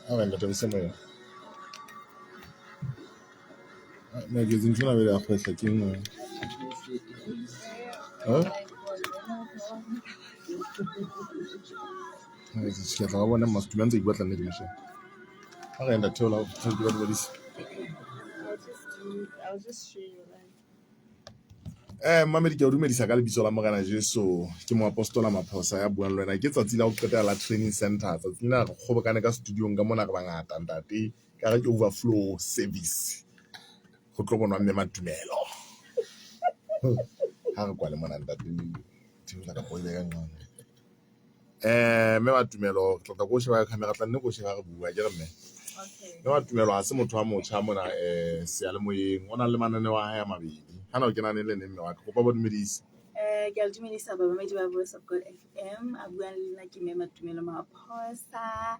A re ntate Mosemoya. Ne ke ntho ena ya kgwehla ke nngwe. Eh? Ke tla ba bona mmasitulo a ntse ke batla nne ke mo shebe. Ha re enda theola ke ba dumedise. I'll just show you like. Mmamedi ke a o dumedisa ka lebitso la Morena Jesu. Ke moapostola Maphosa ya buang le wena. Ke tsatsi la ho qetela la training center. Tsatsi lena re kgobokane ka studiong ka mona re bangata ntate. Ka re ke overflow service. Ho tlo bonwa mme Matumelo. Ha re kwale mona ntate. Theola ka poile ka nqane. Mme Matumelo ke tla tla ko sheba ka camera tla nne ko sheba re bua ke re mme. Okay. Mme Matumelo ha se motho wa motjha mona seyalemoyeng. O na le mananeo a hae a mabedi. Hana o kena neng le neng mme wa ka. Kopa ba dumedise. Ke a le dumedisa bamamedi ba Voice of God FM. A buang le nna ke Mme Matumelo Maphosa.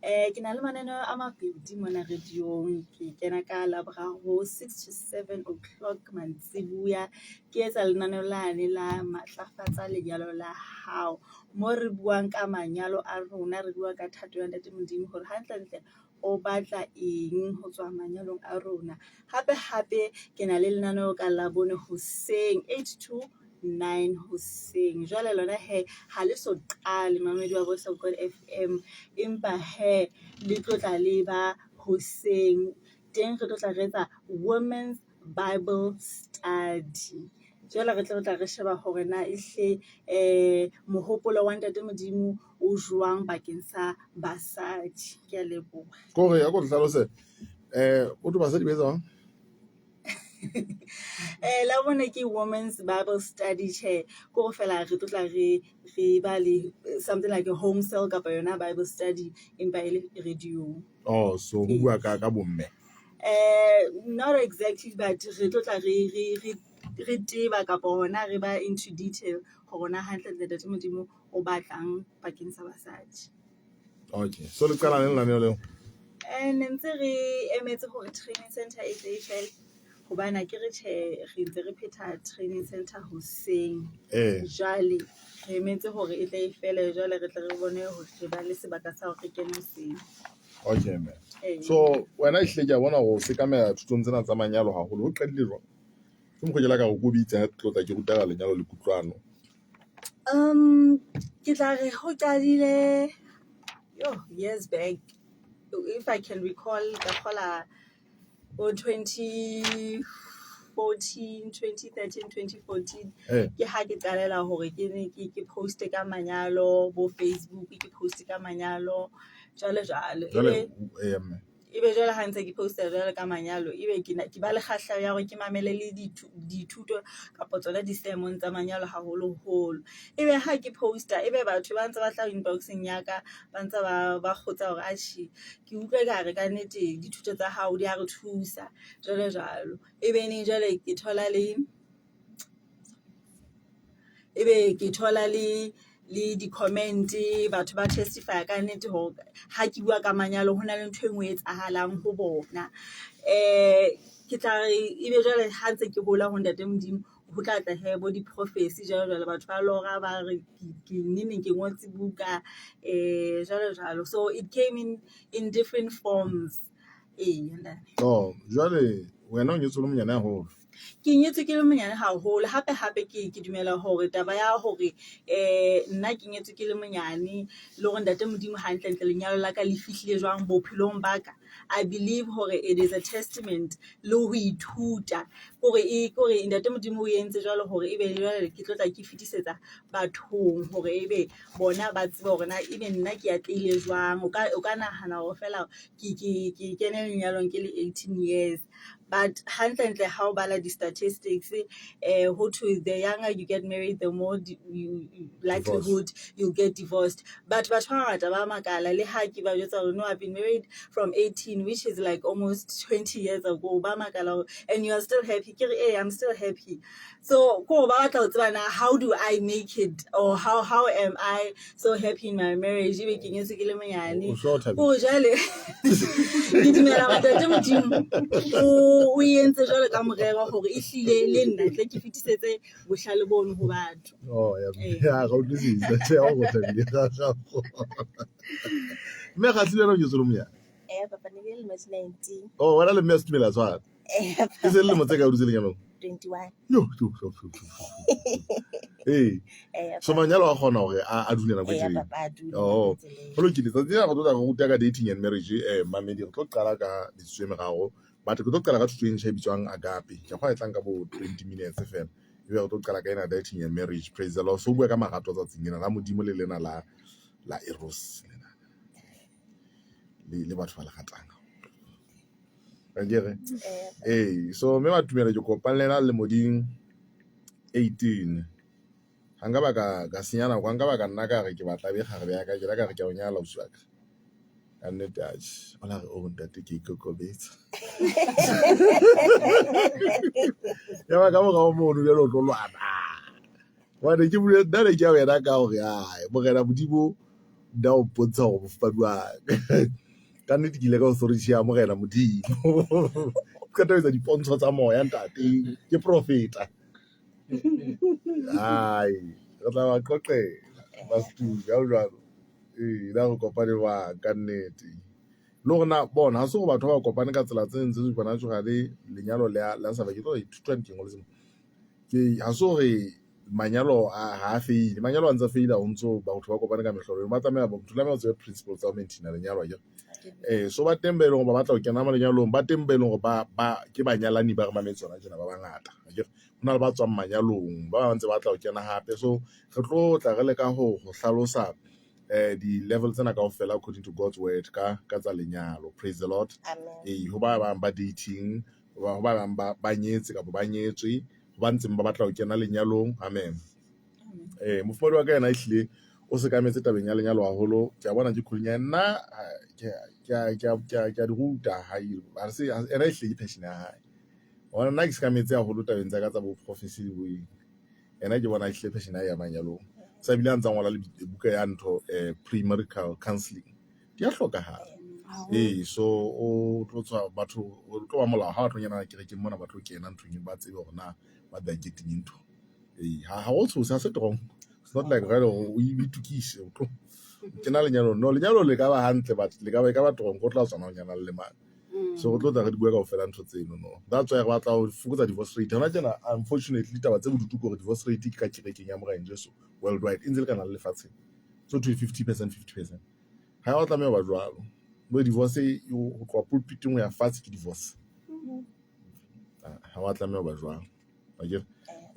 Ke na le mananeo a mabedi mona radio-ong. Ke kena ka Laboraro 6 to 7 o'clock mantsibuya. Ke etsa lenaneo lane la matlafatsa lenyalo la hao. Mo re buang ka manyalo a rona, re bua ka thato ya Ntate Modimo hore hantlentle o batla eng ho tswa manyalong a rona. Hape hape ke na le lenaneo ka Labone hoseng 8 to 9 hoseng. Jwale lona he ha le so qale mamedi wa Voice of God FM, empa he le tlo tla le ba hoseng. Teng re tlo tla re etsa Women's Bible Study. Jwale re tlo tla re sheba hore na ehle mohopolo wa Ntate Modimo o jwang bakeng sa basadi. Ke a leboha. Kore ya ko hlalose o thwe basadi ba etsang? Labone ke Women's Bible Study tjhe, ke hore fela re tlo tla re re ba le something like a home cell kapa yona Bible study empa e le radio-ong. Oh, so ho bua ka bomme. Not exactly but re tlo tla re re re re teba kapa hona re ba into detail hore na hantle ntle Ntate Modimo o batlang bakeng sa basadi. Okay. So le qala neng lenaneo leo? Ne ntse re emetse hore training center e tle e fele hobane akere tjhe re ntse re phetha training center hoseng. Jwale re emetse hore e tle e fele jwale re tle re bone hore re ba le sebaka sa hore re kene hoseng. Okay mme. So wena ehlile ke a bona hore o sekamela thutong tsena tsa manyalo haholo. Ho qadile jwang? Ke mokgwa ke la ka re ko bitse ha ke tlo tla ke ruta ka lenyalo le kutlwano. Ke tla re ho qadile yo years back if I can recall ka kgola bo 2014, 2013, 2014 ke ha ke qalela hore ke ne ke post-e ka manyalo bo Facebook, ke post-e ka manyalo jwalo jwalo. Jwale eya mme. Ebe jwale ha ntse ke post-a jwalo ka manyalo, ebe ke ke ba le kgahleho ya hore ke mamele le dithuto kapa tsona di-sermon tsa manyalo haholoholo. Ebe ha ke post-a ebe batho ba ntse ba tla inbox-eng ya ka, ba ntse ba kgotsa hore atjhe ke utlwa ekare kannete dithuto tsa hao di a re thusa jwalo jwalo. Ebe neng jwale ke thola le ebe ke thola le le di-comment batho ba testify ka nnete hore ha ke bua ka manyalo ho na le ntho e nngwe e etsahalang ho bona. Ke tla re ebe jwale ha ntse ke hola ho Ntate Modimo ho tla tla hee bo di-prophecy jwalo jwalo. Batho ba lora ba re ke neneng ke ngotse buka jwalo jwalo. So it came in different forms. Eya ntate. Oh, jwale wena o nyetswe o le monyane haholo. Ke nyetswe ke le monyane haholo hape hape ke dumela hore taba ya hore nna ke nyetswe ke le monyane le hore Ntate Modimo hantle ntle lenyalo la ka le fihlile jwang bophelong ba ka. I believe hore it is a testament le ho ithuta kore e kore Ntate Modimo o entse jwalo hore ebe jwale ke tlo tla ke fetisetsa bathong hore ebe bona ba tsebe hore na ebe nna ke atlehile jwang. O ka nahana hore feela ke kene lenyalong ke le 18 years. But hantlentle ha o bala di-statistics ho thwe the younger you get married the more likelihood you'll get divorced. But batho ba bangata ba makala le ha ke ba jwetsa hore no I've been married from 18 which is like almost 20 years ago. Ba makala hore and you are still happy. Ke re ee I'm still happy. So ko ba batla ho tseba na how do I make it or how am I so happy in my marriage ebe ke nyetswe ke le monyane. O so thabile. Ko jwale ke dumela hore Ntate Modimo o o entse jwalo ka morero hore e hlile le nna tle ke fetisetse bohlale bono ho batho. Oh, ya ya ga utlwisisa. Tjhe, ha o thabile. Mme ga tlile no ke monyane. Eh, papa ne ke le lemo tse 19. Oh, wena le mme a setumela tshwana. Eh, Ke se le lemo tse ka o dutse lenyalong. 21. Yo, yo, yo, yo, yo. Ee. Eh, So manyalo a kgona hore a dule nako e eh, telele. papa a dule Oh. nako e telele. Ho lokile, tsatsi lena re tlo tla re ruta ka dating and marriage, mamedi re tlo qala ka metsotso e meraro. But ke tlo qala ka thuto e ntjha e bitswang agape. Ke kgwa e tlang ka bo 20 minutes fela. Ebe re tlo qala ka ena dating and marriage. Praise the Lord. So bua ka marato tsatsing lena la Modimo le lena la eros lena. Le batho ba le ratang. Akere? Eh, Ee, so mme Matumela ke kopane le yena lemoding 18. Ha nka ba ka senya nako, ha nka ba ka nna ka re ke batla be kgarebe ya ka, ke la ka re ke a o nyala ausi wa ka. Ka nnete atjhe, o la re oh ntate ke ikokobetsa. Ya ba ka morao mono jwale o tlo lwana. Hobane ke bule nna ne ke ya ho yena ka hore ai Morena Modimo nna o mpontsha hore mofumahadi wa ka. Ka nnete ke ile ka authority ya Morena Modimo. Ke qeta ho etsa dipontsho tsa moya ntate, ke profeta. Ai, re tla ba qoqela Masetume ha ho jwalo. Ee, na re kopane jwang ka nnete. Le hore na bona ha se hore batho ba kopane ka tsela tse ntse supernatural lenyalo le a sa ba ke tlo ithuta ke ngoletse mo. Ke ha se hore manyalo a ha a feile, manyalo a ntse a feile ha o ntso batho ba kopane ka mehlolo. Ba tlameha motho tlameha o tsebe principles tsa ho maintain lenyalo akere. Eh, so ba teng ba e leng hore ba batla ho kena manyalong, ba teng ba e leng hore ba ke banyalani ba re mametse hona tjena ba bangata. Akere ho na le ba tswang manyalong, ba bang ntse ba batla ho kena hape. So re tlo tla re leka ho hlalosa di-level tsena kaofela according to God's word ka tsa lenyalo. Praise the Lord. Amen. Ee, ho ba bang ba dating, ho ba bang ba nyetse kapa ba nyetswe, ho ba ntseng ba batla ho kena lenyalong. Amen. Eh, mofumahadi wa ka yena ehlile o sekametse tabeng ya lenyalo haholo. Ke a bona ke khuleng ya nna ke a di ruta ha se ena ehlile ke passion ya hae. Hobane nna ke sekametse haholo tabeng tsa ka tsa bo prophecy le bo eng. Yena ke bona ehlile passion ya hae ya manyalong. Sa bile a ntsa ngola le buka ya ntho premarital counselling. Di a hlokahala. Ee, so o tlo tswa batho o tlo ba molao ha ba tlo kena kerekeng mona ba tlo kena nthong e ba tsebe hore na what they're getting into. Ee, ha ho tshose ha se tronk. It's not like jwale o itukise o tlo kena lenyalong. No, lenyalo le ka ba hantle but le ka ba e ka ba tronk o tla tswana ho nyana le mang. So re tlo tla re di bua kaofela ntho tseno no. That's why re batla ho fokotsa divorce rate. Hona tjena unfortunately taba tse bodutu ke hore divorce rate ke ka kerekeng ya Morena Jesu worldwide e ntse le kana le lefatsheng. So to 50% 50%. Ha ya tlameha ho ba jwalo. Bo divorce ho tloha pulpiteng ho ya fatshe ke divorce. Ha wa tlameha ho ba jwalo. Akere?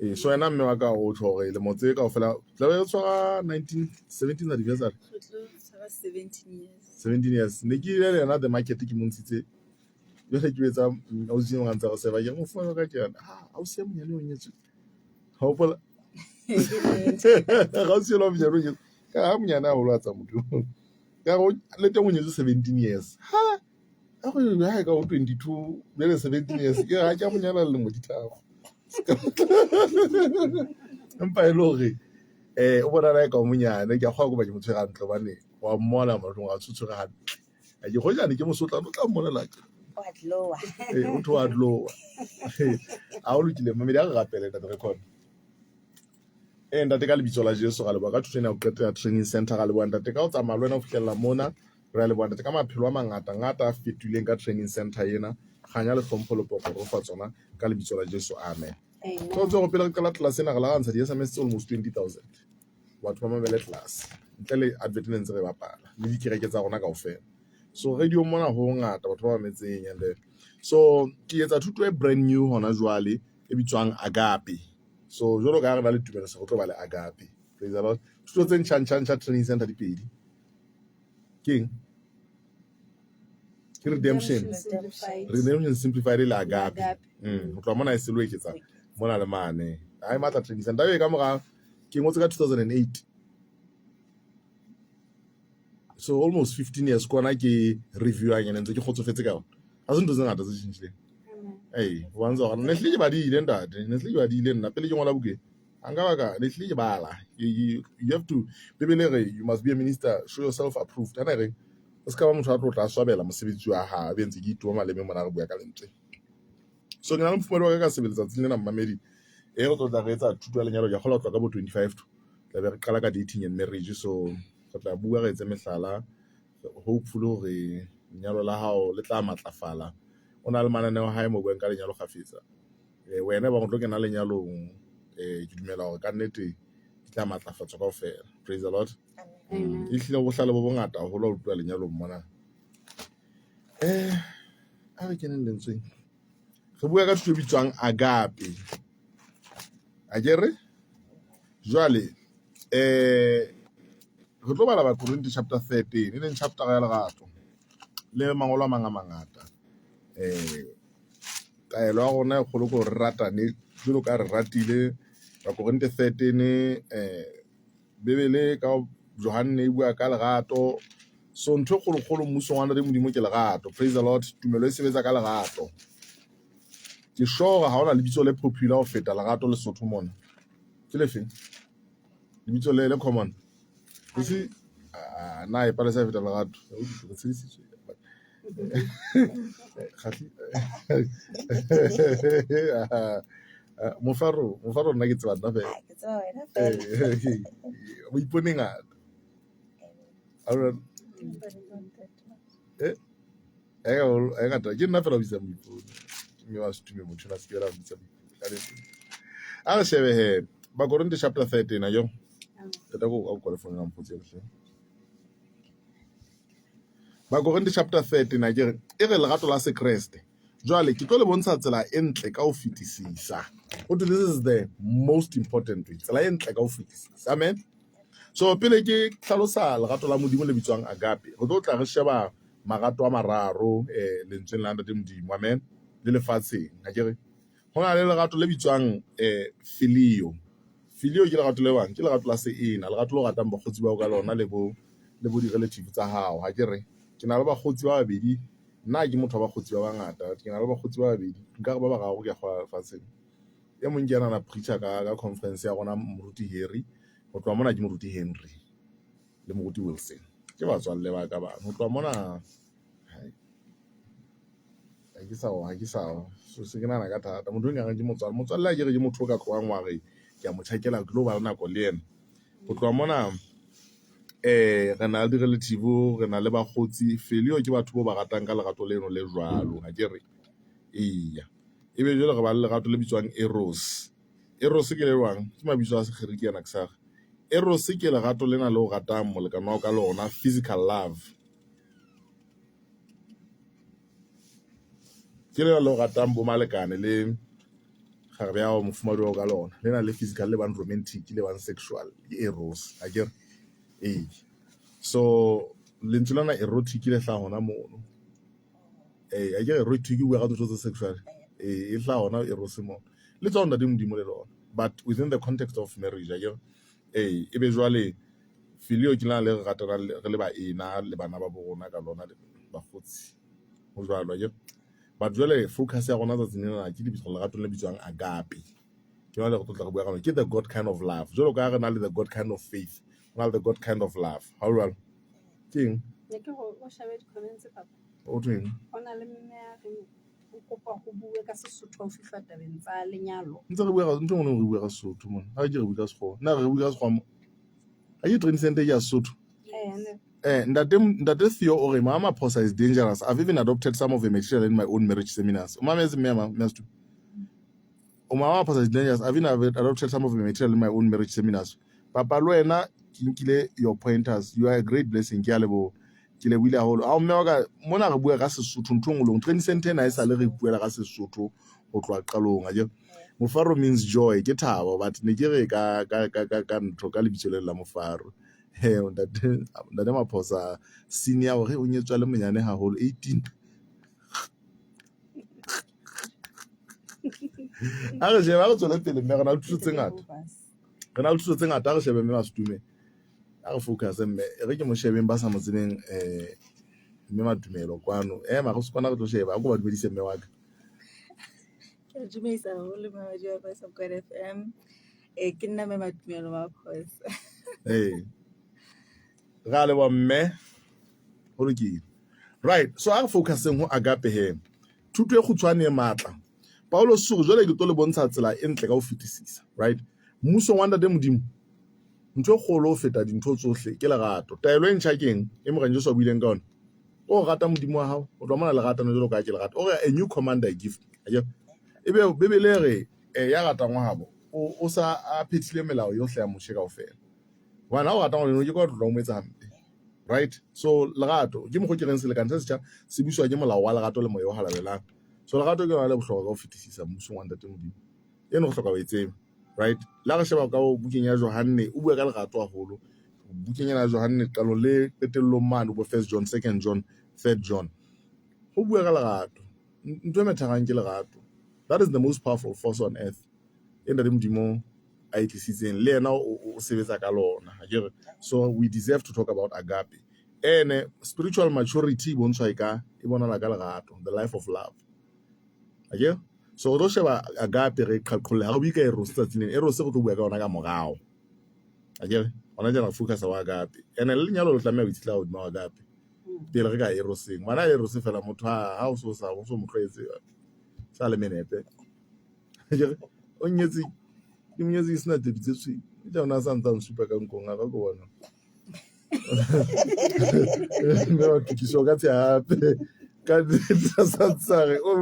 Ee, so yena mme wa ka o tjho hore lemo tse kaofela tlabe re tshwara 19 17 anniversary. Re tlo tshwara 17 years. 17 years. Ne ke ile le yena the market ke mo ntshitse. Jwale ke etsa ausi e mong a ntse a re seba ke re mofumahadi wa ka ke yena. Ah, ausi e monyane o nyetswe. Ha o hopola? Ga ausi elwa monyane o nyetswe. Ka ha monyane haholo a tsa motho. Ka re le teng o nyetswe 17 years. Ha a go ha ka o 22 jwale 17 years ke ha ke a mo nyala lemo di tharo. Empa e le hore o bonala e ka o monyane ke a kgolwa ke ba ke mo tshwere hantle hobane wa mmona mahlong a tshwere hantle. Ha ke hojane ke mosotla o tla mmonela ke. Wa tloha. Ee, o tho wa tloha. Ha o lokile mamedi a re rapele ntate record. Ee ntate ka lebitso la Jesu ra leboha ka thuto ena ya ho qetela training center ra leboha ntate ka ho tsamaya le wena ho fihlella mona. Re a leboha ntate ka maphelo a mangata ngata a fetohileng ka training center ena. Kganya le hlompho le poko re fa tsona ka lebitso la Jesu. Amen. So tse go pele re qala class ena re la ntsha di SMS tse almost 20,000. Batho ba mamele class. Ntle le advert ne ntse re bapala le dikereke tsa rona kaofela. So radio mona ho ngata batho ba mametseng and so ke etsa thuto e brand new hona jwale e bitswang agape. So jwalo ka ha re na le tumelo se re tlo ba le agape. Praise the Lord. Thuto tse ntjha ntjha ntjha training center di pedi. Ke eng? Ke redemption. Redemption simplified le agape. Ho tloha mona e se lo eketsa mona le mane. Ha e matla training center e ka mora ke ngotse ka 2008. So almost 15 years kona ke review-ang ene ntse ke kgotsofetse ka yona. Ha se ntho tse ngata tse tjhentjhileng. Ee, wa ntse hore ne hlile ke badile ntate, ne hlile ke badile nna pele ke ngola buka e. Ha nka ba ka ne hlile ke bala. You have to Bibele e re you must be a minister, show yourself approved. Ana e reng o ska ba motho a tlo tla swabela mosebetsi wa hae, be ntse ke itoma maleme mona re bua ka lentswe. So ke na le mofumahadi wa ka ka sebele tsatsing lena mmamedi e re tlo tla re etsa thuto ya lenyalo ke a kgolwa ho tloha ka bo 25 to tla be re qala ka dating and marriage. So re tla bua re etse mehlala hopefully hore lenyalo la hao le tla matlafala. O na le mananeo a hae mo buang ka lenyalo kgafetsa. Wena e bang o tlo kena lenyalong ke dumela hore kannete di tla matlafatswa kaofela. Praise the Lord. Amen. Ehlile bohlale bo bongata haholo ha ho tluwa lenyalong mona. A re keneng lentsweng. Re bua ka thuto e bitswang agape. Akere? Jwale re tlo bala Bakorinthe chapter 13 e leng chapter ya lerato le mangolo a mang a mangata. Taelo ya rona e kgolo ke hore re ratane jwalo ka re ratile. Bakorinthe 13 Bibele ka Johanne e bua ka lerato. So ntho e kgolokgolo mmusong wa Ntate Modimo ke lerato. Praise the Lord. Tumelo e sebetsa ka lerato. Ke sure hore ha hona lebitso le popular ho feta lerato Lesotho mona. Ke le feng? Lebitso le le common. You see, na e palesa e feta lerato. Re tshedisitswe. Kgahli. Mofaro, mofaro nna ke tseba nna fela. Ah, ke tseba wena fela. O ipone ngata. Ngata ke nna fela o bitsa moipone. Mme wa setume motho na se ke la bitsa moipone. A re shebe he Bakorinthe chapter 13 ayo. Qeta ko ka kwale phone ya mpotse hle. Bakorinthe chapter 13 a ke re e re lerato la Sekreste. Jwale ke tlo le bontsha tsela e ntle ka ho fetisisa. Ho thwe this is the most important way. Tsela e ntle ka ho fetisisa. Amen. So pele ke hlalosa lerato la Modimo le bitswang agape, re tlo tla re sheba marato a mararo lentsweng la Ntate Modimo. Amen. Le lefatsheng. Ha ke re ho na le lerato le bitswang filio. Filio ke lerato le bang, ke lerato la seena, lerato le o ratang bakgotsi bao ka lona le bo le bo di-relative tsa hao. Ha ke re ke na le bakgotsi ba babedi, nna ke motho wa bakgotsi ba bangata, ke na le bakgotsi ba babedi, nkare ba bararo ke a kgolwa lefatsheng. E mong ke yena a na preacher ka conference ya rona Moruti Harry, ho tloha mona ke Moruti Henry le Moruti Wilson. Ke batswalle ba ka bano. Ho tloha mona ha ke sa ha ke sa so se ke nahana ka thata. Motho e nkareng ke motswalle, motswalle ha ke re ke motho o ka tlohang wa re ke a mo tjhakela ke tlo ba le nako le yena. Ho tloha mona re na le di-relative, re na le bakgotsi. Felio ke batho bo ba ratang ka lerato leno le jwalo, ha ke re? Eya. Ebe jwale re ba le lerato le bitswang eros. Eros ke le jwang? Ke mabitso a Segerike ana ke sa re. Eros ke lerato lena le o ratang molekane wa hao ka lona, physical love. Ke lena le o ratang bo malekane le kgarebe ya hao, mofumahadi wa hao ka lona. Lena le physical, le bang romantic, le bang sexual, ke eros, ha ke re? Ee. So lentswe lena erotic le hlaha hona mono. Ee, ha ke re erotic o bua ka ntho tse sexual. Ee, e hlaha hona eros mono. Le tswa ho Ntate Modimo le lona, but within the context of marriage, ha ke re? Ee, ebe jwale filio ke lena le re ratanang re le baena le bana ba bo rona ka lona le bakgotsi. Ho jwalo, ha ke re? But jwale focus ya rona tsatsing lena ke lebitso lerato le bitswang agape. Ke lona le re tlo tla re bua ka lona. Ke the God kind of love. Jwalo ka ha re na le the God kind of faith, ho na le the God kind of love. Ha ho jwalo? Ke eng? Ne ke hore o shebe di-comments papa. Ho thweng? Ho na le mme a reng o kopa ho bue ka Sesotho ha o fihla tabeng tsa lenyalo. Ntse re bua ka ntho e nngwe le e nngwe re bua ka Sesotho mona. Ha ke re bue ka Sekgowa. Na re bue ka Sekgowa mo? Ha ke training center ke ya Sesotho. Ntate Ntate Theo o re Mama Phosa is dangerous. I've even adopted some of the material in my own marriage seminars. O mametse mme mme Stu. O Mama Phosa is dangerous. I've even adopted some of the material in my own marriage seminars. Papa le wena ke nkile your pointers. You are a great blessing. Ke a leboha. Ke lebohile haholo. Ao mme wa ka mona re bua ka Sesotho ntho e nngwe le nngwe. Training center ena e sale re ipuela ka Sesotho ho tloha qalong. Akere? Mofaro means joy, ke thabo, but ne ke re ka ka ka ka ka ntho ka lebitso le la Mofaro. He ntate ntate Maphosa senior hore o nyetswe a le monyane haholo 18. A re shebe, a re tswele pele mme re na le thuto tse ngata. Re na le thuto tse ngata, a re shebe mme Masetume. A re focus mme e re ke mo shebeng ba sa mo tsebeng mme Matumelo kwano. Ema re se kwana re tlo sheba, a ko ba dumedise mme wa ka. Ke a dumedisa haholo mamedi wa Voice of God FM. Ke nna mme Matumelo Maphosa. Ee. Re a leboha mme. Ho lokile. Right, so a re focuseng ho agape he. Thuto e kgutshwane e matla. Paulus o re jwale ke tlo le bontsha tsela e ntle ka ho fetisisa, right? Mmusong wa Ntate Modimo, ntho e kgolo ho feta dintho tsohle ke lerato. Taelo e ntjha ke eng e Morena Jesu a buileng ka yona? O rata Modimo wa hao, o tloha mona le ratana jwalo ka ha ke le rata. O re a new command I give. Akere? Ebe Bibele e re ya ratang wa habo o sa a phethile melao yohle ya Moshe kaofela. Hobane ha o rata ngwaneno ke ka o tloha o mo etsa hampe. Right? So lerato ke mokgwa ke reng selekane se setjha se buswa ke molao wa lerato le moya o halalelang. So lerato ke lona le bohlokwa ka ho fetisisa mmusong wa Ntate Modimo. Eno re hloka ho e tseba. Right? Le ha re sheba ka bukeng ya Johanne, o bua ka lerato haholo. Bukeng ena ya Johanne qalong le qetellong mane bo First John, Second John, Third John. Ho bua ka lerato. Ntho e methagang ke lerato. That is the most powerful force on earth. E Ntate Modimo a e tlisitseng le yena o sebetsa ka lona. Akere? So we deserve to talk about agape. Ene spiritual maturity e bontshwa e ka e bonala ka lerato, the life of love. Akere? So re tlo sheba agape re qhaqholle ha re bue ka eros tsatsi lena. Eros re tlo bua ka yona ka morao. Akere? Hona jwale re focus wa agape. Ene le lenyalo le tlameha ho itshetleha hodima agape. Pele re ka eroseng. Ngwana eros fela motho ha o so sa o so mo tlwaetse sa le menepe. Akere? O nyetse ke mo nyetse ke sena tedu tse tshweu. Ja ona sa ntsa nsupa ka nkong a ka ko bona. Mme wa tokiso ka tse hape ka sa tsare o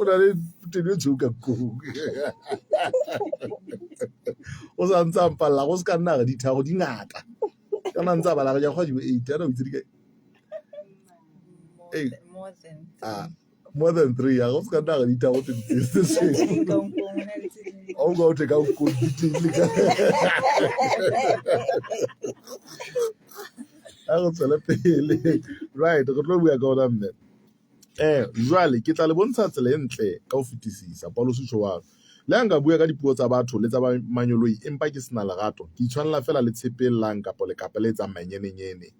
na le tedu e tshweu ka nkong. O sa ntsa mpalla go se ka nna re ditharo di ngata. Ka nna ntsa bala re ja kgwa di bo 8 ana o itse di kae? More than, more than Ah, more than 3 ya go se ka nna re ditharo tse di tse tshweu. Ka nkong, ho na le tse ding. Ha o ka o the ka nkong di teng le ka. A re tswele pele. Right, re tlo bua ka ona mme. Jwale ke tla le bontsha tsela e ntle ka ho fetisisa. Paulus o tjho jwalo. Le ha nka bua ka dipuo tsa batho le tsa manyoloi empa ke sena lerato, ke itshwanela feela le tshepe e llang kapa lekapa le etsang manyenenyene.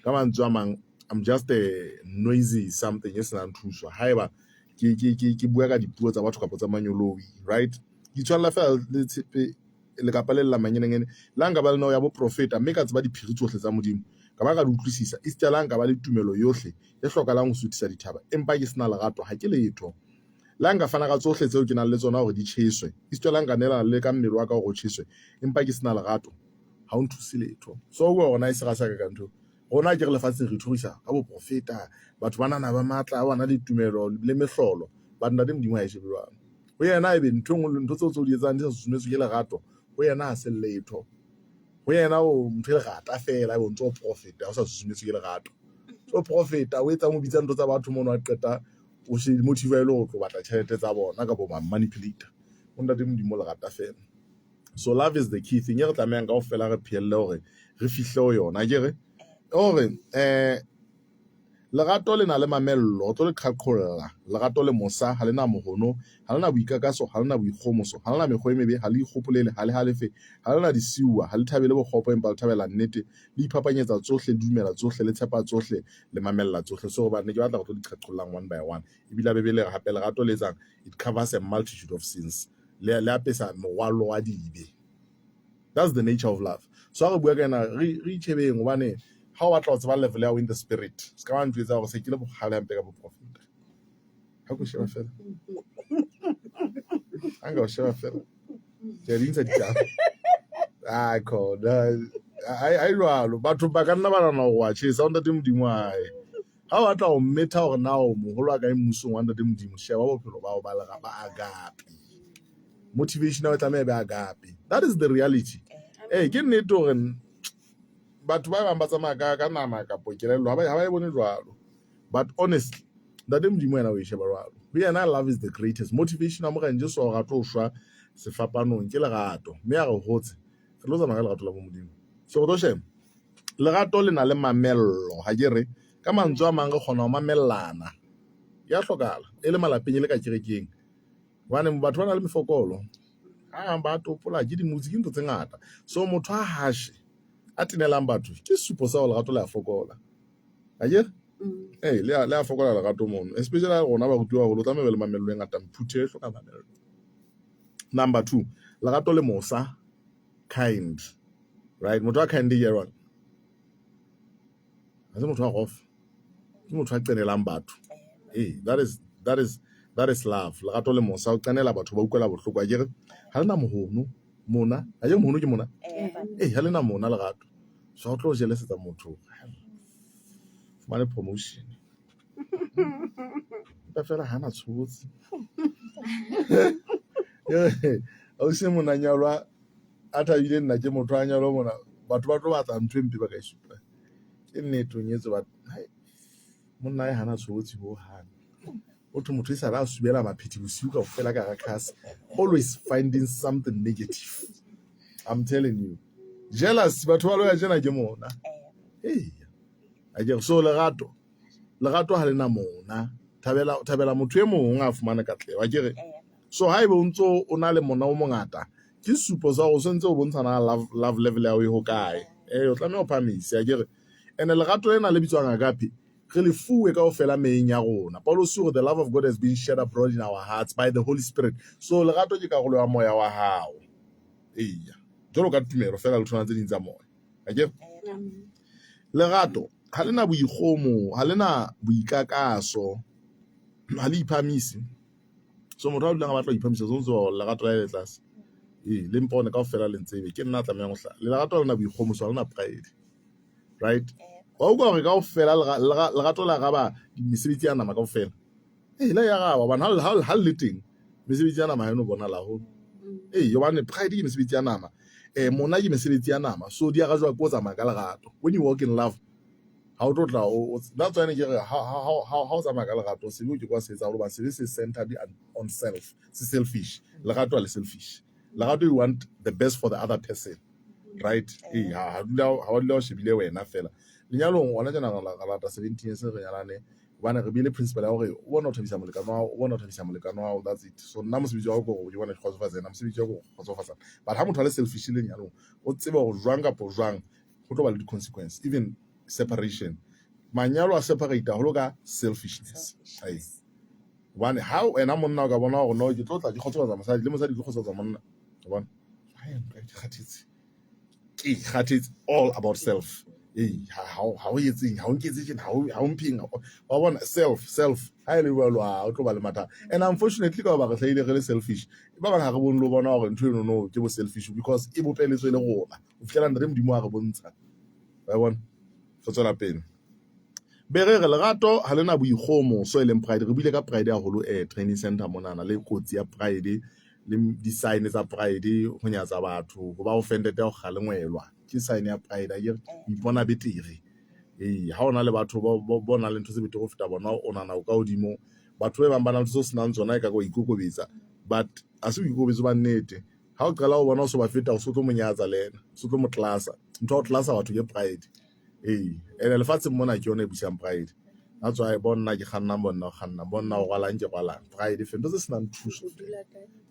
Ka mantswe a mang, I'm just a noisy something e senang thuso haeba ke ke ke ke bua ka dipuo tsa batho kapa tsa manyoloi, right? Ke itshwanela feela le tshepe lekapa le llang manyenenyene. Le ha nka ba le neo ya boprofeta mme ka tseba diphiri tsohle tsa Modimo, ka ba ka di utlwisisa, esita le ha nka ba le tumelo yohle e hlokahalang ho suthisa dithaba, empa ke sena lerato, ha ke letho. Le ha nka fana ka tsohle tseo ke nang le tsona hore di tjheswe, esita le ha nka neelana le ka mmele wa ka hore o tjheswe, empa ke sena lerato, ha o nthuse letho. So o bua hore na e sera sa ka ka ntho. Rona ke re lefatsheng re ithorisa ka boprofeta, batho ba nana ba matla, ba na le tumelo le mehlolo, but Ntate Modimo ha e shebe jwalo. Ho yena ebe ntho e nngwe le ntho tseo tse o di etsang di sa susumetswe ke lerato, ho yena ha se letho. Ho yena o ntho e lerata feela ebe o ntso o profeta o sa susumetswe ke lerato. So profeta o etsang o bitsa ntho tsa batho mono a qeta o se motive e le ho tlo batla tjhelete tsa bona kapa ba manipulate. Ho Ntate Modimo lerata feela. So love is the key thing e re tlamehang kaofela re phehelle hore re fihle ho yona. Akere? Hore lerato le na le mamello, o tlo le qhaqholla. Lerato le mosa, ha le na mohono, ha le na boikakaso, ha le na boikgomoso, ha le na mekgwa e mebe, ha le ikgopolele, ha le halefe, ha le na disiuwa, ha le thabele bokgopo empa le thabela nnete, le iphapanyetsa tsohle, le dumela tsohle, le tshepa tsohle, le mamella tsohle. So hobane ke batla go tlo di qhaqhollang one by one. Ebile Bibele e re hape lerato le etsang, it covers a multitude of sins. Le le apesa morwalo wa dibe. That's the nature of love. So ha re bua ka ena re re itjhebeng hobane ha o batla ho tseba level ya hao in the spirit, se ka ba ntjwetsa hore se ke le bohale hampe ka boprofeta. Ha ko sheba fela. Ha nka o sheba fela. Ke a di ntsha ditaba. Ai khona. Ai ai jwalo. Batho ba ka nna ba nahana hore wa tjhesa ho Ntate Modimo ae. Ha o batla ho mmetha hore na o moholo a kae mmusong wa Ntate Modimo, sheba bophelo ba hao ba lera ba agape. Motivation ya hao e tlameha e be agape. That is the reality. Eh ke nnete hore batho ba bang ba tsamaya ka ka nama kapo kelello ha ba e bone jwalo. But honestly, Ntate Modimo yena o e sheba jwalo. Ho yena love is the greatest. Motivation ya Morena Jesu wa hore a tlo shwa sefapanong ke lerato. Mme a re hotse, re tlo tsamaya ka lerato la bo Modimo. So re tlo sheba lerato le na le mamello, ha ke re ka mantswe a mang re kgona ho mamellana. Ya hlokahala e le malapeng e le ka kerekeng. Hobane batho ba na le mefokolo. A ba topola ke dimotsi ke ntho tse ngata. So motho a hashe a tenelang batho ke sesupo sa hore lerato le a fokola. Akere? Ee, le a fokola lerato mono. Especially ha rona barutuwa haholo, tlameha be le mamello e ngata. Phutheho e hloka mamello. Number 2, lerato le mosa, kind. Right? Motho a kind ke jwang? Ha se motho a rough. Ke motho a qenelang batho. Ee, that is That is love. Lerato le mosa, o qenehela batho, ba utlwela bohloko. Akere ha le na mohono mona, akere mohono ke mona. Ee, ha le na mona lerato. So ha o tlo jelesetsa motho fumane promotion. Empa fela ha na tshobotsi. Ausi mona nyalwa a thabile nna ke motho a nyalwa mona batho ba tlo batla ntho e mpe ba ka e supa. Ke nnete o nyetswe but hai monna e hana tshobotsi ho hang. O thwe motho e sale a subela maphethi bosiu kaofela ka hara khase. Always finding something negative. I'm telling you. Jealous batho ba loya tjena ke mona. Eya. Akere so lerato. Lerato ha le na mona. Thabela thabela motho e mong a fumane katleho. Akere so haebe o ntso o na le mona o mongata ke supo sa hore o sentse o bontsha na love love level ya hao e hokae. Eh o tlameha o phahamise akere. Ene lerato lena le bitswang agape re le fuwe kaofela meyeng ya rona. Paulus o re the love of God has been shed abroad in our hearts by the Holy Spirit. So lerato ke karolo ya moya wa hao. Eya. Jwalo ka tumelo fela le tholwana tse ding tsa moya. Akere? Lerato ha le na boikgomo, ha le na boikakaso, ha le iphahamise. So motho a dulang a batla ho iphahamisa so ntse hore lerato la le tlase. Ee, le mpone kaofela le ntsebe ke nna a tlamehang ho hlaha. Lerato ha le na boikgomoso, ha le na pride. Right? Wa utlwa hore kaofela lerato le araba mesebetsi ya nama kaofela. Ee, le ya araba hobane ha le teng mesebetsi ya nama ha e no bonahala haholo. Ee, hobane pride ke mesebetsi ya nama. Eh, mona ke mesebetsi ya nama. So di arajwa ke ho tsamaya ka lerato. When you walk in love, ha o tlo tla o that's why ne ke re ha o tsamaya ka lerato sebe o ke kwa se etsa haholo hobane sebe se centered on self, se selfish. Lerato ha le selfish. Lerato you want the best for the other person. Right? Ee, ha dula ha wa dula o shebile wena fela. Lenyalong hona tjena re lata 17 years re nyalane hobane re beile principle ya hore o bona o thabisa molekane wa hao, o bona o thabisa molekane wa hao, that's it. So nna mosebetsi wa ka ke hore ke bona ke kgotsofatsa yena, mosebetsi wa ka ke ho kgotsofatsa. But ha motho a le selfish lenyalong, o tsebe hore jwang kapa jwang ho tlo ba le di-consequence, even separation. Manyalo a separate haholo ka selfishness. Ai. Hobane ha wena monna o ka bona hore no ke tlo tla ke kgotsofatsa mosadi le mosadi ke kgotsofatsa monna. Wa bona? Hai, ke kgathetse. Ke kgathetse all about self. Ee, ha o etseng, ha o nketse tjena, ha o mpheng. Wa bona self, self. Ha e le jwalo ha o tlo ba le mathata. And unfortunately ka hoba re hlahile re le selfish, ba bang ha re bone le ho bona hore ntho eno no ke bo selfish because e bopeletswe le rona. Ho fihlela Ntate Modimo a re bontsha. Wa bona? Re tswela pele. Be re re lerato ha le na boikgohomoso e leng pride. Re buile ka pride haholo training center monana le kotsi ya pride le di-sign tsa pride, ho nyatsa batho, ho ba offended ha o kgalengwelwa. Ke sign ya pride akere, o ipona betere. Ee, ha o na le batho bo nang le ntho tse betere ho feta bona, o nahana o ka hodimo. Batho ba bang ba na le ntho tseo senang tsona e ka wa ikokobetsa, but ha se boikokobetso ba nnete. Ha o qala ho bona o so ba feta, o so tlo mo nyatsa le yena, o so tlo mo tlasa. Ntho ya ho tlasa batho ke pride. Ee, ene lefatsheng mona ke yona e busang pride. That's why bo nna ke kgannang, bo nna o kgannang, bo nna o rwalang ke rwalang. Pride fe ntho tse senang thuso.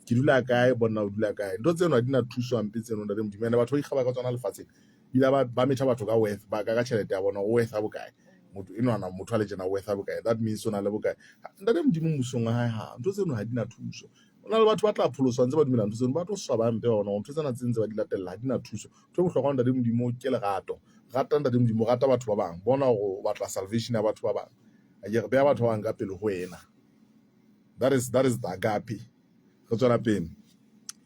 Ke dula kae, bo nna o dula kae. Ntho tseno ha di na thuso hampe tseno ntate Modimo. Ene batho ba ikgaba ka tsona lefatsheng. Ebile ba metha batho ka worth, ba ka tjhelete ya bona, o worth a bokae. Motho enwana motho a le tjena o worth a bokae. That means o na le bokae. Ntate Modimo mmusong wa hae ha ntho tseno ha di na thuso. Ho na le batho ba tla pholoswa ntse ba dumela ntho tseno, ba tlo swaba hampe ba bona hore ntho tsena tse ntse ba di latella ha di na thuso. Ntho e bohlokwa ntate Modimo ke lerato. Rata ntate Modimo, rata batho ba bang. Bona hore o batla salvation ya batho ba bang. Akere beha batho ba bang ka pele ho wena. That is the agape. Re tswela pele.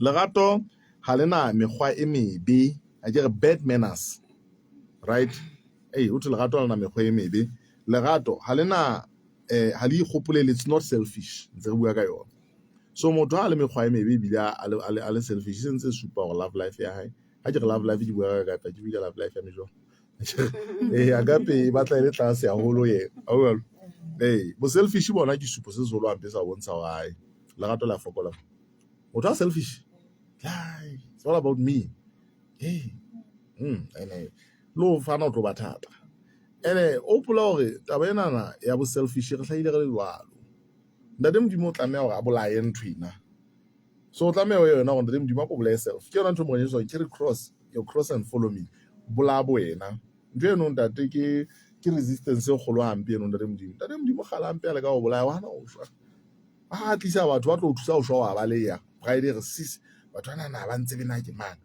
Lerato ha le na mekgwa e mebe. Akere bad manners. Right? Ee, ho thwe lerato ha le na mekgwa e mebe. Lerato ha le na ha le ikgopolele, it's not selfish. Ntse re bua ka yona. So motho ha a le mekgwa e mebe ebile a le selfish, se ntse supa hore love life ya hae. Ha ke re love life ke bua ka agape, ke bua ka love life ya mejolo. Ee, agape e batla e le tlase haholo yena. Ha o jwalo? Ee, bo selfish bona ke supo se seholo hampe sa ho bontsha hore hai lerato le a fokola. Motho a selfish, hai, it's all about me. Ee, ene le ho fana o tlo ba thata. Ene o hopola hore taba enana ya bo selfish re hlahile re le jwalo. Ntate Modimo o tlameha hore a bolaye ntho ena. So o tlameha ho yona hore Ntate Modimo a ko bolaye self. Ke yona ntho e Morena Jesu carry cross, your cross and follow me. Bolaya bo wena. Ntho eno ntate ke ke resistance e kgolo hampe eno Ntate Modimo. Ntate Modimo kgale hampe a leka ho bolaya wa hana ho shwa. A tlisa batho ba tlo o thusa ho shwa wa baleha. Pride e re sis batho bana na ba ntsebe na ke mang.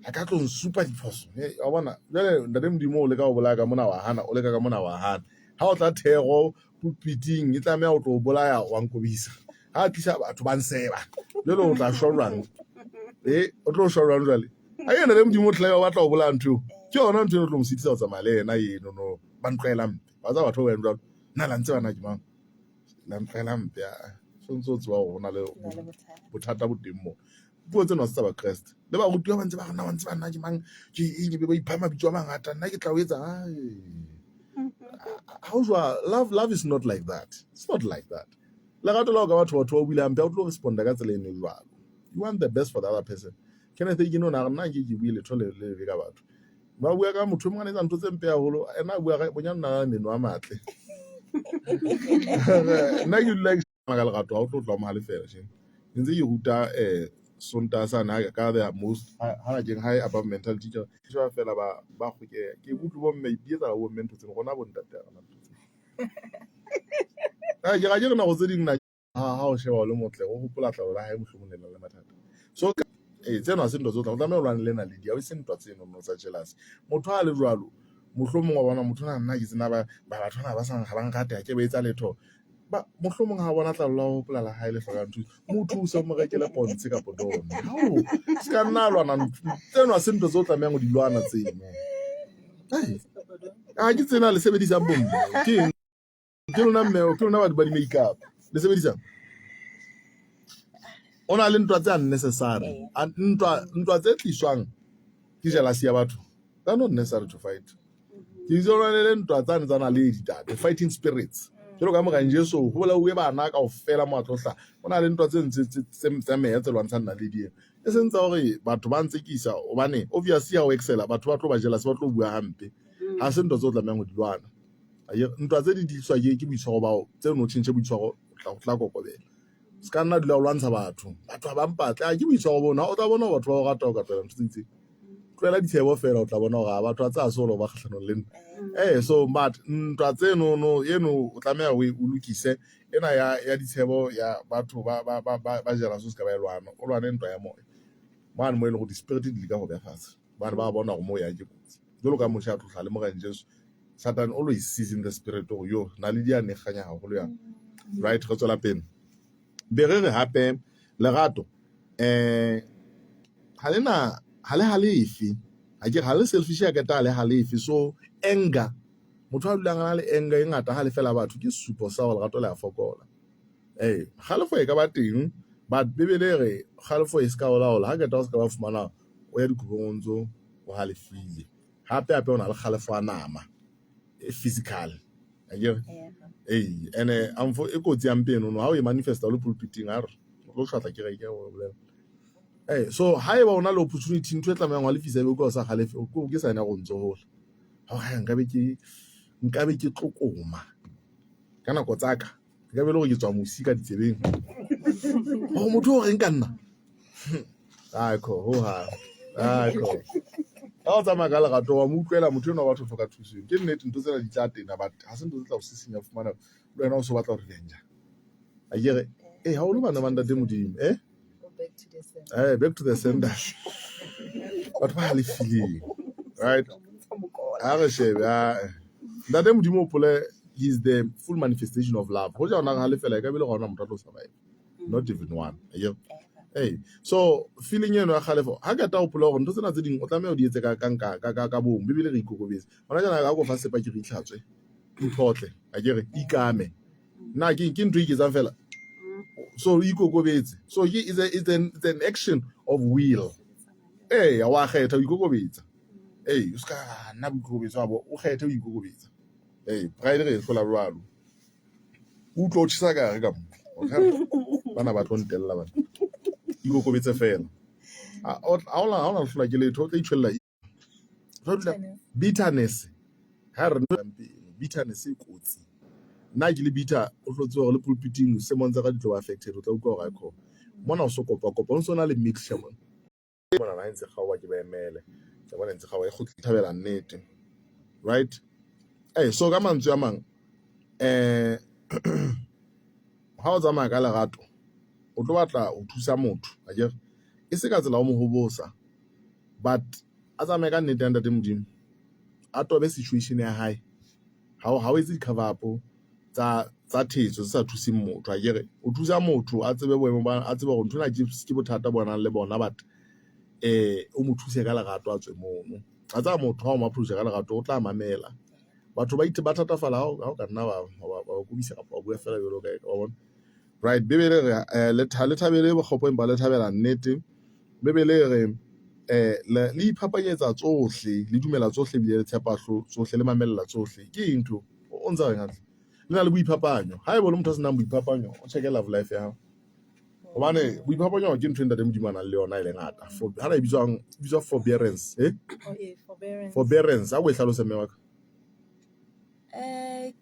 A ka tlo nsupa diphoso. Wa bona jwale Ntate Modimo o leka ho bolaya ka mona wa hana, o leka ka mona wa hana. Ha o tla thero pulpiting e tlameha ho tlo o bolaya wa nkobisa. Ha a tlisa batho ba nseba. Jwale o tla shwa jwang? Eh, o tlo shwa jwang jwale? Ha yena le Modimo o tla o batla ho bolaya ntho eo. Ke yona ntho eno tlo mo sitisa ho tsamaya le yena eno no. Ba ntlwaela mpe. Ba tsa batho ba bang jwalo. Nna la ntseba na ke mang? La ntlwaela mpe. So ntse o tseba hore ho na le bothata bo teng moo. Puo tseno ha se tsa Bakreste. Le barutuwa ba ntse ba re na wa ntseba nna ke mang? Ke eng ebe ba ipha mabitso a mangata. Nna ke tla o etsa. Ha o jwa love is not like that. It's not like that. Lerato la ho ka batho batho ba o buile hampe ha o tlo responda ka tsela eno jwalo. You want the best for the other person. Kenneth Hagin o ne a re nna nke ke bue letho le lebe ka batho. Ba bua ka motho e mongwe a etsa ntho tse mpe haholo. Ena a bua ka bonyane o na le meno a matle. Nna ke dula ke ka lerato ha o tlo tla o mo halefela tjena. Ke ntse ke ruta Sontaha sane ka the most ha keng high above mental teacher. Sheba fela ba ba kgokeha. Ke utlwe bo mme di etsahala bo mme ntho tseno rona bo ntate ha rena ntho tseno. Ke ra ke re nako tse ding na ha o sheba o le motle o hopola tlalo la hae mohlomong le na le mathata. So ee tseno ha se ntwa tse o tla o tlameha o lwane le naledi ha e se ntwa tseno no tsa jealous. Motho ha le jwalo mohlomong wa bona motho ona nna ke tsena ba batho bana ba sa ha ba nrate ha ke ba etsa letho. Ba mohlomong ha bona tlalo la ho hopola la hae le hlokang thuso. Mo thuse o mo rekele pontshe kapo done. Hao se ka nna lwana tseno ha se ntwa tse o tlamehang ho di lwana tseno. Ha ke tsena le sebedisang bomme. Ke eng? Ke lona mme, ke lona batho ba di-makeup. Le sebedisang? O na le ntwa tse unnecessary. Ntwa tse tliswang ke jealousy ya batho. They are not necessary to fight. Ke itse o lwane le ntwa tsane tsa naledi tate, fighting spirits. Jwalo ka Morena Jesu ho bolauwe bana kaofela mo a tlo hlaha. O na le ntwa tse ntse tsa meya tse lwantshang naledi eno. E seng tsa hore batho ba ntsekisa hobane obviously ha o excela batho ba tlo ba jealous, ba tlo bua hampe. Ha se ntwa tse o tlamehang ho di lwana. Ntwa tse di tliswa ke boitshwaro ba hao, tseno o tjhentjhe boitshwaro o tla kokobela. Se ka nna dula o lwantsha batho. Batho ha ba mpatle. Ke boitshwaro bona. O tla bona hore batho ba o rata o ka tlohela ntho tse itseng. Tlohela ditshebo feela o tla bona hore batho ba tsaya solo ba kgahlanong le nna. Eh so but ntwa tseno no eno o tlameha o o lokise ena ya ditshebo ya batho ba ba ba ba jealous o se ka ba e lwana. O lwane ntwa ya moya. Mane mo e leng hore di-spirit di leka ho beha fatshe. Bane ba bona hore mo ya ke kotsi. Jwalo ka Moshe a tlohla le Morena Jesu. Satan always sees in the spirit hore yo naledi ya ne kganya haholo ya. Right, re tswela pele. Be re re hape lerato ha le na ha le halefe. Ha ke ha le selfish ya keta ha le halefe. So anger, motho a dulang a na le anger e ngata ha lefela batho ke sesupo sa hore lerato le a fokola. Eh, kgalefo e ka ba teng but Bibele e re kgalefo e se ka o laola. Ha keta o se ka ba fumana o ya dikobong o ntso o halefile. Hape hape o na le kgalefo ya nama e physical. Akere? Ee, ene amfo e kotsi ya mpe eno no ha o e manifesta o le pulpiting a re o tlo tjhwatla kereke o bolela. Eh, so haeba o na le opportunity ntho e tlamehang wa lefisa ebe o sa halefe o ke sign ya go ntso hola. Hore nkabe ke tlokoma ka nako tsaka nka be le gore ke tswa mosi ka ditsebeng. Gore motho o reng ka nna? Akho ho ha. Akho. Ha o tsamaya ka lerato wa mo utlwela motho enwa wa batho hloka thuso. Ke nnete ntho tsena di tla tena but ha se ntho tse tla o sisinya fumana le wena o so batla ho revenge. Akere eh ha o lo bana ba ntate Modimo eh? Eh back to the sender. Batho ba halefileng. Right? Ha re shebe ntate Modimo o pole he is the full manifestation of love. Hoja ona halefela e ka be le gona motho a tlo survive. Not even one. Akere? Hey, so feeling eno ya kgalefo ha ke ta hopola hore ntho tsena tse ding o tlameha o di etse ka ka ka ka ka bong Bibele re ikokobetse. Hona jana ka go fa sepa ke re itlhatswe. Iphotle, akere ikame. Na ke ke ntho e iketsang fela. So o ikokobetse. So ke is a it's an it's an action of will. Eh, wa kgetha o ikokobetsa. Eh, o ska nna boikokobetso abo o kgethe o ikokobetsa. Eh, pride re e hlola jwalo. O utlwa o tjhesa ka hare ka mo. Bana ba tlo ntella bana. Ikokobetse fela. Ha ona ha ona hlola ke letho o tla itjhwella. Bitterness. Ha re bitterness e kotsi. Nna ke le bitter o hlotse hore le pulpiting sermon tsa ka di tlo ba affected o tla utlwa hore aikho. Mona o so kopa kopa o ntso na le mixture mona. Mona na ntse kgaoha ke ba emele. Ke bona ntse kgaoha e kgutla thabela nnete. Right? Eh so ka mantswe a mang ha o tsamaya ka lerato o tlo batla ho thusa motho akere e se ka tsela o mo hobosa but a tsamaye ka nnete ya ntate Modimo a tobe situation ya hae ha o etse di-cover up tsa tsa thetso tse sa thuseng motho akere o thusa motho a tsebe boemo ba a tsebe hore nthwena ke bothata bo nang le bona but o mo thuse ka lerato a tswe mono. A tseba motho ha o mo approach ka lerato o tla mamela. Batho ba ithe ba thatafala ha o ka nna wa ba kobisa kapa wa bua fela jwalo ka wa bona. Right, Bibele re le thabele bokgopo empa le thabela nnete. Bibele e re le iphapanyetsa tsohle, le dumela tsohle ebile le tshepa tsohle, le mamella tsohle. Ke eng ntho? O ntsa reng hantle? Le na le boiphapanyo. Haeba o le motho a senang boiphapanyo, o check love life ya hao. Hobane boiphapanyo ke ntho e ntate Modimo a nang le yona e le ngata. Ha na e bitswang, e bitswa forbearance, eh? Oh, eh, forbearance. Forbearance, a o e hlalose mme wa ka.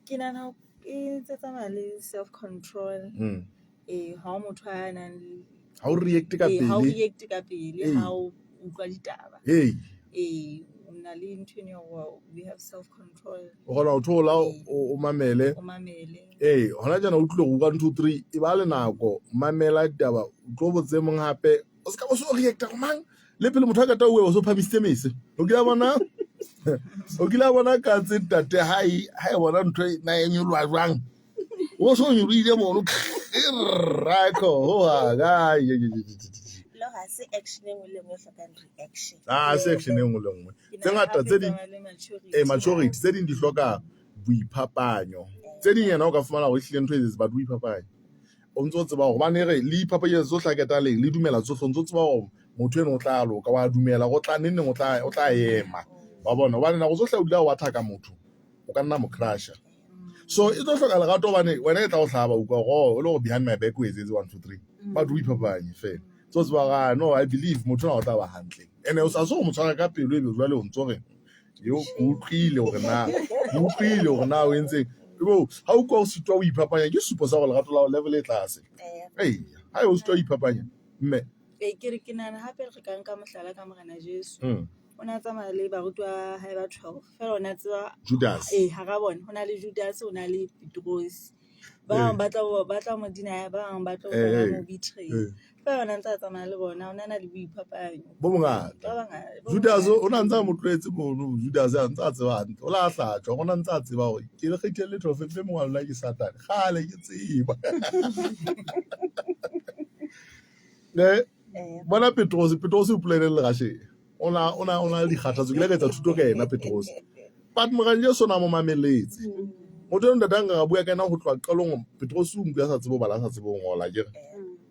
Ke nahana e ntse tsamaya le self control. Ha o motho a nang le Ha o react ka ha o pele. react ka pele ha o utlwa ditaba. O na le ntho eno ya hore we have self control. O kgona ho thola o mamele. O mamele. Ee, hona tjena o tlile go 1 2 3 e ba le nako mamela ditaba o tlo botse mong hape o ska bo so reacta go mang le pele motho a kata o so phamisitse mese o kile bona o kile bona katse ntate ha e ha e bona ntho na e nyoloha jwang o so nyolohile mono rako ho ha ga Le ha se action e nngwe le nngwe e hlokang reaction. Ah, se action e nngwe le nngwe tse ngata tse ding maturity tse ding di hloka boiphapanyo tse ding yena o ka fumana hore ehlile ntho e etsetse batho boiphapanyo o ntso tseba hore hobane re le iphapanyetsa tsohle a keta leng le dumela tsohle o ntso tseba hore motho eno o tla loka wa dumela go tla neng neng o tla ema wa bona hobane nako tsohle o dula o athaka motho o ka nna mo crusha so e tlo hloka lerato hobane wena e tla o hlaba utlwa gore o le gore behind my back o etsetse 1 2 3 but o iphapanye fela so tseba ga no I believe motho ona o tla ba hantle ene o sa so mo tshwara ka pelo ebe jwale o ntso re yo ke utlwile hore na ke utlwile hore na o entseng ebo ha o kwa o sitwa o iphapanya ke supo sa gore lerato la level e tlase ei ha o sitwa o iphapanya mme Ke re ke nahana hape re ka nka mohlala ka Morena Jesu. O ne a tsamaya le barutwa ba hae ba 12 feela o ne a tseba Judas hara bona ho na le Judas ho na le Petrose. Ba bang ba tla mo deny, ba bang ba tlo mo betray. Feela o ne a ntse a tsamaya le bona, o ne a na le boiphapanyo. Bo bongata. Ba bangata. Judas o ne a ntse a mo tlohetse mono, Judas a ntse a tseba hantle. O la hlatswa, o ne a ntse a tseba hore ke le kgethile letho fe mongwe wa lona ke Satane. Kgale ke tseba. Ne bona Petrose, Petrose o pulele le gasheng. O na o na o na le dikgathatso, ke ile ka etsa thuto ka yena Petrose. But Morena Jesu o ne a mo mameletse. Motho eno ntate nka bua ka yena ho tloha qalong Petrose o nkuwa sa tsebe ho bala sa tsebe ho ngola akere.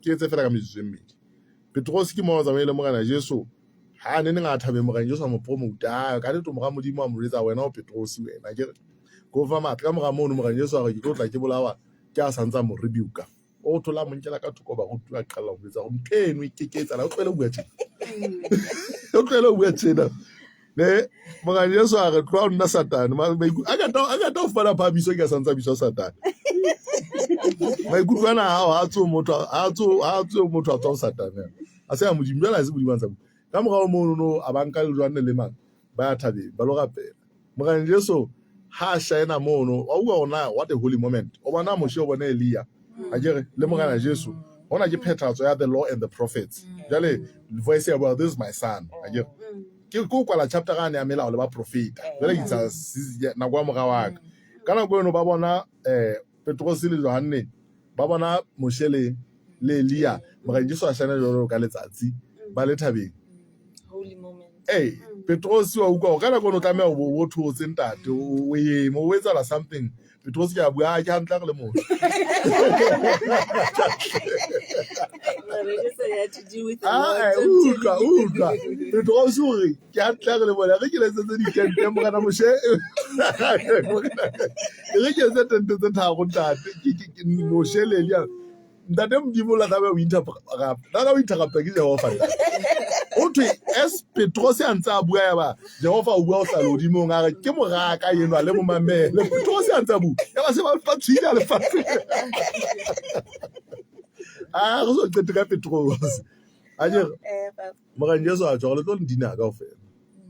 Ke etse fela ka metsotso e mmedi. Petrose ke mo a tsamaile Morena Jesu ha ne neng a thabeng Morena Jesu a mo promote a ka nnete mora Modimo a mo jwetsa wena o Petrose wena akere. Ko fa matla ka mora mono Morena Jesu a re ke tlo tla ke bolawa ke a santsa mo rebuke. O thola mo nkela ka thoko baruti ba qala ho jwetsa hore ntho eno e ke ke etsahala o tlohele ho bua tjena. O tlohele ho bua tjena. Ne Morena Jesu a re tloha nna Satane a kata ho fumana phahamiso ke a santsa bitswa Satane. Maikutlo ana a hao ha tswe motho ha tswe motho a tswa ho Satane. A se a Modimo jwale ha se Modimo a ntsa bua. Ka morao mono no a ba nka le Johanne le mang ba ya thabeng ba lo rapela. Morena Jesu ha a shaena mono wa utlwa hore na what a holy moment. O bona Moshe o bona Elia akere le Morena Jesu. Hona ke phethahatso ya the law and the prophets. Jwale voice ya bua this is my son akere. Ke ko kwala chapter ga ne ya melao le baprofeta. Jwale ke itsa nako ya mora wa ka. Ka nako eno ba bona Petrose le Johanne ba bona Moshe le le Elia Morena Jesu a shana jwalo ka letsatsi ba le thabeng. Holy moment. Ee, Petrose wa utlwa hore ka nako eno o tlameha ho bo o thotse ntate o eme o etsahala something. Petrose ke a bua ke hantle re le motho. Utlwa utlwa Petrose o re ke hantle re le mona re ke letsetse ditente Morena Moshe re ke etse tente tse tharo ntate Moshe le Elia. Ntate Modimo la tlameha ho interrupt la ho interrupta ke Jehova ntate. O thwe as Petrose a ntse a bua ya ba Jehova o bua o sa lehodimong a re ke moraka enwa le mo mamele. Petrose a ntse a bua ya ba se ba tshwile a lefatshe. Ah re so qete ka Petrose. A je Morena Jesu a tswa le tlo ndina kaofela.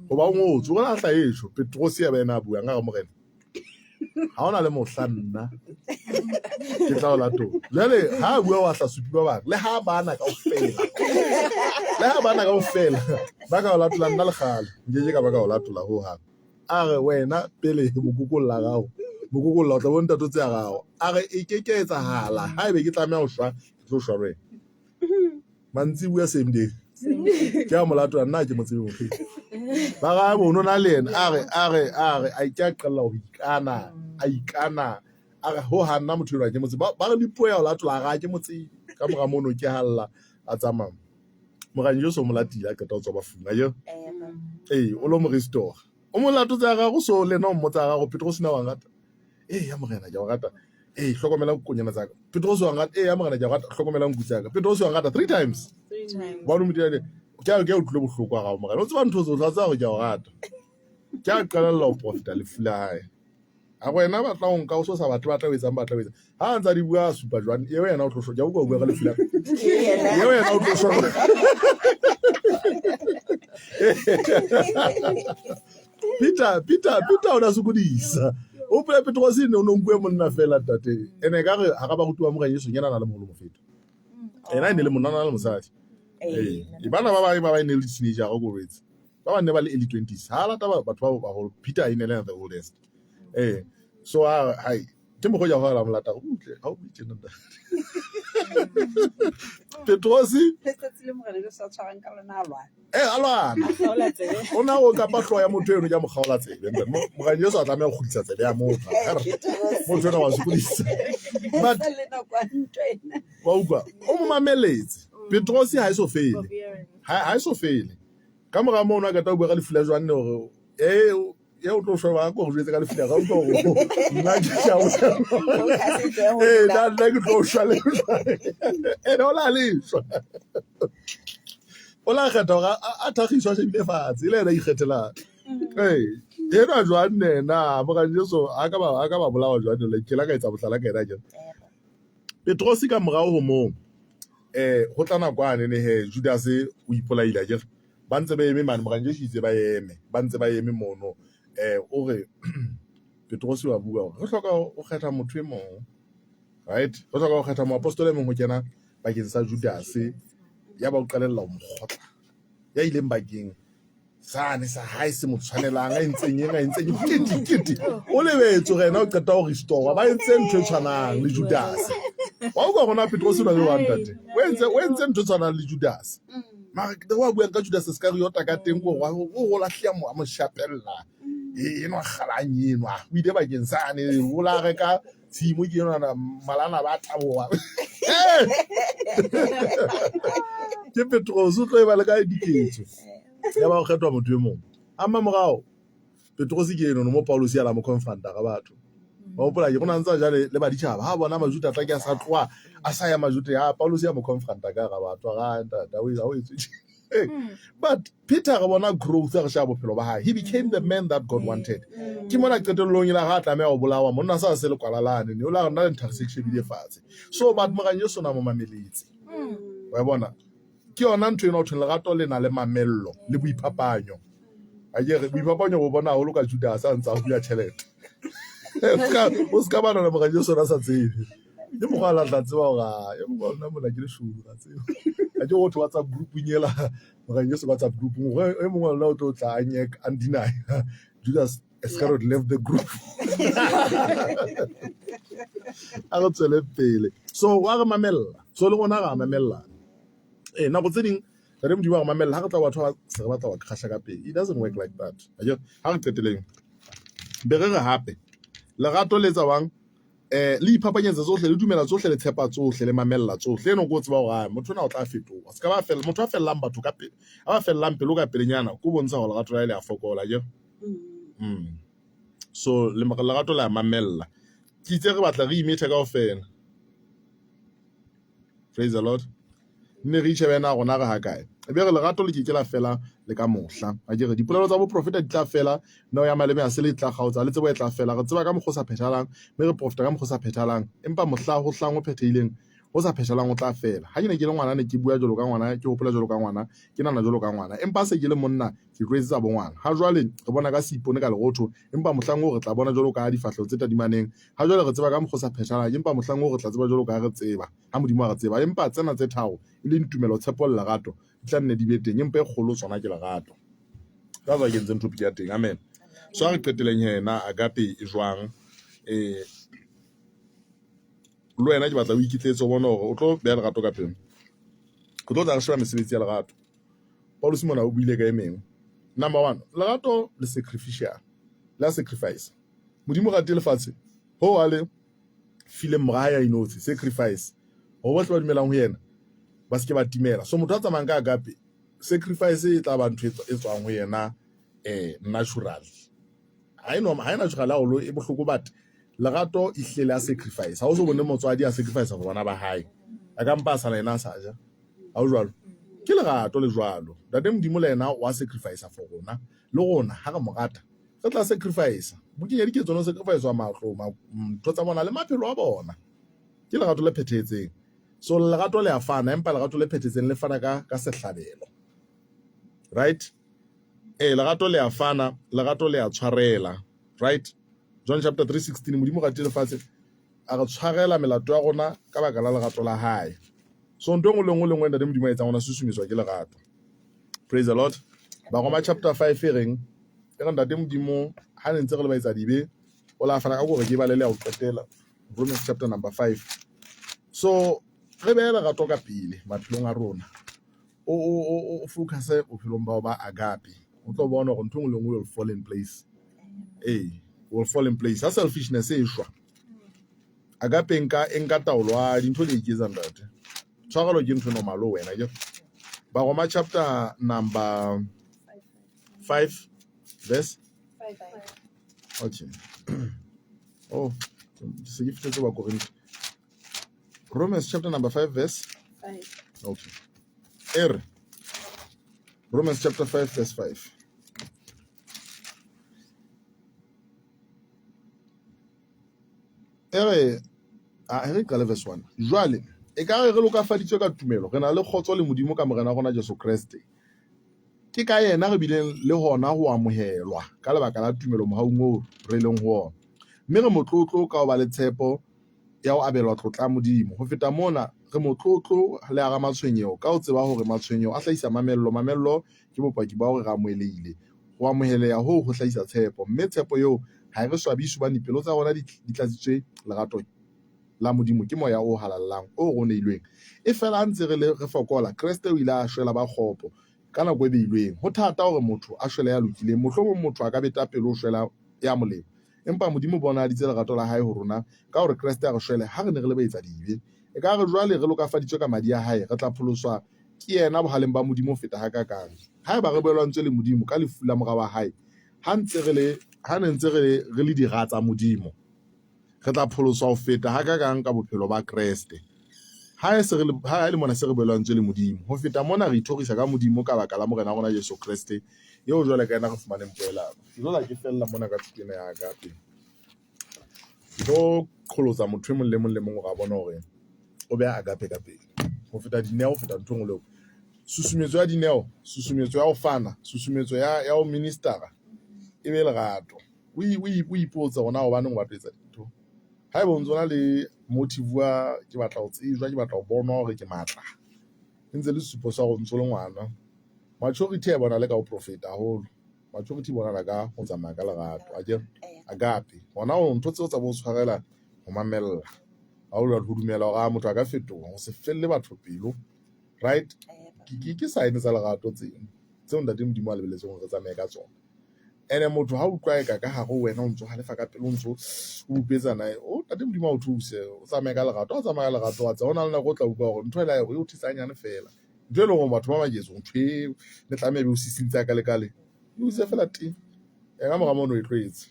Hoba o ngotswe o la hlaesho Petrose ya ba ena a buang a re Morena ha ona le mohla nna ke tla o latola. Jwale ha a bua wa hla supi ba bang le ha bana kaofela le ha bana kaofela ba ka o latola nna le kgale nkeke ka ba ka o latola hohang. A re wena pele mokokong la gago Mokokolla o tla bo ntate o tse ya gago. A re e ke ke etsahala. Ha ebe ke tlameha ho shwa, ke tlo shwa le wena. Mantsibuya same day. Ke a mo latola nna ha ke mo tsebe motho. Ba ga bo no na le yena a re a re a re a ke a qella ho ikana, a ikana. A re ho ha nna motho enwa ke mo tsebe. Ba re le puo ya ho latola a re ha ke mo tsebe. Ka mora mono ke halla a tsamaya. Morena Jesu o mo latile a qeta ho tswa bafung. Ayo. Ee, o lo mo restore. O mo latotse ya gago so le ena o mmotsa ya gago Petrose na wa nrata? Ee ya morena ke a o rata. Ee hlokomela konyana tsa ka. Petrose wa nrata? Ee ya morena ke a o rata. Hlokomela nku tsa ka. Petrose wa nrata three times. Three times. Ba no modira ke a ke utlwile bohloko ga gago morena. O tseba ntho tsotlhe wa tseba gore ke a o rata. Ke a qalella ho profita lefu la hae. A go wena ba tla o nka o so sa batle ba tla o etsang ba tla o etsang. Ha a ntsa di bua a supa jwang eo yena o tlo shwa. Ke a utlwa o bua ka lefu la. Eo yena o tlo shwa. Peter Peter Peter o na sokodisa. O pele Petrose ne o no nkuwe monna fela ntate. Ene ka re ha ka barutuwa ba Morena Jesu yena na le moholo mofeta. Ena e ne le monna na le mosadi. Ee, bana ba bang ba ba e ne le teenager go kolwetse. Ba bang ne ba le early 20s. Ha lata batho ba baholo Peter e ne le the oldest. Ee. So a hai ke mokgwa ja go la molata o utle ha o bue tjena ntate. Petrose Letsatsi le Morena Jesu a tshwarang ka lona a lwana. Eh, a lwana. Kgaola tsebe. O na o kapa hlooho ya motho eno ke a mo kgaola tsebe. Ntate. Morena Jesu a tlameha ho kgutlisa tsebe ya motho. Motho ena wa sokodisa. But Sa le nako ya ntwa ena. wa utlwa o mo mameletse. Petrose ha e so fele. Forbearance. Ha e so fele. Ka mora mono a qeta ho bua ka lefu la Johanne hore eh ye o tlo shwa ba ko go jwetse ka lefu la ga utlwa hore nna ke tla o eh nna nna ke tlo shwa le ene o la le shwa o la kgetha hore a thakgiswa a shebile fatshe e le ena a ikgethelang ee enwa Johanne ena Morena Jesu a ka ba a ka ba bolawa Johanne le ke la ka etsa bohlala ka ena akere Petrose ka morao ho moo eh ho tla nako ane ne he Judase o ipolaile akere ba ntse ba eme mane Morena Jesu itse ba eme ba ntse ba eme mono eh o re Petrose wa bua hore re hloka ho kgetha motho e mong right re hloka ho kgetha moapostola e mong ho kena bakeng sa Judase ya ba o qalella ho mo kgotla ya ileng bakeng sane sa hae se mo tshwanelang a entseng eng a entseng eng kete kete o lebetse gore ena o qeta ho restore ba entse ntho e tshwanang le Judase wa utlwa gona Petrose o na le wa ntate o entse o entse ntho e tshwanang le Judase mara ke wa buang ka Judas Iscariot ka teng ko go go lahlea mo a mo shapella e enwa kgalang enwa o ile bakeng sane o la reka tshimo ke enwa na malana ba taboga ke Petrose o tlo e ba le ka diketso ya ba go kgethwa motho e mongwe a mmamorao Petrose ke eno mo Paulus ya la mo confronta ga batho ba gopola ke go na ntse jale le baditšhaba ha bona majuta tla ke a sa tloa a sa ya majuta ya Paulus ya mo confronta ka ga batho ga ntate o o etswe but Peter re bona growth re shaba bophelo ba hae he became the man that God wanted ke mona qetellong ela ga a tlameha ho bolawa monna sa se le kwalalane ne o la rena le ntha se shebile fatshe so but Morena Jesu na mo mameletse wa bona ke yona ntho ena ho thweng lerato le na le mamello le boiphapanyo a ke re boiphapanyo bo bona haholo ka Judas a ntse a hula tjhelete o se ka ba nana Morena Jesu a sa tsebe ke mokgwa a tla tseba hore a e mongwe wa lona mona ke leshodu ga tseba a ke go WhatsApp group-ung ela Morena Jesu WhatsApp group-ung e mongwe wa lona o tlo tla a nyek a deny Judas Iscariot left the group a re tswele pele so wa re mamella so le rona ra mamellana ee nako tse ding Ntate Modimo wa re mamella ha re tla batho ba se re batla wa crasha ka pele it doesn't work like that akere ha re qeteleng be re re hape lerato le etsa bang eh le iphapanyetsa tsohle le dumela tsohle le tshepa tsohle le mamella tsohle eno ko tseba hore motho ona o tla fetoha se ka ba fella motho a fellang batho ka pele a ba fellang pelo ka pelenyana ko bontsha hore lerato la le a fokola akere so le lerato la mamella ke itse re batla re imethe kaofela praise the Lord nne re itjhebe na rona re hakae e be re lerato le ke ke la fela le ka mohla a ke re dipolelo tsa boprofeta di tla fela neo ya maleme a sele e tla kgaotsa le tsebo e tla fela re tseba ka mokgwa o sa phethahalang mme re profeta ka mokgwa o sa phethahalang empa mohla ho hlang o phethehileng ho sa phethahalang o tla fela ha ke ne ke le ngwana ne ke bua jwalo ka ngwana ke hopola jwalo ka ngwana ke nahana jwalo ka ngwana empa se ke le monna ke tlwaetse tsa bongwana ha jwale re bona ka seipone ka lerotho empa mohlang oo re tla bona jwalo ka difahleho tse tadimaneng ha jwale re tseba ka mokgwa o sa phethahalang empa mohlang oo re tla tseba jwalo ka ha re tseba ha Modimo a re tseba. Empa tsena tse tharo, e leng tumelo, tshepo le lerato, di tla nne di be teng, empa e kgolo tsona ke lerato. Ka tswa ke entseng topic ya teng. Amen. So a re qeteleng he na agape e jwang? Eh le wena ke batla o ikitletse o bone hore o tlo beha lerato ka pele. Re tlo tla re sheba mesebetsi ya lerato. Paulus mona o buile ka e mengwe. Number one, lerato le sacrificial. La sacrifice. Modimo o ratile lefatshe hoo a le fileng mora hae a inotshi, sacrifice. Hore bohle ba dumelang ho yena ba se ke ba timela. So motho a tsamayang ka agape, sacrifice e tla ba ntho e tswang ho yena naturally. Ha e normal, ha e natural haholo e bohloko but lerato e hlile le a sacrifice. Ha o so bone motswadi a sacrifice for bana ba hae. A ka mpa a sala yena a sa ja. Ha o jwalo? Ke lerato le jwalo. Ntate Modimo le yena wa sacrifice for rona. Le rona ha re mo rata re tla sacrifice. Bukeng ya Diketso no sacrifice wa matlo, ntho tsa bona le maphelo a bona. Ke lerato le phethahetseng. So lerato le a fana empa lerato le phethahetseng le fana ka sehlabelo. Right? Ee, lerato le a fana, lerato le a tshwarela. Right? John chapter 3:16 Modimo o ratile lefatshe a re tshwarela melato ya rona ka baka la lerato la hae. So ntho e nngwe le nngwe le nngwe ntate Modimo a etsang ona susumetswa ke lerato. Praise the Lord. Baroma chapter 5 e reng e re ntate Modimo ha ne ntse re le baetsa dibe o la fana ka gore ke balele ya ho qetela Romans chapter number 5. So re behe lerato ka pele maphelong a rona. O focus bophelong bao ba agape. O tlo bona hore ntho e nngwe le nngwe will fall in place. Ee, will fall in place. Ha selfishness e shwa, agape e nka taolo a dintho di iketsa ntate. Tshwarelo ke ntho e normal ho wena ke. Baroma chapter number 5 verse okay. Oh, se ke fihletse ba Korinthe. Romans chapter number 5 verse 5. Okay. Ere. Romans chapter 5 verse 5. Ere a re qale verse 1. Jwale e ka re re lokafaditswe ka tumelo, re na le kgotso le Modimo ka Morena wa rona Jesu Kreste. Ke ka yena re bileng le hona ho amohelwa ka lebaka la tumelo mohaung oo re leng ho ona. Mme re motlotlo ka ho ba le tshepo ya ho abelwa tlotla ya Modimo. Ho feta mona, re motlotlo le hara matshwenyeho ka ho tseba hore matshwenyeho a hlahisa mamello, mamello ke bopaki ba hore re amohelehile. Ho amoheleha hoo ho hlahisa tshepo, mme tshepo eo ha e re swabise hobane dipelo tsa rona di tlatsitswe lerato la Modimo ke Moya o Halalelang oo re o neilweng. Efela ha ntse re le re fokola, Kreste o ile a shwela ba kgopo ka nako e beilweng. Ho thata hore motho a shwele ya lokileng, mohlomong motho a ka beta pelo ho shwela ya molemo. Empa Modimo o bonahaditse lerato la hae ho rona ka hore Kreste a re shwele ha re ne re le baetsadibe. Ekare jwale re lokafaditswe ka madi a hae, re tla pholoswa ke yena bohaleng ba Modimo ho feta hakakang. Haeba re boelantswe le Modimo ka lefu la Mora wa hae, ha ntse re le, ha ne ntse re, re le dira tsa Modimo, re tla pholoswa ho feta hakakang ka bophelo ba Kreste. Ha e se re le, ha e le mona se re boelantswe le Modimo. Ho feta mona re ithorisa ka Modimo ka baka la Morena wa rona Jesu Kreste, eo jwale ka yena re fumaneng poelano. Ke tlo tla ke fella mona ka thuto ena ya agape. Ke tlo qholotsa motho e mong le mong le mong hore a bone hore o beha agape ka pele. Ho feta dineo, ho feta ntho e nngwe le e nngwe. Susumetso ya dineo, susumetso ya ho fana, susumetso ya ho ministera e be lerato. O ipotse hore na hobaneng o batla ho etsa dintho. Haeba o ntso na le motive wa ke batla ho tsejwa, ke batla ho bonwa hore ke matla, e ntse le sesupo sa hore o ntso le ngwana. Maturity ha e bonahale ka ho profeta haholo. Maturity e bonahala ka ho tsamaya ka lerato, akere? Agape. Hona ho ntho tseo tsa bo tshwarela, ho mamella. Ha ho jwalo, ho dumela hore motho a ka fetoha, ho se felle batho pelo. Right? Ke sign tsa lerato tseno, tseo Ntate Modimo a lebelletseng hore re tsamaye ka tsona. Ene motho ha utlwa eka ka hare ho wena o ntso halefa ka pelo, o ntso o bupetsana, o Ntate Modimo a o thuse, o tsamaye ka lerato. Ha o tsamaya ka lerato, wa tseba ho na le nako o tla utlwa hore ntho ela e o thusa hanyane feela. Ntho e leng hore batho ba maketse ntho e ne tlameha ebe o sisintse a ka le kale, e utse fela teng. E ka mora mono o e tlwaetse.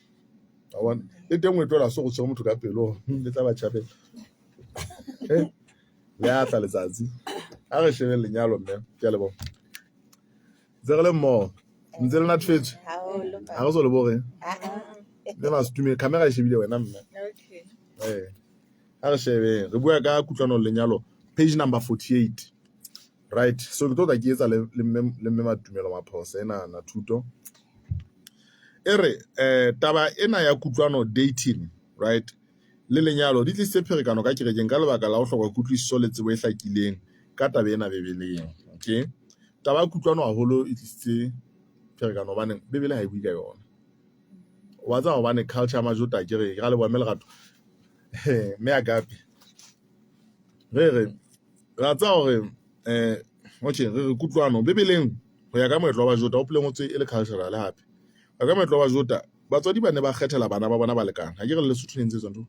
Wa bona? Le teng o e tlohela so go tshwere motho ka pelo, le tla ba tjhabela. Le a tla letsatsi. A re shebeng lenyalo mme, ke a leboha. Ntse re le mmoho, ntse le natefetswe. Ha re so le boreng. Le masetume, camera e shebile wena mme. Okay. Eh. A re shebeng, re bua ka kutlwano le lenyalo, page number 48. Right. So ke tlo tla ke etsa le mme Matumelo Maphosa ena na thuto. E re taba ena ya kutlwano dating, right? Le lenyalo di tlisitse pherekano ka kerekeng ka lebaka la ho hloka kutlwisiso le tsebo e hlakileng ka taba ena Bibeleng. Okay. Taba ya kutlwano haholo e tlisitse pherekano hobane Bibele ha e bue ka yona. Wa tseba hobane culture ya Majota ke re, ke ra leboha mme Lerato. Mme Agape. Re re ra tseba hore okay, re re kutlwano Bibeleng ho ya ka moetlo wa Bajota, o pele ngotswe e le cultural hape. Ho ya ka moetlo wa Bajota, batswadi ba ne ba kgethela bana ba bona balekane. Ha ke re le Lesotho ne ntse etswa ntho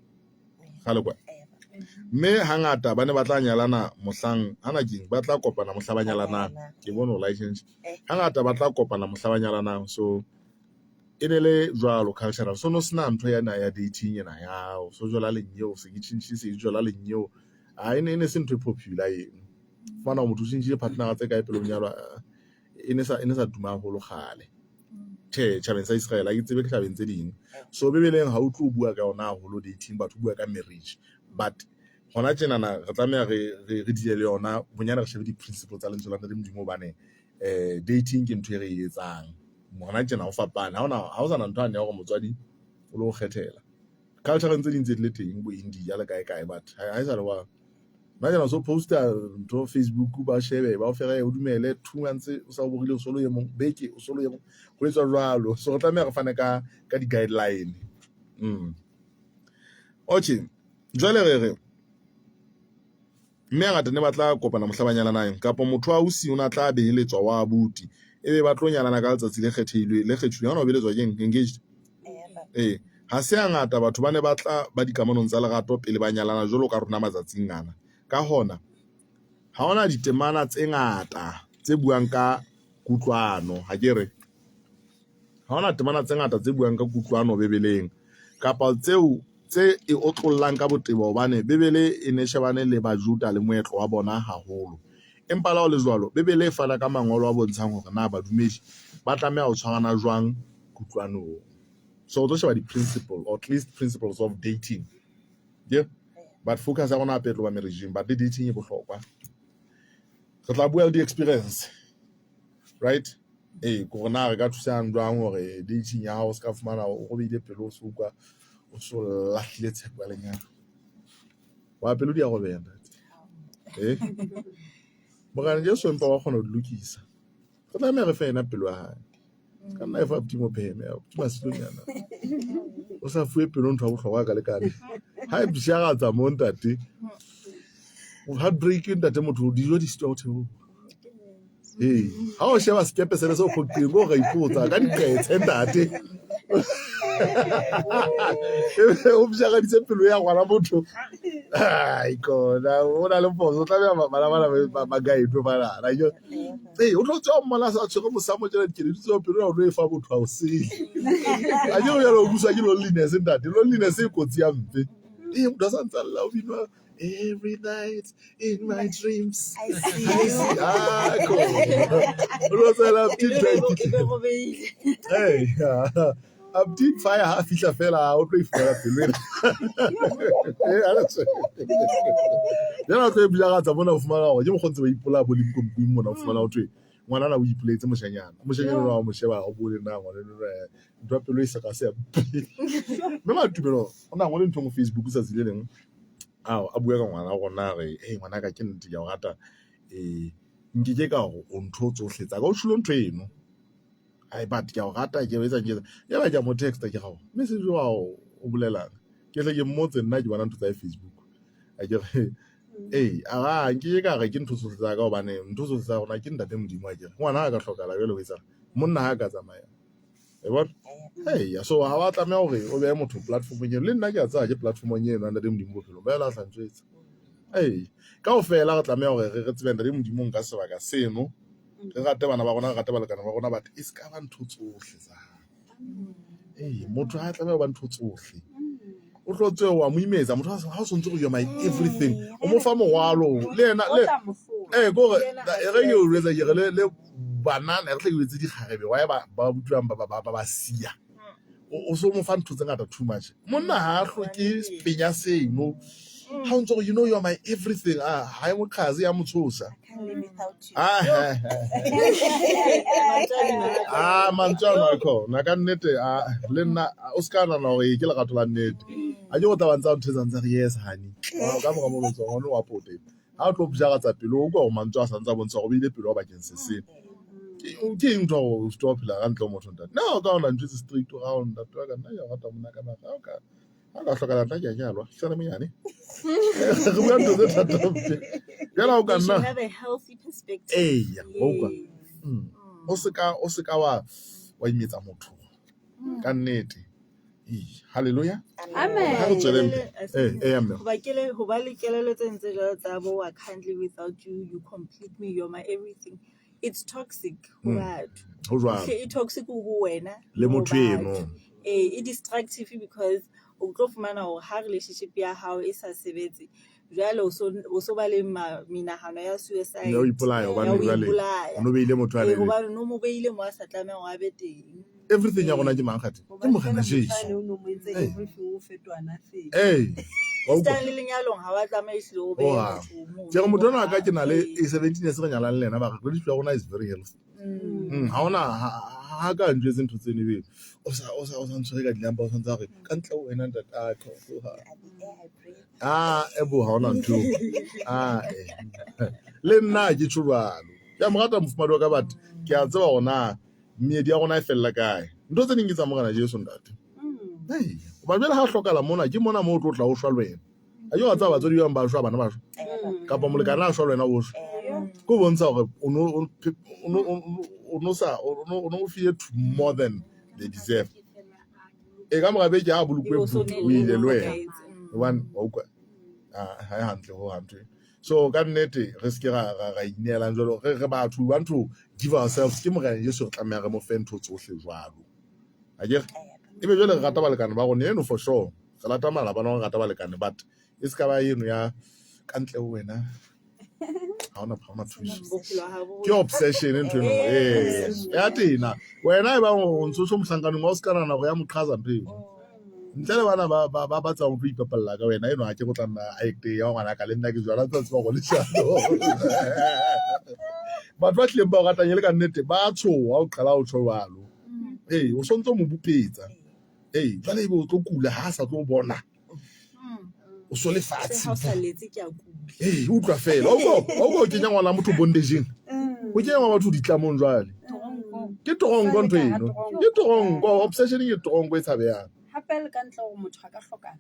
kgale kwa. Mme hangata ba ne ba tla nyalana mohlang hana keng ba tla kopana mohla ba nyalanang. Ke bone o la change. Hangata ba tla kopana mohla ba nyalanang. So e ne le jwalo cultural. So no sena ntho yana ya dating ena ya so jola lenyeo se ke tjhentjhile se ke jola lenyeo. Ha e ne se ntho e popular eno. Fumana hore motho o tjhentjhile partner tse kae pele o nyalwa e ne sa tuma haholo kgale. Tjhe, tjhabeng sa Israel ha ke tsebe tjhabeng tse ding. So Bibeleng ha o tlo bua ka yona haholo dating, batho bua ka marriage. But hona tjenana re tlameha re deal le yona bonyane re shebe di-principle tsa lentswe la Ntate Modimo hobane dating ke ntho e re e etsang. Hona tjena ho fapane. Ha ho sana ntho yane ya hore motswadi o lo kgethela. Culture tse ding tse di le teng bo India le kae kae but ha e sa le wa nna jana so poster ntho Facebook ba shebe ba o fere o dumele 2 months o sa o borile o solo e mong beke o solo e mong ho etswa jwalo. So re tlameha re fane ka di-guideline. Okay, jwale re re mme hangata ne ba tla kopana mohla ba nyalanang kapa motho wa ausi o ne a tla beheletswa wa abuti ebe ba tlo nyalana ka letsatsi le kgethilweng le kgethilweng. Ha ona ho beletswa keng engaged? Ee, ha se hangata batho ba ne ba tla ba dikamanong tsa lerato pele ba nyalana jwalo ka rona matsatsing ana. Ka hona, ha hona ditemana tse ngata tse buang ka kutlwano, ha ke re? Ha hona temana tse ngata tse buang ka kutlwano Bibeleng kapa tseo tse e otlollang ka botebo hobane Bibele e ne shebane le Bajuda le moetlo wa bona haholo. Empa le ha ho le jwalo, Bibele e fana ka mangolo a bontshang hore na badumedi ba tlameha ho tshwarana jwang kutlwanong. So re tlo sheba di-principle or at least principles of dating. Yeah? But focus ya rona hape e tlo ba marriage-eng, but le dating e bohlokwa. Re tla bua le di-experience, right? Ee, ke hore na re ka thusang jwang hore dating ya hao o ska fumana o robehile pelo o so utlwa o so lahlile tshepo ya lenyalo. Wa pelo di a robeha ntate. Eh? Morena Jesu empa wa kgona ho di lokisa. Re tlameha re fe yena pelo ya hae. Ka nna e fa Timo pheme, Timo silonyana. O sa fuwe pelo ntho ya bohlokwa ka lekane. Ha e bshagatsa mo ntate. Heartbreak ntate motho dijo di sitwa ho theoha. Ee, ha o sheba sekepe sele se o phoqileng ko ra ipotsa ka diqetse ntate. O bshagaditse pelo ya ngwana motho. Ai kona o na le phoso o tlameha bana bana ba guide bana. Ee, o tlo tswa mmona sa tshwere mosamo tjena dikeledi tseo pelo ya o tlo e fa motho a o sele. A ke o jalo o buswa ke loneliness ntate. Loneliness e kotsi ya mpe. Ee, motho a sa ntse a lla o binwa every night in my dreams. I see you. Ah, kona. O tlo tsela E be robehile. Hey, Abdi fire ha fihla fela o tlo e fumana pelo ena. Eh, ana tse. Jana o tlo e bjagatsa mona o fumana hore ke mokgwa ntse ba ipolaya bo limpompong mona o fumana ho thwe ngwanana o ipolaetse moshanyana. Moshanyana wa mo sheba o bone na ngwana ntho ya pelo e seka se ya mme Matumelo o na ngole ntho mo Facebook tsatsi le leng ao a bua ka ngwana rona re hey ngwanaka ke nnete ke a o rata eh nkeke ka hore o ntho tsohle tsa ka o tjholo ntho eno. Ai but ke a o rata ke etsa ke etsa ya ba ke a mo texta ke gago message wa o bolelang ke tle ke mmotse nna ke bona ntho tsa Facebook a ke re ee a nke ke ka re ke ntho tsohle tsa ka hobane ntho tsohle tsa rona ke ntate Modimo a ke re ngwana ha ka hlokahala jwale o etsang monna ha ka tsamaya e bona hey so ha wa tlameha hore o behe motho platformong eno le nna ke a tsaya ke platformong eno ntate Modimo bophelong ba ela hlantshwetsa ee kaofela re tlameha hore re tsebe ntate Modimo nka sebaka seno re rate bana ba rona re rate balekane ba rona but e se ka ba ntho tsohle tsa hao. Ee, motho ha tlameha ho ba ntho tsohle o tlo tswe wa mo imetsa motho ha o sontse go you're my everything o mo fa morwalo le yena le ee kore e re ke o jwetsa ke re le banana re tle ke jwetse dikgarebe why ba ba utlwang ba ba ba siya o so mo fa ntho tse ngata too much monna ha a hloke penya seno ha o ntse gore you know you are my everything ah ha e mo qhaze ya mo tshosa ah ah mantswe ano a khona ka nnete a le nna o se ka nana gore ke lerato la nnete a ke go tla ba ntse a ntho tsa ntse re yes honey ka mora molotso ngwane wa pote ha o tlo bjagatsa pelo o kwa gore mantswe a santse a bontsha gore o beile pelo wa bakeng se seno. Ke eng ntho ya gore o sitwa ho phela ka ntle ho motho ntate? Nna o ka ona ntho tse straight ga o ntate wa ka nna ke a rata monna ka mara ha o ka ha o ka hlokahala nna ke a nyalwa ke sale monyane. Re bua ntho tse thata mpe. Jwale ha o ka They nna should have a healthy perspective. eya wa utlwa. Yes. O seka o seka wa wa imetsa motho ka nnete. Ee, Hallelujah. Amen. Ha re tsweleng pele. Eh, eh, mme. Hoba ke le ho ba le kelello tse ntse jwalo tsa bo I can't live without you, you complete me, you're my everything. It's toxic ho batho. Ho jwalo. Hle e toxic ho wena Le ho motho batho. eno. Eh, e destructive because o tlo fumana hore ha relationship ya hao e sa sebetse jwale o so o so ba le menahano ya suicide. Ya ho ipolaya Ya hobane ho jwale ipolaya. o no beile motho a Eh, le hobane no mo beile mo a sa tlamehang hore a be teng. everything ya rona ke mang kgathe? Ke Hobane Morena fela motho Jesu. ane o no mo entse Ee. everything o fetoha nothing. Ee. Wa utlwa? Esitana le lenyalong ha wa tlameha ehlile o behe Hohang. motho mono Ke re motho ona ka ke na le Ee. e 17 years re nyalang le yena ba re relationship ya rona is very healthy. Ha hona ha ha ka njwetse ntho tseno ebe o sa o sa o sa ntshwere ka dilampa o santse a re ka ntle ho wena ntate a tloha. Ah ebo ha hona ntho. Ah eh. Le nna ke tjho jwalo. Ke a mo rata mofumahadi wa ka but ke a tseba hore na meedi ya rona e fella kae. Ntho tse ding ke tsa Morena Jesu ntate. Ei, hoba jwale ha hlokahala mona ke mona moo o tlo tla o shwa le wena. A ke wa tseba batswadi ba bang ba shwa bana ba shwa. Kapa molekane a shwa le wena o shwa. Ke ho bontsha hore o no o no o no sa o no o no file to more than they deserve. E ka mora beke ha bolokwe Ebe o so o ile le wena. hlokahetse. Hobane wa utlwa ah, ha e hantle ho hang ntho eo. So ka nnete re seke ra ra ra ineelang jwalo re re batho we want to give ourselves ke Morena Jesu re tlameha re mo fe ntho tsohle jwalo. Akere? Ebe jwale re rata balekane ba rona eno for sure. Re rata malapa a rona, re rata balekane but e se ka ba eno ya ka ntle ho wena ha hona ha hona thuso. Bophelo ha bo Ke obsession ntho eno. Eh, ya tena. Wena e bang o ntso so mohlankaneng wa o se ka nahana hore ya mo qhaza ntho eno. Ntle le bana ba ba ba ba tsebang ho tlo ipapalla ka wena eno ha ke go tla nna a acte ya ngwana ka le nna ke jwala tsa tseba gore leshano. Batho ba tlileng ba o ratang e le ka nnete ba tshoha o qala o tjho jwalo. Ee, o sontso o mo bupetsa. Ee, jwale ebe o tlo kula ha a sa tlo o bona. O so le fatshe. Ha o sa letse ke a kula. Ee, utlwa fela. Wa utlwa wa utlwa o kenya ngwana motho bondageng. O kenya ngwana batho ditlamong jwale. Ke toronko ntho eno. Ke toronko, obsession ke toronko e tshabehang. Hape le ka ntle hore motho a ka hlokang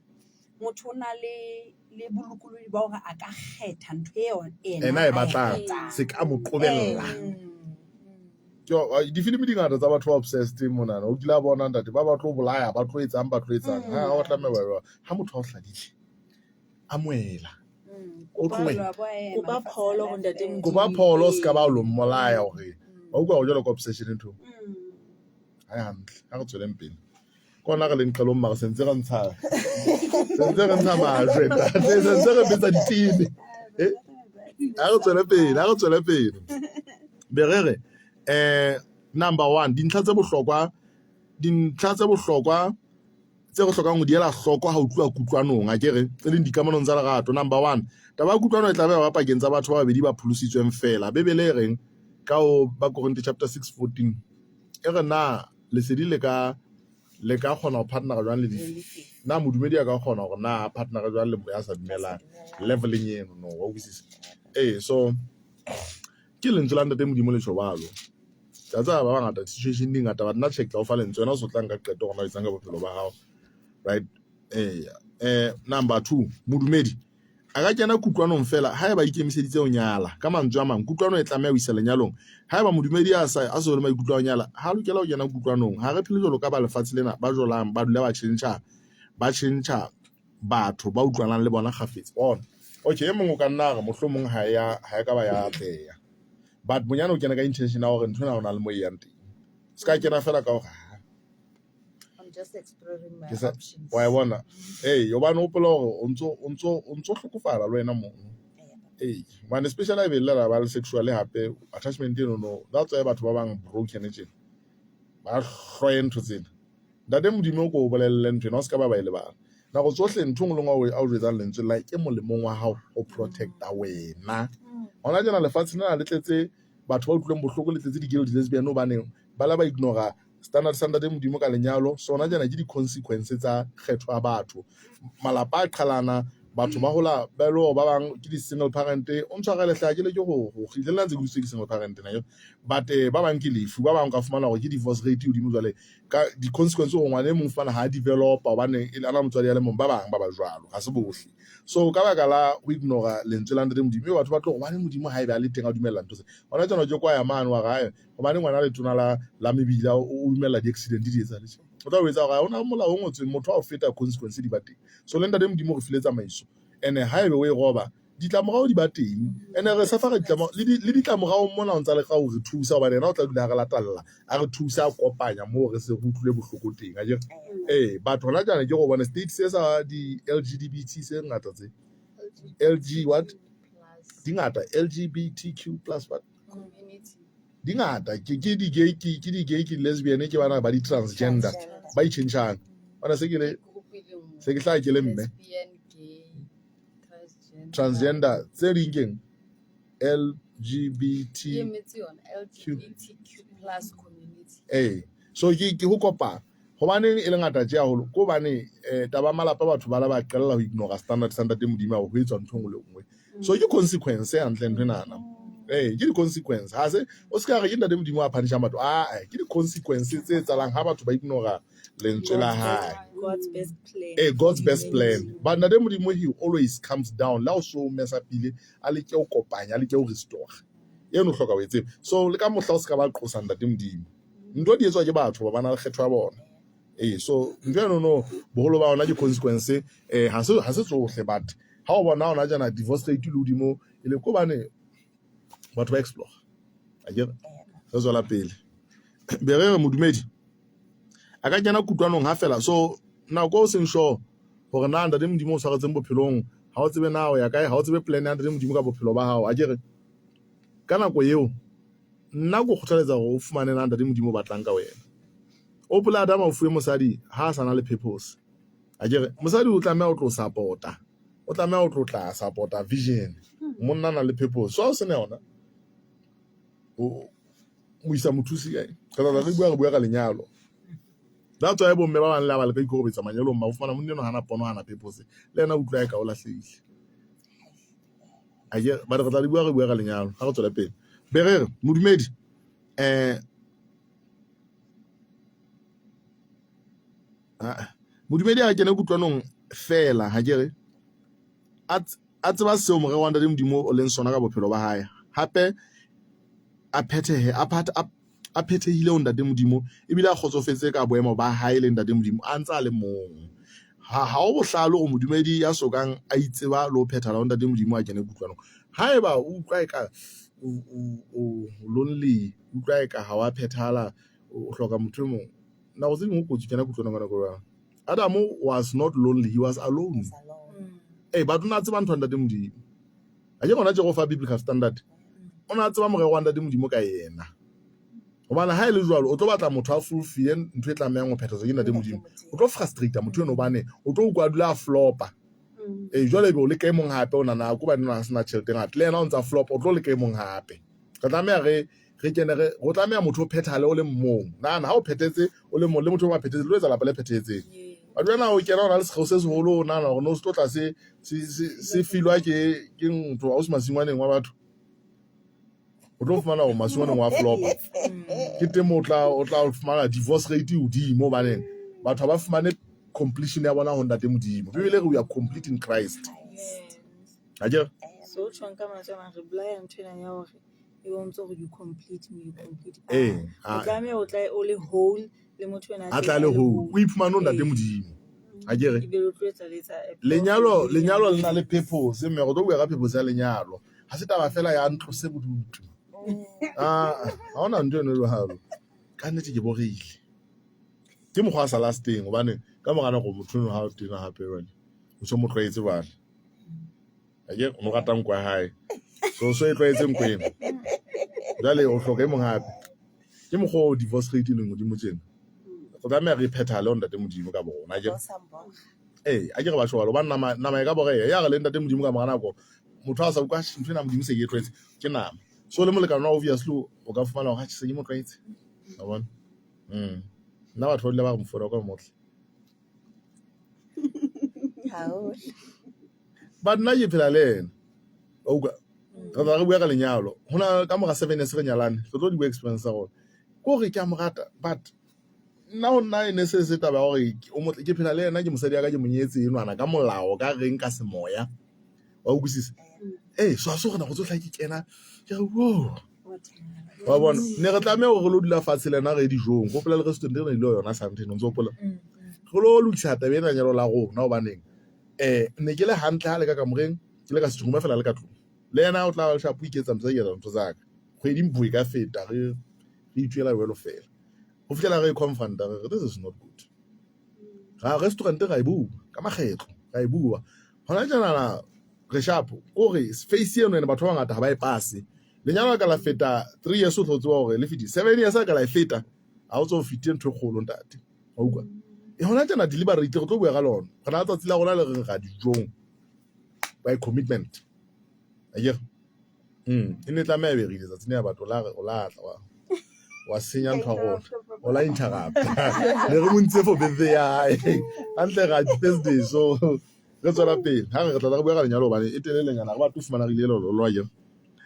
motho o na le le bolokolohi ba hore a ka kgetha ntho eo Ena e batlang se ka mo qobella. Ke difilimi di ngata tsa batho ba obsessed monana. O kile a bona ntate ba ba tlo bolaya, ba tlo etsang, ba tlo etsang. Ha o tlameha wa ha motho a o hladile. Amohela. O tlohele. Kopa pholo ho ntate Modimo. Kopa pholo o ska ba o lo mmolaya hore wa utlwa hore jwalo ka obsession ntho. Ha e hantle. Ha re tsweleng pele. Ke hona re leng qalong mara sentse re ntsha sentse re ntsha majwe ntate sentse re betsa ditene. Eh? Ha re tswele pele, ha re tswele pele. Be re re eh number 1 dintlha tse bohlokwa dintlha tse bohlokwa tse re hlokang ho di ela hloko ha ho tluwa kutlwanong akere e leng dikamanong tsa lerato. Number 1 taba ya kutlwano e tlameha ba pakeng tsa batho ba babedi ba pholositsweng feela. Bebele e reng ka ho ba Korinthe chapter 6 14 e re na lesedi le ka le ka kgona ho partnera jwang le lefifi? Na modumedi a ka kgona hore na a partnere jwang le ya sa dumelang leveleng eno? No, wa utlwisisa? Ee, so ke lentswe la ntate Modimo le tjho jwalo. Ke a tseba ba bangata situation di ngata but nna tjhe ke tla o fa lentswe wena o so tla nka qeto hore na o etsang ka bophelo ba hao. Right? Eya. Number 2, modumedi a ka kena kutlwanong feela haeba a ikemiseditse ho nyala. Ka mantswe a mang, kutlwano e tlameha ho isa lenyalong. Haeba modumedi a sa a so le maikutlo a ho nyala, ha a lokela ho kena kutlwanong. Ha re phele jwalo ka ba lefatshe lena ba jolang, ba dula ba tjhentjha, ba tjhentjha batho ba utlwanang le bona kgafetsa. Bona. Okay, e mong o ka nna a re mohlomong ha ya ha e ka ba ya atleha. But bonyane o kena ka intention ya hore ntho ena ho na le mo e yang teng. Se ka kena feela ka hore ha I'm just exploring my ke sa options. wa e bona. Ee, hobane o hopola hore o ntso o ntso o ntso hlokofala le wena mono. Ee, hobane especially ha ebe le la ba le sexual hape attachment eno no. That's why batho ba bang broken tjena. Ba hloye ntho tsena. Ntate Modimo o ko o bolelle ntho ena o ska ba ba e lebala. Nako tsohle ntho e nngwe le nngwe a o jwetsang lentswe la ke molemong wa hao ho protecta wena. Hona tjena lefatshe lena le tletse batho ba utlwileng bohloko le tletse di-gay le di-lesbian hobane ba la ba ignora standard sa ntate Modimo ka lenyalo. Sona tjena ke di-consequence tsa kgetho ya batho. Malapa a qhalana, Batho ba hola ba e le hore ba bang ke di-single parent. O ntshwarele hle, ha ke leke ho le nna ntse ke hodisitswe ke single parent na, but ba bang ke lefu, ba bang o ka fumana hore ke divorce rate e hodimo jwale ka di-consequence hore ngwana e mong fumana ha developa hobane e ana motswadi a le mong, ba bang ba ba jwalo, ha se bohle. So ka baka la ho ignora lentswe la Ntate Modimo, batho ba tlo hobane Modimo ha ebe a le teng a dumella ntho tse. Hona tjena ke kwa ya mane wa re hobane ngwana letona la mebila o dumella di-accident di etsahale tje. O tla o etsa hore ha hona molao o ngotsweng motho ha o feta consequence di ba teng. So le Ntate Modimo o re file tsamaiso ene haebe o e roba ditlamorao di ba teng. Ene re suffer ditlamorao le ditlamorao mona o ntsa leka ho re thusa hobane yena o tla dula a re latalla, a re thusa a kopanya moo re se re utlwile bohloko teng akere. Ee, but hona jwale ke go bona state se sa di-L_G_B_T se ngata tse L_G what di ngata L_G_B_T_Q plus what di ngata ke di-gay ke di-gay ke di-lesbian ke bana ba di-transgender ba itjhentjhang. Bona se ke le se ke hlaha ke le mme transgender tse ding keng LGBT Q ee so ke ho kopana. Hobaneng e le ngata tje haholo? Ke hobane taba ya malapa batho ba la ba qelela ho ignora standard sa Ntate Modimo hore ho etswa ntho e nngwe le nngwe. So ke consequence hantle ntho enana. Ee, ke di-consequence. Ha se o se ka re ke Ntate Modimo a punishang batho. Aa, ke di-consequence tse etsahalang ha batho ba ignora lentswe la hae. God's best plan. Ee, God's best plan. But Ntate Modimo he always comes down. Le ha o so mess up-ile, a leke ho kopanya, a leke ho restore. Eno o hloka ho e tseba. So le ka mohla o se ka ba qosa Ntate Modimo. Ntho di etswa ke batho ba ba na le kgetho ya bona. Ee, so ntho eno no boholo ba yona ke consequence ha se tsohle but ha o bona hona jana divorce rate le hodimo e le ko hobane batho ba explore. Akere re tswela pele. Be re re modumedi a ka kena kutlwanong ha fela so nako o seng sure hore na Ntate Modimo o tshwaretseng bophelong, ha o tsebe na o ya kae, ha o tsebe plan ya Ntate Modimo ka bophelo ba hao. Akere ka nako eo nna ko kgothaletsa hore o fumane na Ntate Modimo o batlang ka wena. O hopola Adama o fuwe mosadi ha a sa na le purpose. Akere mosadi o tlameha ho tlo support-a, o tlameha ho tlo tla support-a vision. Monna a na le purpose. So ha o sena yona o mo isa mothusi kae? Re tla re bua re bua ka lenyalo. That's why bomme ba bang le ha ba leka ho ikokobetsa manyalong ba o fumana monna enwa hana pono hana purpose. Le yena o utlwa eka o lahlehile. Akere but re tla di bua re bua ka lenyalo. Ha re tswele pele. Be re re modumedi modumedi a kene kutlwanong fela ha ke re a tseba seo morero wa Ntate Modimo o leng sona ka bophelo ba hae. Hape a phethehe a phethehile ho Ntate Modimo ebile a kgotsofetse ka boemo ba hae le Ntate Modimo a ntse a le mong. Ha ho bohlale hore modumedi ya sokang a itseba le ho phethahala ho Ntate Modimo a kene kutlwanong. Haeba o utlwa eka o lonely, o utlwa eka ha wa phethahala, o hloka motho e mong. Nako tse ding ho kotsi kena kutlwanong ka nako e jwalo. Adam was not lonely, he was alone. Ee, but o ne a tseba ntho ya Ntate Modimo. Ha ke gona tje go fa biblical standard. O ne a tseba morero wa Ntate Modimo ka yena. Hobane ha e le jwalo, o tlo batla motho a fulfill ntho e tlamehang ho phethatswa ke Ntate Modimo. O tlo frustrate motho eno hobane o tlo utlwa a dula a flopa. Ee, jwale ebe o leka e mong hape o nahana ko hobane a sena tjhelete e ngata. Le yena o ntsa flop, o tlo leka e mong hape. Re tlameha re re kene re ho tlameha motho o phethahale o le mong. Nahana ha o phethetse o le mong le motho o mong a phethetse, le tlo etsa lapa le phethahetseng. Batho bana o kena o na le sekgeo se seholo, o nahana hore no se tlo tla se se filwa ke ke ntho ausi masingwaneng wa batho. O tlo fumana hore masingwaneng wa flopa. Ke teng moo o tla fumana divorce rate e hodimo hobaneng batho ha ba fumane completion ya bona ho Ntate Modimo. Bibele e re we are complete in Christ. Akere? So tjhong ka mantswe a mang re bolaya ntho ena ya hore e o ntse hore you complete me, you complete. Ee, O tlameha o tla o le whole le motho ena a tla le whole. O iphumane ho Ntate Modimo. Akere? Ebe o tlo etsa le etsa Lenyalo lenyalo le na le purpose mme re tlo bua ka purpose ya lenyalo. Ha se taba fela ya ntlose bodutu. Ah, ha hona ntho eno e jwalo. Ka nnete ke boreile. Ke mokgwa a sa lasteng hobane ka mora nako motho eno ha o tena hape jwale o so mo tlwaetse jwale. Akere o no rata nko ya hae. So so e tlwaetse nko ena. Jwale o hloka e mong hape. Ke mokgwa o divorce rate e leng hodimo tjena. Re tlameha re phethahale ho Ntate Modimo ka borona. Akere? Ee, akere batho jwalo hobane nama nama e ka boreha. Ya re le Ntate Modimo ka mora nako motho ha sa utlwa ntho ena Modimo se ke e tlwaetse ke nama. So le molekane wa obviously o ka fumana hore se ke mo tlwaetse. Wa bona? Nna batho ba dula ba re mofuta wa ka o motle. Haholo. But nna ke phela le ena. Wa utlwa? Re tla re bua ka lenyalo. Ho na ka mora 7 years re nyalane, re tlo di bua experience tsa rona. Ke hore ke a mo rata but nna ho nna e ne se se taba ya hore o motle, ke phela le yena, ke mosadi ya ka, ke mo nyetse enwana ka molao, ka reng ka semoya. Wa utlwisisa? Ee, so ha se hore nako tsohle ha ke kena ke re wo. Wa bona? Ne re tlameha hore re lo dula fatshe le yena re ye dijong. Ke hopola le restaurant e re ile ho yona Sandton, o ntso hopola? Re lo lokisa taba ena ya lenyalo la rona hobaneng ne ke le hantle ha le ka kamoreng, ke le ka sitting room feela le ka tlung. Le yena o tla ba shapo o iketsa ntho tsa iketsa ntho tsa ka. Kgwedi mpo e ka feta re re itjwela jwalo feela. Ho fihlela re confront-a re re this is not good. Ra restaurant ra e bua ka makgetlo, ra e bua. Hona tjenana re sharp kore face eno ene batho ba bangata ha ba e pase. Lenyalo la ka la feta 3 years o tlo tseba hore le fetile. 7 years a ka la e feta ha o tso fetile ntho e kgolo ntate. Wa utlwa? E hona tjena deliberate re tlo bua ka lona. Re na le tsatsi la rona le reng ra dijong by commitment. Akere? E ne tlameha ebe re ile tsatsing lena batho o la re o la tla wa wa senya ntho ya rona. O la interrupt. Ne re mo ntshitse for birthday ya hae. Hantle ra Thursday so re tswela pele. Ha re re tla re bua ka lenyalo hobane e telelenyana re batla ho fumana re ile lolo akere.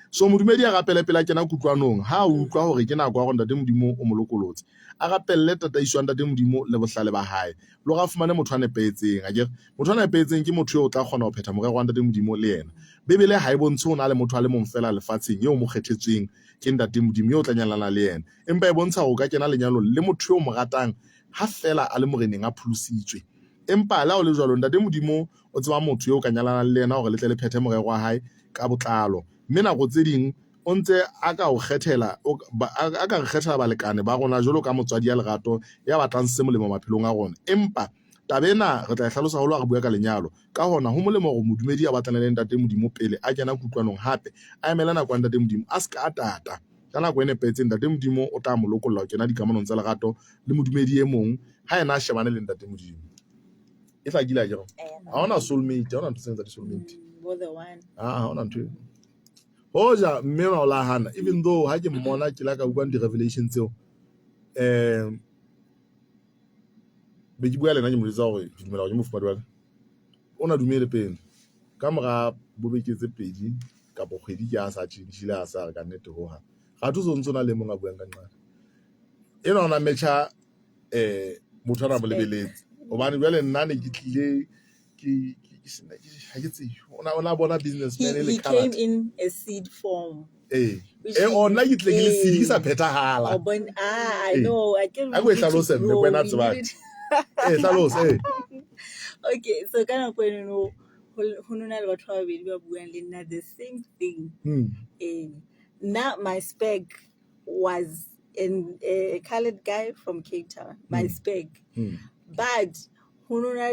So modumedi a rapele pele a kena kutlwanong ha a utlwa hore ke nako ya hore Ntate Modimo o mo lokolotse. A rapelle tataiso ya Ntate Modimo le bohlale ba hae. Le hore a fumane motho a nepahetseng akere. Motho a nepahetseng ke motho eo o tla kgona ho phetha morero wa Ntate Modimo le yena. Bibele ha e bontshe ho na le motho a le mong feela lefatsheng eo mo kgethetsweng ke Ntate Modimo eo o tla nyalana le yena. Empa e bontsha hore o ka kena lenyalong le motho eo o mo ratang ha feela a le Moreneng a pholositswe. Empa le ha ho le jwalo, Ntate Modimo o tseba motho eo o ka nyalanang le yena hore le tle le phethe morero wa hae ka botlalo. Mme nako tse ding o ntse a ka o kgethela, a ka re kgethela balekane ba rona jwalo ka motswadi ya lerato ya batlang se molemo maphelong a rona. Empa taba ena re tla e hlalosa haholo ha re bua ka lenyalo. Ka hona, ho molemo hore modumedi a batlane le Ntate Modimo pele a kena kutlwanong hape a emele nako ya Ntate Modimo, a se ka a tata. Ka nako e nepahetseng, Ntate Modimo o tla mo lokolla ho kena dikamanong tsa lerato le modumedi e mong ha yena a shebane le Ntate Modimo. E hlakile akere? Ha hona soulmate, ha hona ntho tsena tsa di-soulmate. Ah, ha hona ntho eo. Hoja mme enwa o la hana, even though ha ke mmona ke la ka utlwang di-revelation tseo, be ke bua le yena ke mo jwetsa hore ke dumela hore ke mofumahadi wa ka. O na dumele pele. Ka mora bobeke tse pedi kapa kgwedi ke ha sa tjhentjhile a sa re ka nnete hohang. Kgathe o so ntso na le e mong a buang ka nqane. Enwa o na metjha motho ana mo lebeletse. Hobane jwale nna ne ke tlile ke ha ke tsebe. O na bona businessman e le He came in a seed form. Ee. Eh, oh, nna ke tlile ke le seed ke sa phethahala. O bon, ah, I know. I can A ko e hlalose mme ko wena tsebang. Eh, hlalose eh. Okay, so ka nako eno no ho no na le batho ba babedi ba buang le nna the same thing. Eh, nna my spec was in a colored guy from Cape Town, my spec. But ho no na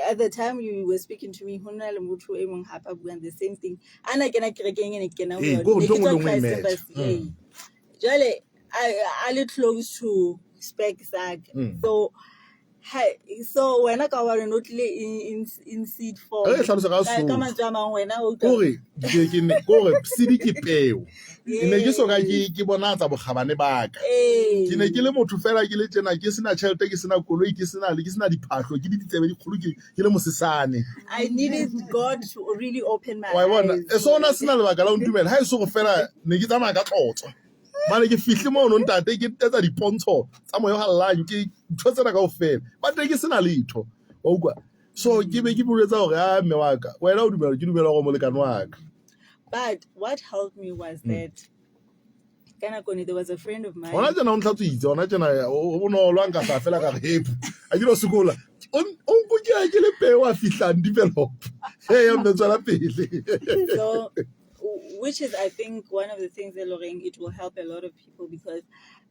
at the time you were speaking to me, ho na le motho e mong hape a buang the same thing. Ana kena kerekeng e ne ke kena ho Ee, yona. ko Ne ntho ke e nngwe tswa le nngwe e Christ match. Embassy, ee. Jwale a le close to spec sa ka. So ha so wena ka hobane o tlile in seed form. Re e hlalose ka Ka Sesotho. mantswe a mang wena o utlwa- Kore ke ne kore seed ke peo. Ke ne ke soka ke bonatsa bokgabane ba ka. Ee. Ke ne ke le motho fela ke le tjena ke sena tjhelete ke sena koloi ke sena le ke sena diphahlo ke le ditsebe di kgolo ke le mosesane. I needed God to really open my Wa e bona? eyes. E so ona sena lebaka la ho ntumela. Ha e so go fela ne ke tsamaya ka tlotso. Mane ke fihle mono ntate ke etsa dipontsho tsa moya o hallang ke ntho tsena kaofela. But ke sena letho. Wa utlwa? So ke be ke boletse hore a mme wa ka wena o dumela ke dumela hore molekane wa ka. But what helped me was that ka nako ene there was a friend of mine. Hona tjena o ntlhatswitse hona tjena o bonolo a nka hlaha fela ka re hepu. A ke lo sokola. O nkokela ke le peo a fihlang develop. Hey, ya mme tswela pele. So which is I think one of the things that loreng it will help a lot of people because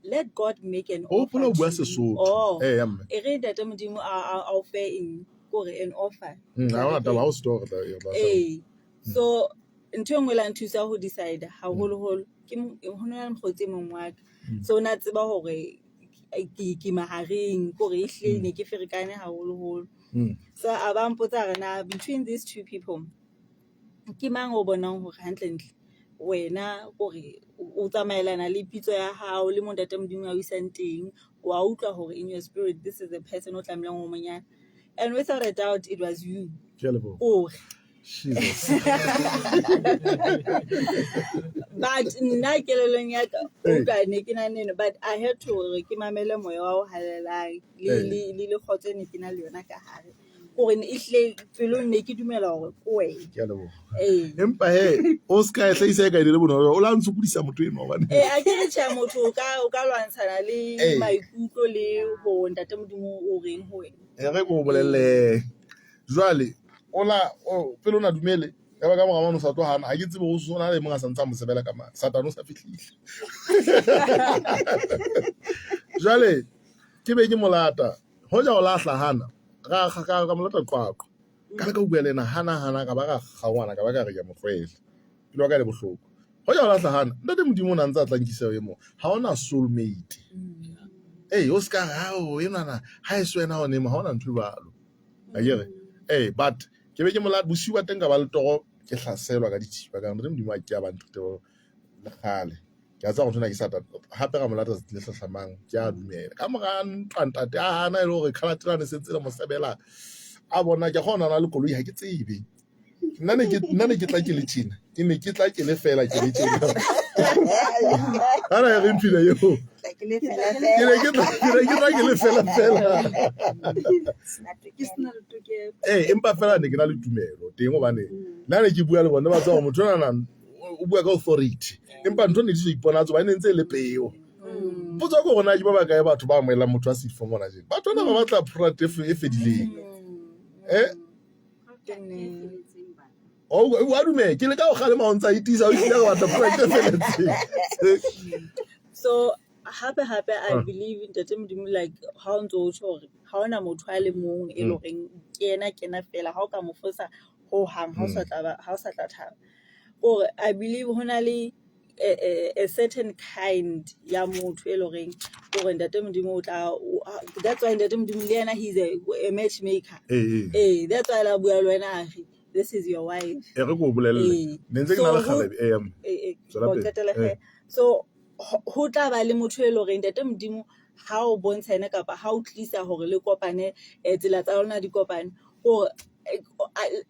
let God make an O offer hopola o bua to you. Sesotho. Oh, Eh, ya mme. e re Ntate Modimo a o fe eng kore an offer. Ha hona taba ha o sito re tla Ee. So ntho e nngwe e la nthusa ho decide haholoholo ke ho na le mokgotsi e mong wa ka. So o na tseba hore ke mahareng kore ehlile ne ke ferekane haholoholo. So a ba mpotsa hore na between these two people ke mang o bonang hore hantlentle wena kore o tsamaelana le pitso ya hao le mo Ntate Modimo a o isang teng, wa utlwa hore in your spirit this is the person o tlamehileng ho mo nyala. And without a doubt it was you. Ke a leboha. Kore. Jesus. But nna kelellong ya ka utlwa ne ke na neno but I had to hore ke mamele moya wa o halalelang le le le le kgotso e ne ke na le yona ka hare. Hore ehlile pelong ne ke dumela hore ke wena. Ke a leboha. Ee. Empa he o se ka e hlahisa e ka e le bonolo o la ntshokodisa motho enwa hobane. Ee, a ke re tjhe motho o ka o ka lwantshana le maikutlo le hore ntate Modimo o reng ho wena. E re ke o bolelle jwale o la pele o na dumele ya ba ka mora mane o sa tlo hana ha ke tsebe o sona le mong a sa ntse a mo sebela ka mane satane o sa fihlile jwale ke be ke molata hoja o la hlahana ra ka ka molata qwaqwa ka le ka bua le ena hana hana ka ba ka kgaoana ka ba ka re ke mo tlohela pelo ya ka le bohloko hoja o la hlahana ntate modimo o na ntse a tla nkisa e mong ha ona soulmate ee o se ka re ao enwana ha e se wena o nemo ha ona ntho e jwalo akere ee but ke be ke mola bosiu ba teng ka ba le toro ke hlaselwa ka dithipa ka ntate modimo a ke a ba nthute le kgale ke a tseba gore ntho ke sa gape ga molata tsatsi le hlahlamang ke a dumela ka mora ntwa ntate a hana e le gore kgalatelane sentse le mosebela a bona ke kgona na le koloi ha ke tsebe nna ne ke nna ne ke tla ke le tjena ke ne ke tla ke le fela ke le tjena ana ya re mphina eo ke ne ke tla ke ne ke tla ke le fela fela ee empa fela ne ke na le tumelo teng hobane nna ne ke bua le bone ba tseba gore motho ona o bua ka authority empa ntho ne di so iponatse hobane e ne ntse e le peo potso ke gore na ke ba bakae batho ba amohelang motho wa seed form hona jeno batho bana ba batla product e fedileng eh wa dumela ke le ka go kgalema o ntse a itisa o tlile go batla product e feletseng so hape hape i believe ntate modimo like ha o ntso o tjho hore ha ona motho a le mong e le horeng ke yena kena fela ha o ka mo fosa ho hang ha o sa tla ha o sa tla thaba kore i believe ho na le a certain kind ya motho e le horeng kore ntate modimo o tla that's why ntate modimo le yena he's a matchmaker ee that's why la bua le wena a re this is your wife e re ko bolelle ne ntse ke na le kgarebe ee so ho tla ba le motho e le horeng ntate modimo ha o bontsha ena kapa ha o tlisa hore le kopane tsela tsa lona di kopane kore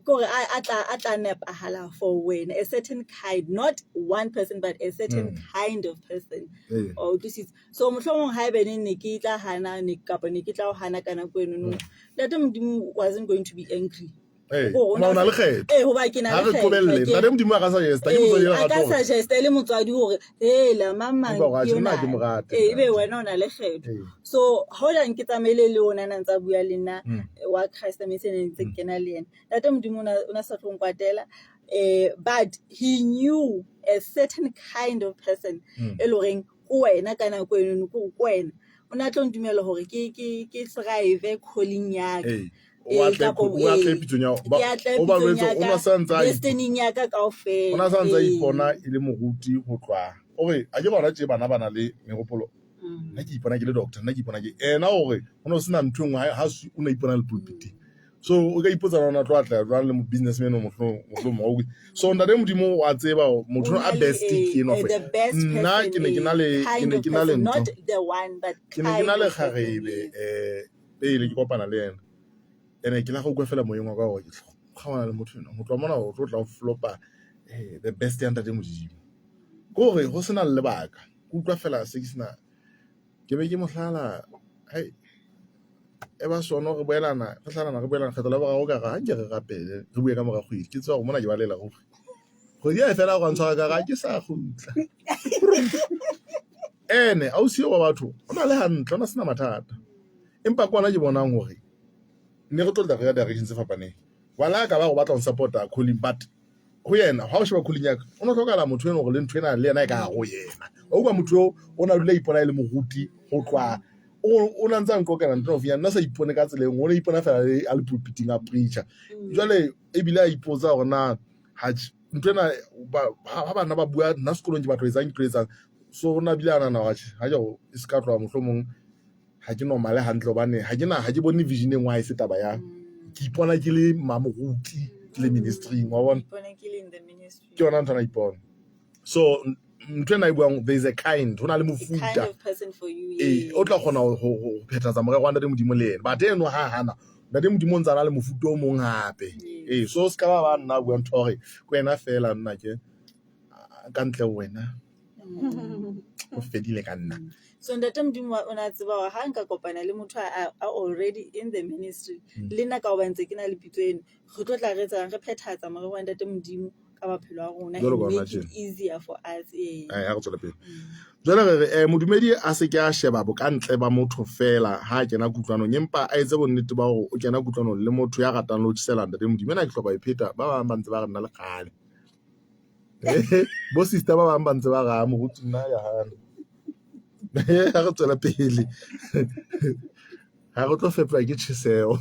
kore a tla a tla nepahala for wena a certain kind not one person but a certain kind of person o utlwisitse so mohlomong haebe ne ne ke tla hana ne kapa ne ke tla o hana ka nako eno no ntate modimo wasn't going to be angry Ee, o na le kgetho. Ee, hoba ke na Ha le re kgetho, qobelle. ke- Ntate Modimo a ka suggesta, ke motswadi Ee, ya a ka lerato hore- suggesta e le motswadi hore hela mang mang Empa hore ke atjhe, nna ha yona. ke mo rate, Ee, ebe ntate. wena o na le kgetho Ee. so hoja nke tsamaile le ona na ntsa bua le nna wa Christ mme se ne ntse ke kena le yena ntate Modimo o na sa tlo nkwatela but he knew a certain kind of person e le horeng ko wena ka nako eno ko wena o ne a tlo ntumella hore ke ke ke thrive calling ya ka Ee. O atle kapa o atle pitsong ya ke atle o ba pitsong jwetse ya o ka, na sa ntse a destiny ya ka kaofela o na sa ntse a Ee. ipona e le moruti ho tloha o re a ke gona tje bana ba na le mehopolo nna ke ipona ke le doctor nna ke ipona ke ena hore ho no sena ntho e nngwe ha o na ipona le pulpiting so o ka ipotsa na o tlo atleha jwang le businessman o mohlomong so ntate modimo wa tseba hore motho a best ke enwa the best nna ke ne ke na le ke ne ke na le ntho not the one but ke ne ke na le kgarebe pele ke kopana le yena ene ke la go utlwa fela moyeng wa ka gore ke kgaoana le motho ena ho tloha mona o tlo tla o flopa the best ya ntate modimo ke hore ho sena le lebaka ke utlwa fela se ke sena ke be ke mohlala hai e ba sono re boelana re hlalana re boelana kgetlo la boraro ka re ha nke re rapele re bue ka mora kgwedi ke tseba gore mona ke balela ruri kgwedi ya e fela go ntshwara ka re ha ke sa kgutla ene ausi wa batho o na le hantle o na sena mathata empa ke ona ke bonang hore ne re tlo tla re ya direction tse fapaneng wala ka ba go batla ho support-a calling but ho yena ha o sheba calling ya ka o no hlokahala motho eno hore le ntho ena le yena e ka hare ho yena o utlwa motho eo o na dula ipona e le moruti ho tloha o na ntse a nqokela ntho ena nna sa ipone ka tsela e nngwe o ne ipona fela a le pulpiting a preacher jwale ebile a ipotsa hore na ha ntho ena ha bana ba bua nna sekolong ke batlo etsang ke tlo etsang so o na bile a nahana hore atjhe ha ke e se ka tloha mohlomong ha ke normale hantle hobane ha ke na ha ke bone vision e nngwe ha e se taba ya ke ipona ke le mamoruti ke le ministry-ing wa bona ke yona ntho ana ipona so ntho ena e buang there is a kind ho na le mofuta ee o tla kgona ho phethatsa morero wa ntate modimo le yena but eno ha hana Ntate Modimo o ntse a na le mofuta o mong hape. Ee, so se ka ba ba nna bua ntho hore ke wena feela nna ke ka ntle ho wena ho fedile ka nna. So ntate Modimo o ne a tseba hore ha nka kopana le motho a already in the ministry le nna ka hoba ntse ke na le pitso eno, re tlo tla re etsang, re phethahatsa morero wa ntate Modimo ka maphelo a rona Jwalo and ka hona make it tjena. easier for us. Ee. Eh, ha re tswele pele. Jwale re re modumedi a se ke a sheba bokantle ba motho feela ha a kena kutlwanong, empa a etse bonnete ba hore o kena kutlwanong le motho ya ratang le ho tjhesela ntate Modimo. Ena ke hloka ho e pheta, ba bang ba ntse ba re nna le kgale. Bo sister ba bang ba ntse ba re ah, moruti nna ya hana. Ha re tswela pele. Ha re tlo fepjwa ke tjheseho.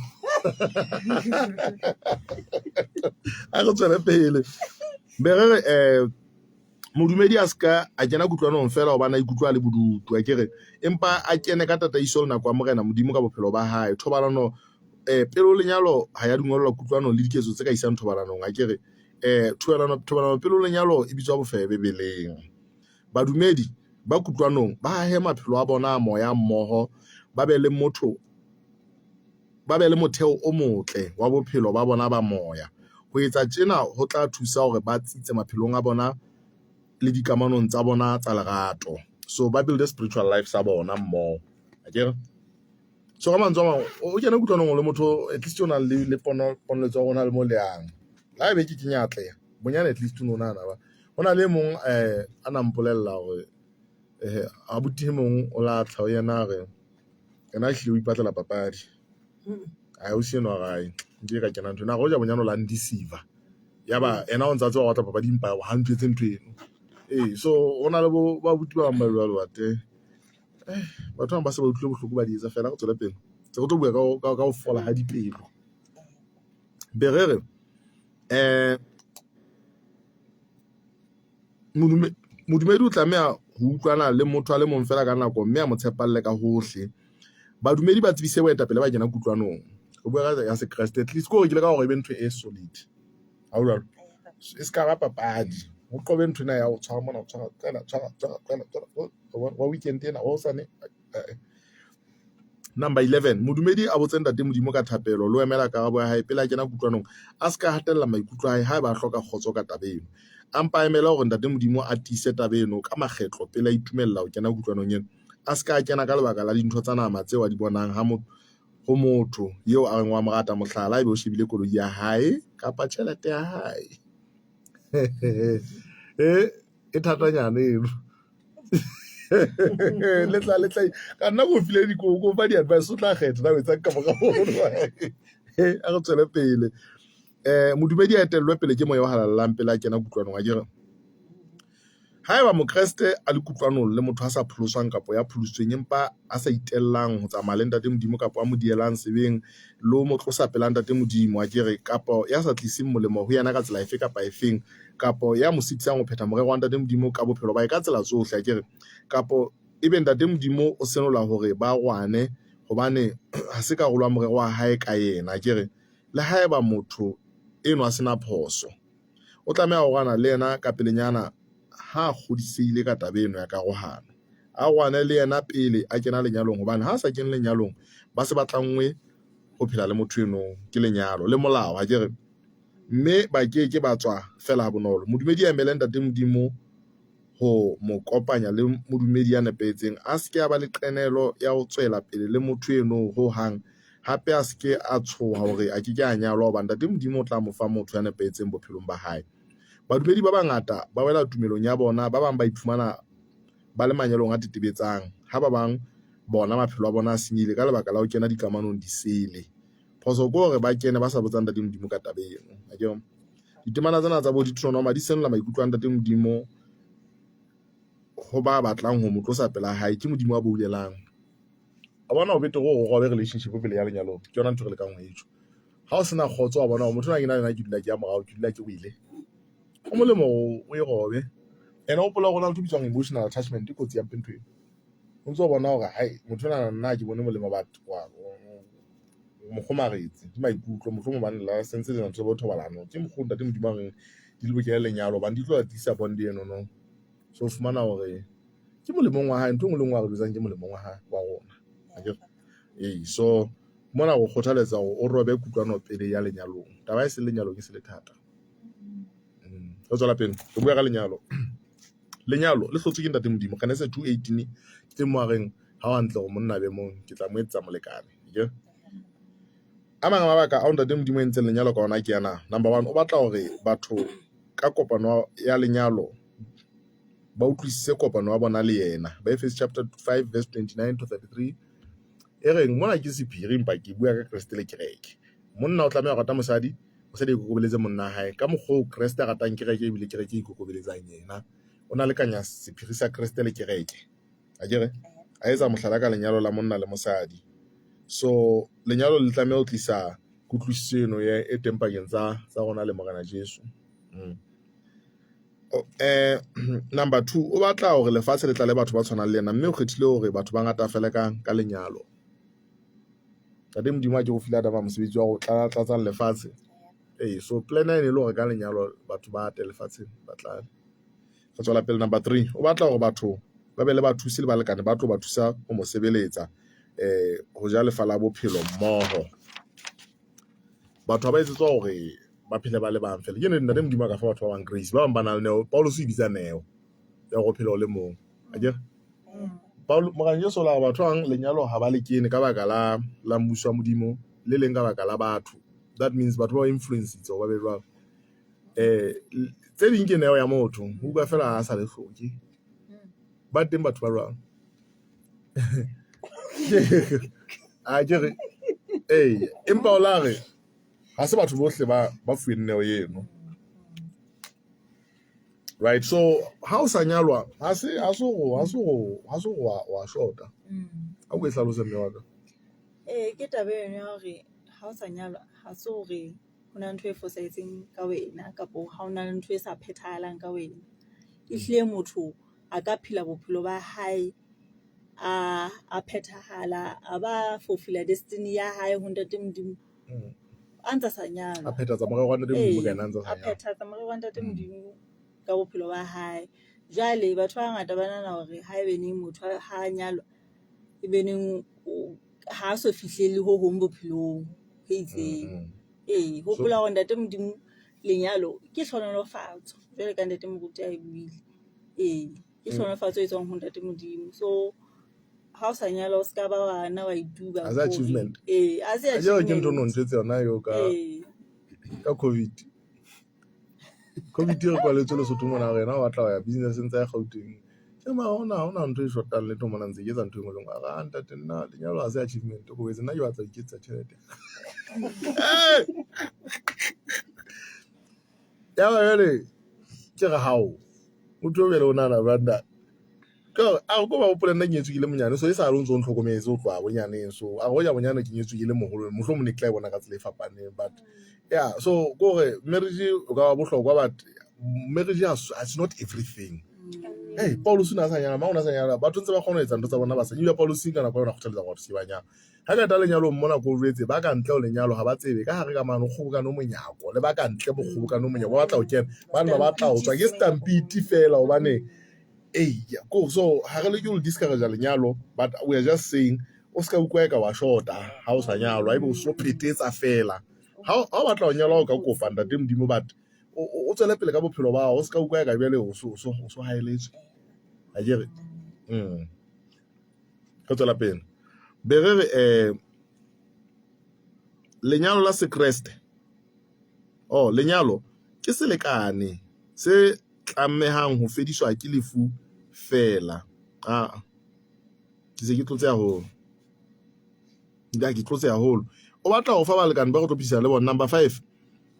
Ha re tswele pele. Be re re modumedi a ska a kena kutlwanong feela hobane a ikutlwa a le bodutu, akere? Empa a kene ka tataiso le nako ya Morena Modimo ka bophelo ba hae. Thobalano pele ho lenyalo ha ya dungwellwa kutlwanong le diketso tse ka isang thobalanong, akere? Thobalano pele ho lenyalo e bitswa bofebe Bibeleng. Badumedi ba kutlwanong ba hahe maphelo a bona a moya mmoho, ba be le motho, ba be le motheo o motle wa bophelo ba bona ba moya. Ho etsa tjena ho tla thusa hore ba tsitse maphelong a bona le dikamanong tsa bona tsa lerato. So ba build spiritual life sa bona mmoho. Akere? So ka mantswe a mang, o kene kutlwanong le motho at least o nang le pono, ponoletso ya rona le mo le yang. Le ha ebe ke kenya atleha, bonyane at least o no nahana ba. Ho na le e mong a na mpolella hore abuti e mong o la tla ho yena a re yena ehlile o ipatlela papadi. Ai ausi enwa a re ai nke ka kena ntho ena. A re hoja bonyane o la ndeceive-a. Ya ba yena o ntsa tseba ho batla papadi empa ha ntjwetse ntho eno. Ee, so ho na le bo ba abuti ba bang ba jwalo but batho ba bang ba se ba utlwile bohloko ba di etsa feela. Ha re tswele pele. Se re tlo bua ka ho fola ha dipelo. Be re re modumedi o tlameha ho utlwana le motho a le mong feela ka nako mme a mo tshepalle ka hohle. Badumedi ba tsebise boetapele ba kena kutlwanong. Re bua ka ya Sekreste at least ke hore ke leka hore e be ntho e solid. Ha ho jwalo? E ska ba papadi. O qobe ntho ena ya ho tshwara mona, o tshwara, tlohela, tshwara, tshwara, tlohela, tshwara, wa weekend ena, wa hosane. Number 11, modumedi a botse ntate Modimo ka thapelo le ho emela karabo ya hae pele a kena kutlwanong. A se ka hatella maikutlo a hae haeba a hloka kgotso ka taba eno. A mpa a emele hore ntate Modimo a tiise taba eno ka makgetlo pele a itumella ho kena kutlwanong eno. A se ka a kena ka lebaka la dintho tsa nama tseo a di bonang ha ho motho eo a reng wa mo rata, mohlala, ebe o shebile koloi ya hae kapa tjhelete ya hae. E thatanyana eno. Le tla le tla ka nna ko file di ko fa di advice o tla kgetha na o etsang ka mora a re tswele pele. Modumedi a etellwe pele ke moya o halalelang pele a kena kutlwanong akere. Haeba Mokreste a le kutlwanong le motho a sa pholoswang kapa ya pholositsweng empa a sa itellang ho tsamaya le Ntate Modimo kapa a mo dielang sebeng le ho mo tlosa pela Ntate Modimo akere, kapa ya sa tliseng molemo ho yena ka tsela efe kapa efeng, kapa ya mo sitisang ho phetha morero wa Ntate Modimo ka bophelo ba hae ka tsela tsohle akere, kapa ebe Ntate Modimo o senola hore ba rwane hobane ha se karolo ya morero wa hae ka yena akere, le haeba motho enwa a sena phoso. O tlameha ho arohana le yena kapelenyana ha a kgodisehile ka taba eno ya karohano. A arohane le yena pele a kena lenyalong hobane ha a sa kene lenyalong ba se ba tlanngwe ho phela le motho eno ke lenyalo le molao akere. Mme ba ke ke ba tswa feela ha bonolo. Modumedi a emele Ntate Modimo ho mo kopanya le modumedi ya nepahetseng. A se ke a ba le qenehelo ya ho tswela pele le motho eno ho hang. Hape a se ke a tshoha hore a ke ke a nyalwa hobane Ntate Modimo o tla mo fa motho ya nepahetseng bophelong ba hae. Badumedi ba bangata ba wela tumelong ya bona, ba bang ba iphumana ba le manyalong a tetebetsang, ha ba bang bona maphelo a bona a senyehile ka lebaka la ho kena dikamanong disele. Phoso ke hore ba kene ba sa botsa Ntate Modimo ka taba eno. Akere? Ditemana tsena tsa bo Deuteronoma di senola maikutlo a Ntate Modimo ho ba batlang ho mo tlosa pela hae. Ke Modimo a boulelang. A bona ho betere hore o robe relationship pele ya lenyalong. Ke yona ntho re lekang ho e tjho. Ha o sena kgotso wa bona hore motho ona ke na le yena ke dula ke ya morao, ke dula ke wele. Ho molemo hore o e robe. Ene hopola hore ho na le ntho e bitswang emotional attachment e kotsi hampe ntho eo. O ntso bona hore hai motho ona nna ha ke bone molemo but wa mo kgomaretse ke maikutlo mohlomong hobane la sentse le ntho tsa bo thobalano. Ke mokgwa o Ntate Modimo a reng di lokele lenyalo hobane di tlo atisa bond eno no. So o fumana hore ke molemong wa hae ntho e nngwe le e nngwe a re jwetsang ke molemong wa hae wa rona. Akere? Ee, so Mona go kgothaletsa gore o robe kutlwano pele ya lenyalong. Taba e seng lenyalong e se le thata. Re tswela pele re bua ka lenyalo. Lenyalo le hlotswe ke Ntate Modimo. Genese 2:18 ke teng mo a reng ha o hantle hore monna a be mong, ke tla mo etsetsa molekane. Akere? A mang a mabaka ao Ntate Modimo a entseng lenyalo ka ona ke ana. Number one, o batla hore batho ka kopano ya lenyalo ba utlwisise kopano ya bona le yena. Ba Efese chapter 5 verse 29 to 33 e reng mona ke sephiri empa ke bua ka Kreste le kereke. Monna o tlameha ho rata mosadi, mosadi a ikokobeletse monna wa hae ka mokgwa oo Kreste a ratang kereke ebile kereke e ikokobeletsang yena. O na lekanya sephiri sa Kreste le kereke. Akere? A etsa mohlala ka lenyalo la monna le mosadi. So lenyalo le tlameha ho tlisa kutlwisiso eno e teng pakeng tsa rona le Morena Jesu. Number two, o batla hore lefatshe le tlale batho ba tshwanang le yena mme o kgethile hore batho ba ngatafale ka lenyalo. Ntate Modimo a ke o file Adama mosebetsi wa ho tlatsang lefatshe. Ee, so plan e ne e le hore ka lenyalo batho ba ate lefatsheng ba tlale. Re tswela pele number three, o batla hore batho ba be le bathusi le balekane ba tlo ba thusa ho mo sebeletsa ho ja lefa la bophelo mmoho. Batho ha ba etsetswa hore ba phele ba le bang feela. Ke nnete Ntate Modimo a ka fa batho ba bang grace, ba bang ba na le neo. Paulus o e bitsa neo ya hore o phele o le mong. Akere? Morena Jesu o la re batho ba bang lenyalo ha ba le kene ka baka la mmuso wa Modimo, le leng ka baka la batho. That means batho ba ba influence-itse hore ba be jwalo. Tse ding ke neo ya motho, ho utlwa feela ha a sa le hloke. Ba teng batho ba jwalo. Akere? Ee, empa o la re ha se batho bohle ba fuweng neo eno. Right, so ha o sa nyalwa ha se hore wa shota. A ko e hlalose mme wa ka. Ee, ke taba eno ya hore ha o sa nyalwa ha se hore ho na le ntho e fosahetseng ka wena kapo ha ho na le ntho e sa phethahalang ka wena. Ehlile motho a ka phela bophelo ba hae a phethahala, a ba fulfill-a destiny ya hae ho Ntate Modimo a ntsa sa nyalwa. A phethahatsa morero wa Ntate Modimo ka yena a ntsa sa A nyalwa. phethahatsa morero wa Ntate Modimo ka bophelo ba hae. Jwale batho ba bangata ba nahana hore haebaneng motho ha a nyalwa ebeneng ha a so fihlelle ho hong bophelong ho itseng. Ee, hopola hore Ntate Modimo lenyalo ke hlohonolofatso jwalo ka Ntate Moruti a e buile. Ee, ke hlohonolofatso e tswang ho Ntate Modimo. So ha o sa nyalwa o ska ba wa nna wa ituba Ha se achievement. Ee, ha se Akere ke ntho o no achievement. ntjwetsa yona eo ka Ee. ka COVID. COVID re kwaletswe Lesotho mona hore yena o batla ho ya business-eng tsa Gauteng. Tjhe mara ha hona ntho e shotang letho mona ntse ke etsa ntho e nngwe le e nngwe. A re ah ntate nna lenyalo ha se achievement ko boetse nna ke batla ho iketsetsa tjhelete. Ya ba jwale ke re hao motho o jwale o nahana jwang ntate? Ke hore a re ko ba hopole nna ke nyetswe ke le monyane so e sale o ntso o ntlhokometse ho tloha bonyaneng. So a re hoja bonyane ke nyetswe ke le moholo mohlomong ne ke tla e bona ka tsela e fapaneng. But yeah, so ke hore marriage o ka ba bohlokwa but marriage it's not everything. Hey, Paulus o ne a sa nyala, mang o ne a sa nyala. Batho ntse ba kgona ho etsa ntho tsa bona ba sa. Ebile Paulus ka nako eo o ne a kgothaletsa hore batho se ba nyala. Ha qeta lenyalong mona ko jwetse ba ka ntle ho lenyalo ha ba tsebe ka hare ka mane ho kgobokane monyako le ba ka ntle bo kgobokane monyako ba batla ho kena ba ne ba batla ho tswa ke stampede feela hobane eya ko so ha re leke ho discourage lenyalo but we are just saying o ska utlwa eka wa shota ha o sa nyalwa ebe o so phetetsa feela ha o batla ho nyalwa o ka kopa Ntate Modimo but o tswele pele ka bophelo ba hao o ska utlwa eka jwale o so haeletswe akere. Re tswela pele be re re lenyalo la Sekreste oh lenyalo ke selekane se tlamehang ho fediswa ke lefu feela. Aa ke se ke tlotse haholo, ke tlotse haholo. O batla ho fa balekane ba re tlo phedisana le bona. Number five,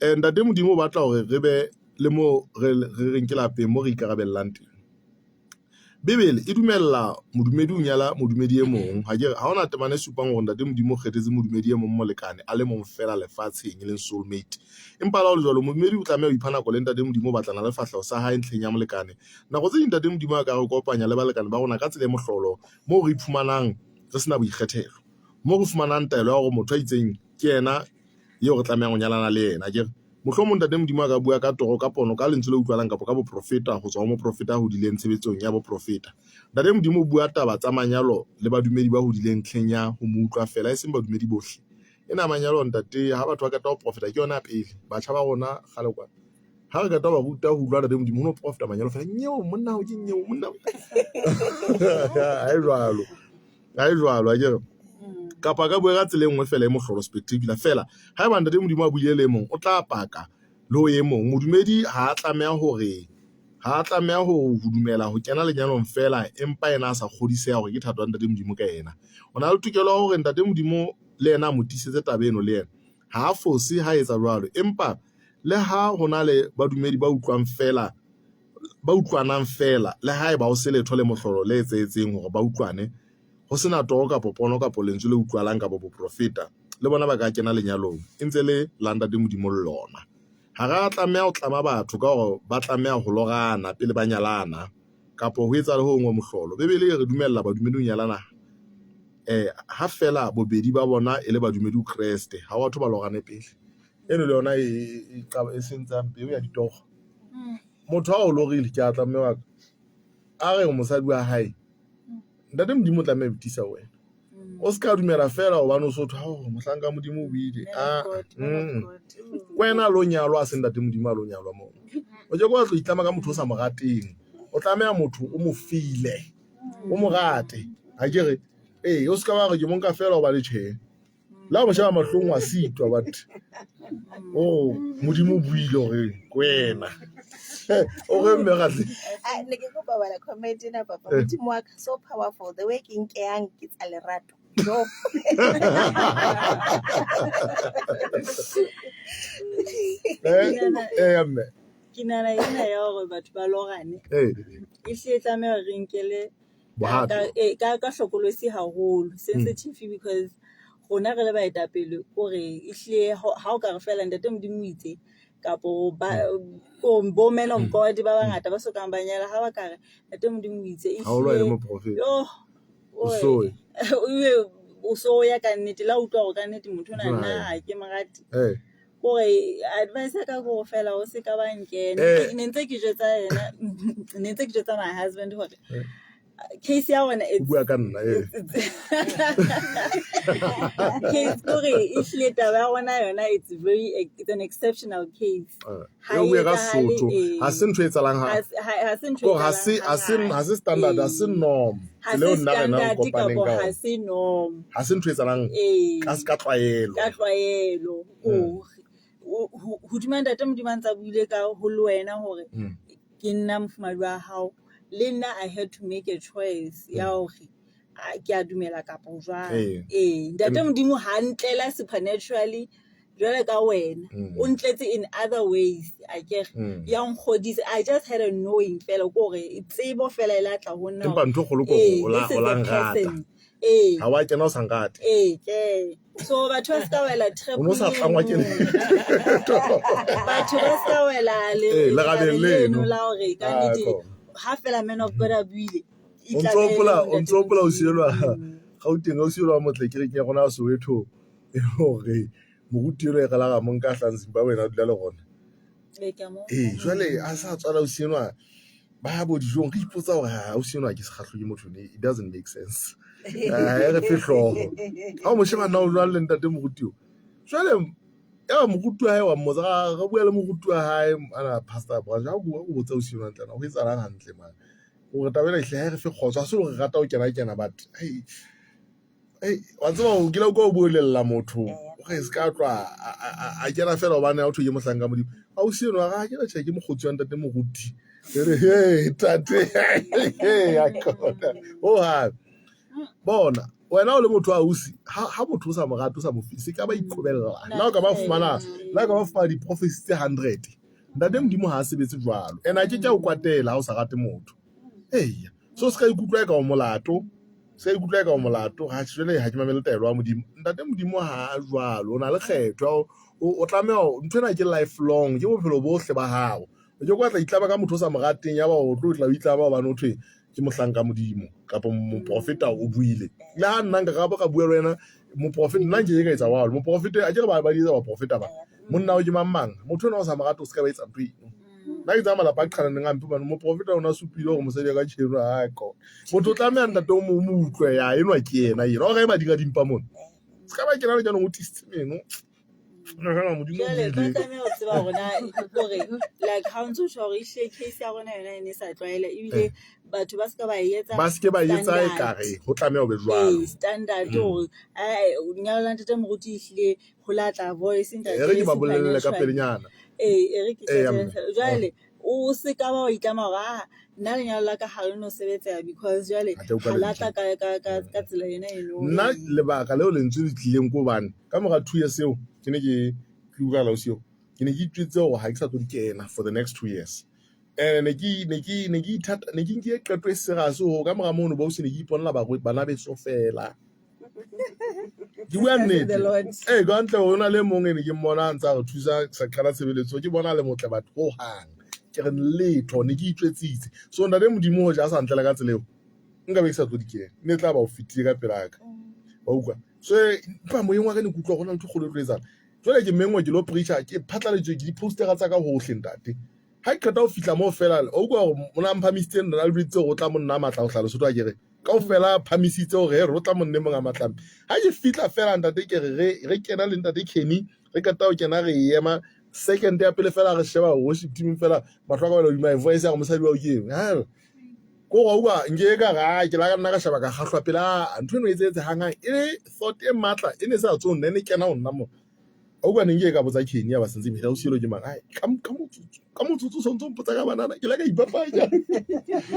Ntate Modimo o batla hore re be le mo re reng ke lapeng mo re ikarabellang teng. Bibele e dumella modumedi ho nyala modumedi e mong. Ha ke re ha hona temana e supang hore Ntate Modimo o kgethetse modumedi e mong molekane a le mong feela lefatsheng e leng soulmate. Empa le ha ho le jwalo, modumedi o tlameha ho ipha nako le Ntate Modimo ho batlana le fahleho sa hae ntlheng ya molekane. Nako tse ding Ntate Modimo a ka re kopanya le balekane ba rona ka tsela e mohlolo moo re iphumanang re sena boikgethelo. Moo re fumanang taelo ya hore motho a itseng ke yena eo re tlamehang ho nyalana le yena. Akere mohlomong Ntate Modimo a ka bua ka toro, ka pono, ka lentswe le utlwalang kapa ka boprofeta ho tswa ho moprofeta a hodileng tshebetsong ya boprofeta. Ntate Modimo o bua taba tsa manyalo le badumedi ba hodileng ntlheng ya ho mo utlwa feela, e seng badumedi bohle. Ena manyalo ntate ha batho ba qeta ho profeta ke yona ya pele. Batjha ba rona kgale kwana. Ha re qeta ho ba ruta ho utlwa ntate Modimo ho no profeta manyalo fela nyeo monna hao ke nyeo monna. Ha e jwalo. Ha e jwalo akere. Kapa ka bua ka tsela e nngwe fela e mohlolo spectacular fela. Haeba ntate Modimo a buile le e mong o tla paka le ho e mong. Modumedi ha a tlameha hore ha a tlameha ho dumela ho kena lenyalong feela empa yena a sa kgodiseha hore ke thato ya ntate Modimo ka yena. O na le tokelo ya hore ntate Modimo le yena a mo tiisetse taba eno le yena. Ha a fose ha etsa jwalo. Empa le ha ho na le badumedi ba utlwang feela ba utlwanang feela le haeba ho se letho le mohlolo le etsahetseng hore ba utlwane, ho sena toro kapo pono kapo lentswe le utlwalang kapo boprofeta, le bona ba ka kena lenyalong e ntse le la ntate Modimo le lona. Ha ra tlameha ho tlama batho ka hore ba tlameha ho lorana pele ba nyalana kapo ho etsa le ho ngwe mohlolo. Bibele e re dumella badumedi ho nyalana ha feela bobedi ba bona e le badumedi ho Kreste. Ha batho ba lorane pele. Eno le yona e sentsang peo ya ditoro. Motho ha o lorile ke a tla mme wa ka. A re mosadi wa hae ntate Modimo o tlameha ho tiisa wena. O se ka dumela feela hobane o so thwe hao mohlanka Modimo o buile. Ah, Kwena lo nyalwa a se ntate Modimo a lo nyalwa moo. O ke wa tlo itlama ka motho o sa mo rateng. O tlameha motho o mo file. O mo rate. Ha ke re ee o se ka wa re ke mo nka feela hobane tjhe. Le ha o mo sheba mahlong wa sitwa but oh Modimo o buile hore ke wena. O re mme Ratle. Ah, ne ke kopa bala comment ena papa. Modimo wa ka so powerful the way ke nkeyang ke tsa lerato. No. Eh mme. Ke nahana ena ya hore batho ba lorane e hlile tlameha hore re nkele Bohato. Ka hlokolosi haholo sensitive because rona re le baetapele kore ehlile ha o ka re fela ntate Modimo o itse kapo ba bo man of God ba bangata ba sokang ba nyala ha ba ka re ntate Modimo o itse Ha o lwa e le moprofeta. yo O soe. O so ya ka nnete la utlwa hore ka nnete motho ona nna ha ke mo rate. Kore advice ya ka ke hore fela o se ka ba nkena. Ne ntse ke jwetsa yena, ne ntse ke jwetsa my husband hore case ya rona O bua ka nna eh. Case kore ehlile taba ya rona yona it's very it's an exceptional case. Ha e bue ka Sotho. Ha se ntho e etsahalang ha ha se ntho e ha se ha se ha se standard, ha se norm. Ha se standard kapo ha se norm. Ha se ntho e etsahalang ka ka tlwaelo. Ka tlwaelo. Hodima ntate Modimo a ntsa buile ka ho le wena hore ke nna mofumahadi wa hao le nna I had to make a choice ya hore ke a dumela kapa jwang. Ee, ntate Modimo ha ntlela supernaturally jwale ka wena o ntletse in other ways akere ya nkgodisa. I just had a knowing fela ke hore tsebo fela e la tla ho nna Empa ntho e kgolo ke hore o la nrata. Ee. Ha wa kena o sa nrate. Ee, ke. So batho ba ska wela trap. O no sa tlangwa ke letho. Batho ba ska wela le lerabeng leno la hore ka nnete ha fela man of God a buile. O ntso hopola, o ntso hopola o sielwa Gauteng, o sielwa motle kerekeng ya rona ya Soweto e hore moruti eno e re la ra mo nka hlang Zimbabwe ena o dula le rona. Ee, jwale a sa tswala ausi enwa ba ya bo dijong re ipotsa hore ha ausi enwa ke sekgahlo ke motho ne it doesn't make sense. Ha re fe hlooho. Ha o mo sheba na o jwang le ntate moruti o. Jwale ya moruti wa hae wa mmotsa re bua le moruti wa hae ana pastor branch ha o botsa ausi enwa hantle ho etsahalang hantle man. Hore taba ena ehlile ha e re fe kgotso ha se hore re rata ho kena kena but hey wa tseba o kile o bolella motho o re se ka tlwa a kena fela hobane ha o thwe ke mohlanka Modimo. Ausi enwa ha ke tjhe ke mokgotsi wa ntate moruti. Ke re he tate ya kona. Ho hang. Bona wena o le motho wa ausi ha motho o sa mo rate o sa mo fise ka ba iqobella. Nna o ka ba fumana nna ka ba fumana di-prophecy tse 100. Ntate Modimo ha a sebetse jwalo. Ene a ke ke a o kwatela ha o sa rate motho. Eya. So se ka ikutlwa eka o molato. Se ka ikutlwa eka o molato. Ha jwale ha ke mamele taelo ya Modimo. Ntate Modimo ha a jwalo. O na le kgetho. O tlameha ntho ena ke lifelong, ke bophelo bohle ba hao. O ke ke wa tla itlama ka motho o sa mo rateng yaba o tlo tla o itlama hobane ho thwe ke mohlanka Modimo kapa moprofeta o buile. Le ha nna nka ka ka bua le wena moprofeta nna nke ke ka etsa jwalo. Moprofeta a ke re ba di etsa baprofeta ba. Monna o ke mang mang. Motho enwa o sa mo rate o se ka ba etsa ntho eno. Nna ke tsaya malapa a qhalaneng hampe hobane moprofeta o na supile hore mosadi wa ka tjheno ha ko. Motho o tlameha ntate o mo utlwe ya enwa ke yena enwa. O re mading a dimpa mona. Se ka ba kena lenyalong o tiisitse meno. Nahana Modimo o Jwale ba buile. tlameha ho tseba hore na kore like ha o ntso tjho hore ehlile case ya rona yona e ne e sa tlwaela ebile batho ba se ka ba e etsa Ba se ke ba etsa standard. ekare ho tlameha ho be jwalo. Ee, standard hore ae lenyalo la ntate moruti ehlile ho la tla voice ntate E re ke ba bolelle ka supernatural. pelenyana. Ee, e re ke Eya, qetelle mme. feela. Jwale o se ka ba wa itlama hore ah nna lenyalo la ka ha le no sebetseha because jwale Ha ke utlwa ha la lentswe. tla ka tsela yona eno. Nna lebaka leo lentswe le tlileng ko hobane ka mora 2 years eo ke ne ke ke utlwa ausi eo ke ne ke itjwetse hore ha ke sa tlo di kena for the next 2 years. And ne ke ithata, ne ke nkile qeto e serious hore ka mora mono bo se ne ke iponela bana beso fela. Ke bua Sisters in nnete. the Lord. Ee, ka ntle ho na le mong e ne ke mmona a ntse a re thusa sa qala tshebeletso, ke bona a le motle batho hohang. Ke re letho ne ke itjwetsitse. So ntate Modimo hoja a sa ntlela ka tsela eo, nka be ke sa tlo di kena. Ne tla ba o fetile ka pela ka. Wa utlwa? So empa moyeng wa ka ne ke utlwa hore ho na le ntho e kgolo e tlo etsahala. Jwale ke menngwe ke lo preacher, ke phatlaladitswe ke di-postera tsa ka hohle ntate. Ha ke qeta ho fihla moo fela, o utlwa hore mona a mphamisitse nna le jweditse hore o tla monna a matla ho hlaha Lesotho a ke re. Kaofela a phamisitse hore he re o tla monne mong a matla. Ha ke fihla fela ntate ke re kena le ntate Kenny, re qeta ho kena re ema second ya pele fela re sheba worship team fela mahlo a ka wela hodima voice ya gore mosadi wa o ke eng. Ha ko go utlwa nke ka ga ke la ka nna ka sheba ka kgahlwa pele a ntho eno e etsetse hanghang e le thought e matla e ne sa tswe ho nna e ne kena ho nna mo. A utlwa ne nke ka botsa Kenny ya ba sentse mehla o sielo ke mang. Ai ka motsotso so ntso mpotsa ka banana ke la ka ipapanya.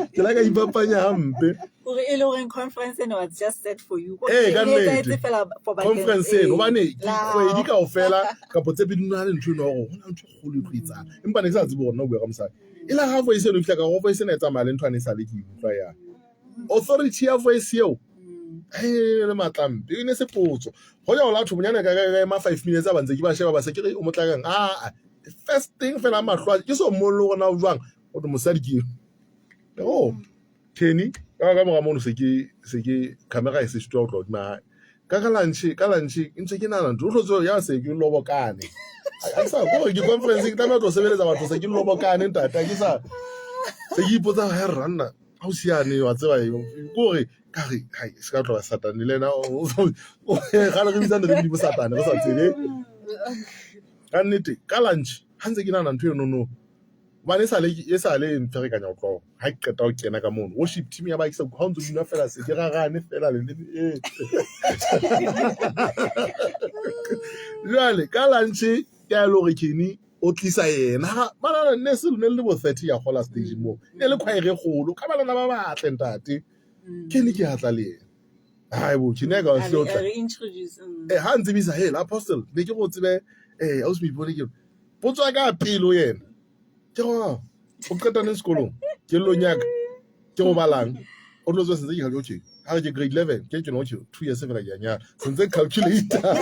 Ke la ka ipapanya hampe. Hore e le horeng conference ena was just set for you. Ee, ka E ne nnete. etsahetse fela for bakeng- Conference eno ee, hobane ke la- kgwedi kaofela kapa tse pedi nna le ntho eno ya hore ho na le ntho e kgolo e tlo etsahala. Empa ne ke sa tsebe hore nna o bua ka mosadi. E la ha voice eno e fihla ka gore voice ena e tsamaya le ntho ane e sale ke e utlwa ya. Authority ya voice eo e le matlampe e ne se potso. Hoja o la thho bonyane ka ema 5 minutes a ba ntse ke ba sheba ba se ke re o motla kang. Ah, first thing fela mahlo a ke so mmone le hore na o jwang. O thwe mosadi ke eo. Oh, Kenny ka mora mono se ke camera e se sitwa ho tloha hodima hae. Ka lunch ntse ke nahana ntho o hlotse ya se ke lobokane. Ha ke sa gore ke conference ke tlameha ho tlo sebeletsa batho se ke lobokane ntate ha ke sa se ke ipotsa he ranna ha o siane wa tseba eng kore ka re hai se ka tloha satane le yena kgale re bitsa ntate Modimo satane re sa tsebe. Ka nnete ka lunch ha ntse ke nahana ntho eno no hobane e sale e mferekanya ho tloha ha ke qeta ho kena ka mono worship team ya ba ke sa ha o ntso bina fela se ke rarane fela le jwale ka lunch ke a le hore Kenny o tlisa yena ha banana ne se ne le bo 30 ya gola stage moo ne le choir e kgolo ka banana ba batle ntate Kenny ke hatla le yena hai bo Kenny a ka A se o re- tla a re introduce. Eh ha ntsebisa he la apostle ne ke go tsebe eh ausi Moipone ke potso ya ka ya pele ho yena ke go o qeta neng sekolong kellong ya ka ke go balang o tlo tswa sentse ke okay ha re ke grade 11 ke no okay 2 years fela ke ya nyala sentse calculator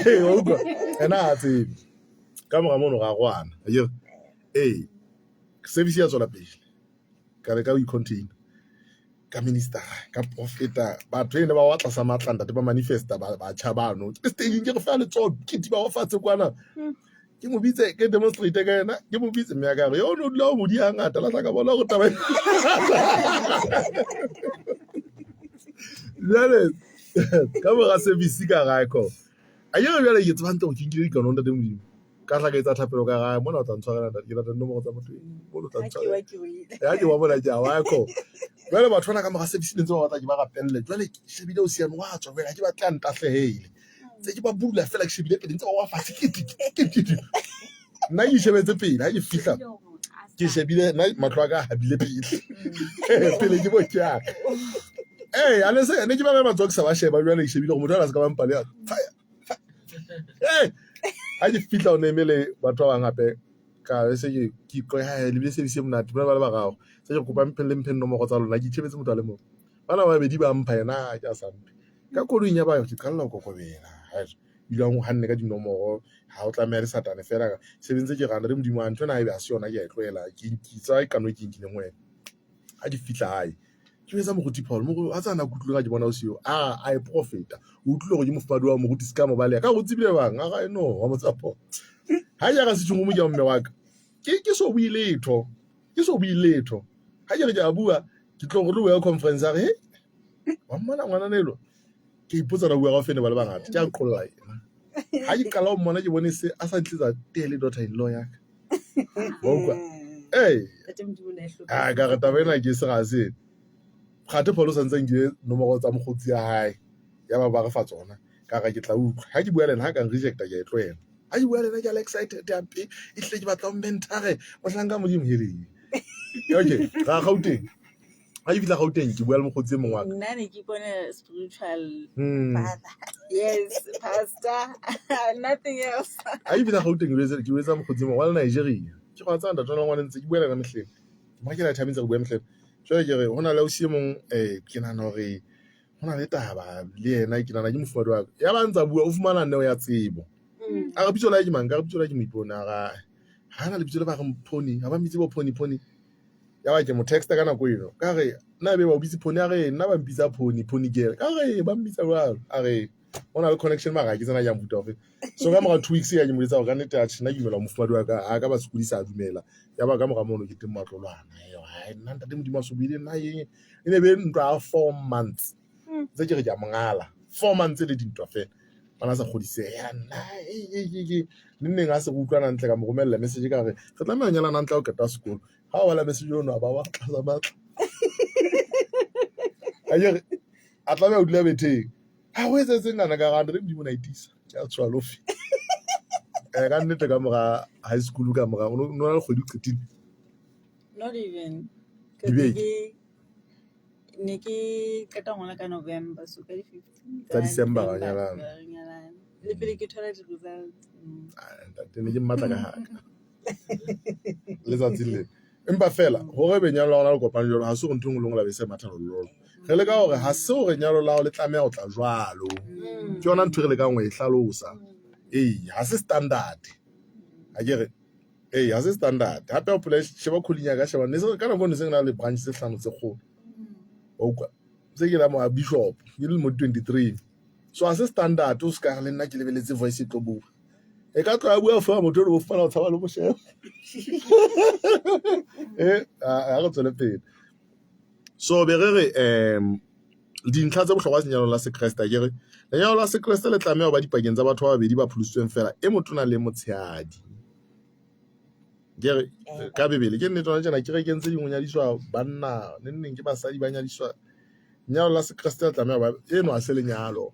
eh o utlwa ena ha tsebe ka mora mono ra roana akere ee service ya tswela pele ka re ka o i-contain ka minister ka profeta batho ene ba wa tlasa matla ntate ba manifesta ba batjha bano ke staging ke re fa letsoho ke tiba wa fatshe kwana ke mo bitse ke demonstrate ka yena ke mo bitse mme ya ka re yo no dula o mo di hangata la tla ka bona gore taba jwale ka mora service ka gae ko a ke re jwale ke tseba hantle gore ke nkile dikano ntate Modimo ka tla ka etsa thapelo ka gae mona o tla ntshwarela ntate ke lata dinomoro tsa motho mono o tla Ha ke ntshwarela wa ke wile. ya ke wa bona ke a wa ko jwale batho bana ka mora service ne ntse ba batla ke ba rapelle jwale ke shebile o siame wa tswa jwale ha ke batle a ntahlehele tse ke ba bula fela ke shebile pele ntse ba wa fatshe ke ke nna ke ishebetse pele ha ke fihla ke shebile nna mahlo a ka a habile pele pele ke bo ke yaka ee a ne se ne ke ba ba matsoho ke sa ba sheba jwale ke shebile gore motho a se ka ba mpale fire ee ha ke fihla o ne emele batho ba bang hape ka se ke ke iqoe ha le bile service e monate bona ba le bararo se ke kopa mphe le mphe nomoro tsa lona ke itjhebetse motho a le mong bana ba babedi ba mpha yena ke a sa mphe ka koloing ya ba ke qalla ho kokobela ha ebile o hanne ka dinomoro ha o tlameha le satane fela se bentse ke rana le modimo wa ntho ena haebe ha se yona ke a e tlohela ke nkitsa kano e ke nkileng ho wena ha ke fihla hae ke etsa moruti Paul mo a tsana kutlwe ga ke bona o seo a a e profeta o utlwile gore ke mofumadi wa moruti se ka mo baleha ka go tsebile bang a ga no wa motsa Paul ha ke ga se tshungu mo ke mme wa ka ke so bue letho ke so bue letho ha ke re ke a bua ke tlo go re ya conference a re he wa mmona ngwana nelo ke Ke ipotsa na bua kaofela ba le bangata. Ke a qolla yena. Ha ke qala ho mmona ke bone se a sa ntlisetsa tee le daughter in law ya ka. Wa utlwa? Ee. Ntate Modimo o ne a e Ah, ka re taba ena ke se ga se. Kgathe Paul o santse a nkile nomoro tsa mokgotsi ya hae. Ya ba ba re fa tsona. Ka re ke tla utlwa. Ha ke bua le ena ha ka rejecta ke a e tlohela. Ha ke bua le ena ke a le excited hampe. Ehlile ke batla ho mentor mohlanka Modimo hele. Okay, ra Gauteng. Ha ke fihla Gauteng ke bua le mokgotsi e mong wa ka. Nna ne ke ipona spiritual father. Yes, pastor. Nothing else. Ha ke fihla Gauteng ke jwetsa ke jwetsa mokgotsi e mong wa le Nigeria. Ke go tsaya ntate wa ngwana ntse ke bua le ena mehleng. Mo ke la thabeng tse re bua mehleng. Jwale ke re ho na le ausi e mong eh ke nahana hore ho na le taba le yena ke nahana ke mofumahadi wa ka. Ya ba ntsa bua o fumana neo ya tsebo. A re bitso la hae ke mang? Ka re bitso la hae ke Moipone. A re ha na lebitso le ba reng Phony, ha ba mmitse bo Phony Phony. Ya ba ke mo texta ka nako eno. Ka re nna be ba o bitse Phony a re nna ba mpitsa Phony, Phony girl. Ka re ba mpitsa jwalo. A re ho na le connection mara ha ke tsena ke mofuta ofe. So ka mora 2 weeks ya ke mo jwetsa hore ka nnete atjhe nna ke dumela ho mofumahadi wa ka a ka ba sokodisa a dumela. Ya ba ka mora mono ke teng mo a tlo lwana. Hai nna ntate Modimo a so buile nna eng. E ne be ntwa ya 4 months. Ntse ke re ke a mo ngala. 4 months le dintwa fela. Bana sa kgodiseha nna ke neng neng ha se re utlwana hantle ka mo romella message ka re re tlameha ho nyalana hantle ha o qeta sekolo. Ha o bala message ono a ba wa tlasa matla. Akere a tlameha ho dula betheng. Ha ho etsahetseng kana ka re Modimo na itisa. Ke a tshoha le ho feta. Eh ka nnete ka mora high school ka mora o no na le kgwedi o qetile. Not even. Dibeke. Ne ke qeta ho ngola ka November so ka di-15 Tsa December ra nyalana. ra nyalana. Le pele ke thola di-results. Mm. Ah, ntate ne ke mmatla ka haka. Letsatsi le. Empa fela hore be nyalo la rona le kopane jwalo ha se hore ntho e nngwe le nngwe la be se matha lololo. Re leka hore ha se hore nyalo la hao le tlameha ho tla jwalo. Ke yona ntho e re lekang ho e hlalosa. Ee, ha se standard. Akere ee, ha se standard. Hape hopola sheba calling ya ka sheba ne se ka nako ne se na le branch tse hlano tse kgolo. Wa utlwa? Se ke la mo bishop ke le mo 23. So ha se standard o ska re le nna ke lebeletse voice e tlo bua. E ka tloha bua fa motho o fumana o tshaba le mo sheba. Eh, ha re tswele pele. So be re re dintlha tse bohlokwa lenyalong la Sekreste akere lenyalo la Sekreste le tlameha ho ba dipakeng tsa batho ba babedi ba pholositsweng fela e motona le motshehadi. Ke re ka Bibele ke nnete hona tjena kerekeng tse ding ho nyadiswa banna neng neng ke basadi ba nyadiswa. Lenyalo la Sekreste le tlameha ho ba eno ha se lenyalo.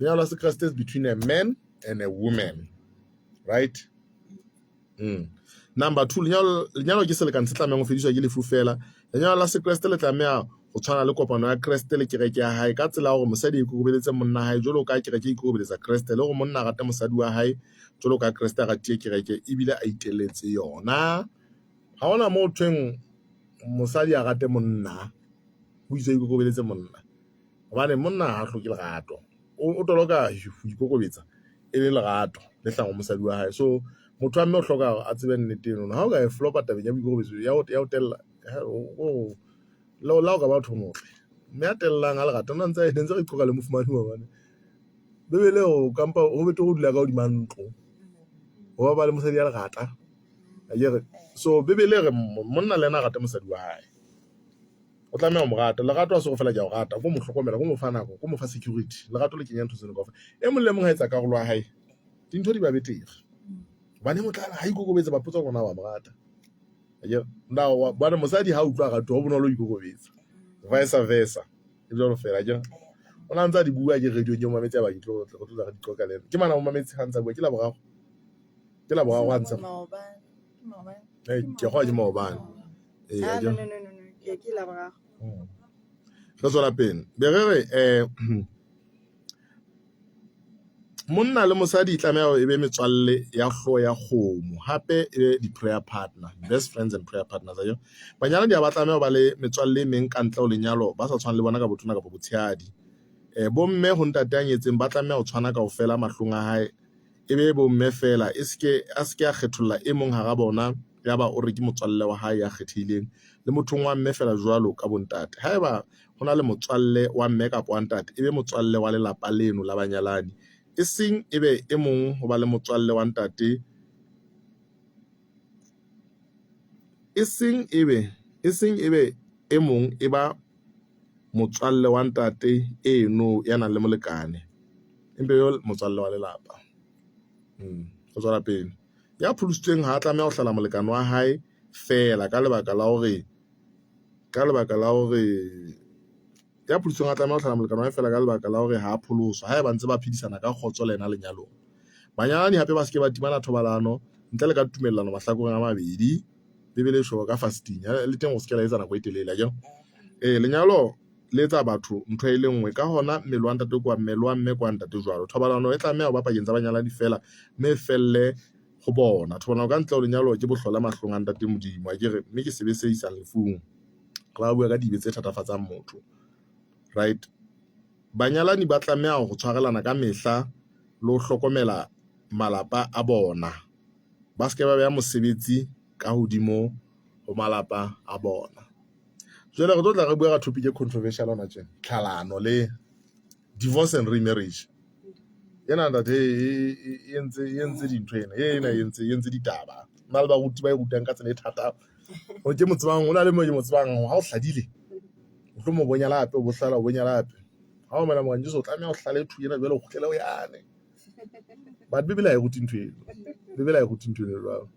Lenyalo la Sekreste is between a man and a woman. Right? Mm. Number 2, lenyalo lenyalo ke selekane se tlamehang ho fediswa ke lefu fela. Lenyalo la Sekreste le tlameha ho tshwana le kopano ya Kreste le kereke ya hae ka tsela ya hore mosadi a ikokobeletse monna hae jwalo ka kereke e ikokobeletsa Kreste le hore monna a rate mosadi wa hae jwalo ka Kreste a ratile kereke ebile a iteletse yona. Ha hona moo thweng mosadi a rate monna, ho itswe a ikokobeletse monna. Hobane monna ha a hloke lerato. O toloka ho ikokobetsa e le lerato le hlang ho mosadi wa hae. So motho wa mme o hloka hore a tsebe nnete eno. Ha o ka e flopa tabeng ya boikokobetso ya ho tella le ha o ka ba o motle. Mme a tellang a lerato nna ntse ne ntse re qoqa le mofumahadi maobane. Bebele o kampa ho betere ho dula ka hodima ntlo ho ba le mosadi ya lerata. Akere so Bebele e re monna le yena a rate mosadi wa hae. O tlameha ho mo rata. Lerato ha se hore feela ke a o rata, ko mo hlokomela, ko mo fa nako, ko mo fa security. Lerato le kenya ntho tseno kaofela. E mong le mong ha etsa karolo ya hae, dintho di ba betere. Hobane e motla ha ikokobetsa ba potsa hore na wa mo rata. Akere na hobane mosadi ha utlwa a ratuwa ho bonolo ho ikokobetsa. Vice versa. E jwalo feela akere. O na ntse a di bua ke radio ke mo mametse ya ba ke tlo re tlo tla re di qoqa le ena. Ke mana o mametse ha ntse a bua ke Laboraro. Ke Laboraro ha ntse. Maobane. Maobane. Eh, ke kgowa ke maobane. Ee, Ah, akere. no, no, no, no, no. Ke ke Laboraro. Re tswela pele. Be re re monna le mosadi e tlameha hore e be metswalle ya hlooho ya kgomo hape e be di-prayer partner, best friends and prayer partners. Akere banyalani ha ba tlameha ho ba le metswalle e meng ka ntle ho lenyalo ba sa tshwane le bona ka botona kapa botshehadi. Bomme ho ntate ya nyetseng ba tlameha ho tshwana kaofela mahlong a hae e be bomme feela e seke a seke a kgetholla e mong hara bona yaba o re ke motswalle wa hae ya kgethehileng le mothong wa mme feela jwalo ka bontate. Haeba ho na le motswalle wa mme kapa wa ntate, e be motswalle wa lelapa leno la banyalani, e seng e be e mong ho ba le motswalle wa ntate, e seng e be e seng e be e mong e ba motswalle wa ntate eno ya nang le molekane, empa e be motswalle wa lelapa. Ho tswela pele, ya pholositsweng ha a tlameha ho hlala molekane wa hae feela ka lebaka la hore ka lebaka la hore ya pholositsweng ha a tlameha ho hlala molekane wa hae feela ka lebaka la hore ha a pholoswa haeba ntse ba phedisana ka kgotso le yena lenyalong. Banyalani hape ba se ke ba timana thobalano ntle le ka tumellano mahlakoreng a mabedi. Bibele e tjho ka fasting le teng o se ke la etsa nako e telele akere. Ee, lenyalo le etsa batho ntho e le nngwe ka hona mmele wa ntate ke wa mme le wa mme ke wa ntate jwalo. Thobalano e tlameha ho ba pakeng tsa banyalani feela mme e felle ho bona. Thobalano ka ntle ho lenyalo ke bohlola mahlong a ntate Modimo akere, mme ke sebe se isang lefung. Re ba bua ka dibe tse thatafatsang motho, right? Banyalani ba tlameha ho tshwarelana ka mehla le ho hlokomela malapa a bona. Ba se ke ba beha mosebetsi ka hodimo ho malapa a bona. Jwale re tlo tla re bua ka topic e controversial hona tjena, tlhalano le divorce and remarriage. Ena ntate e entse e entse dintho ena, ena e entse e entse ditaba. Hona le baruti ba e rutang ka tsela e thata. Hore ke mo tsebang, hona le mo ke mo tsebang ha o hladile o tlo mo bonyala hape, o bo hlala o bonyala hape. Ha o mamela Morena Jesu o tlameha o hlale thu ena jwale o kgutlele ho yane. But Bibele ha e rute ntho eno. Bibele ha e rute ntho eno jwalo.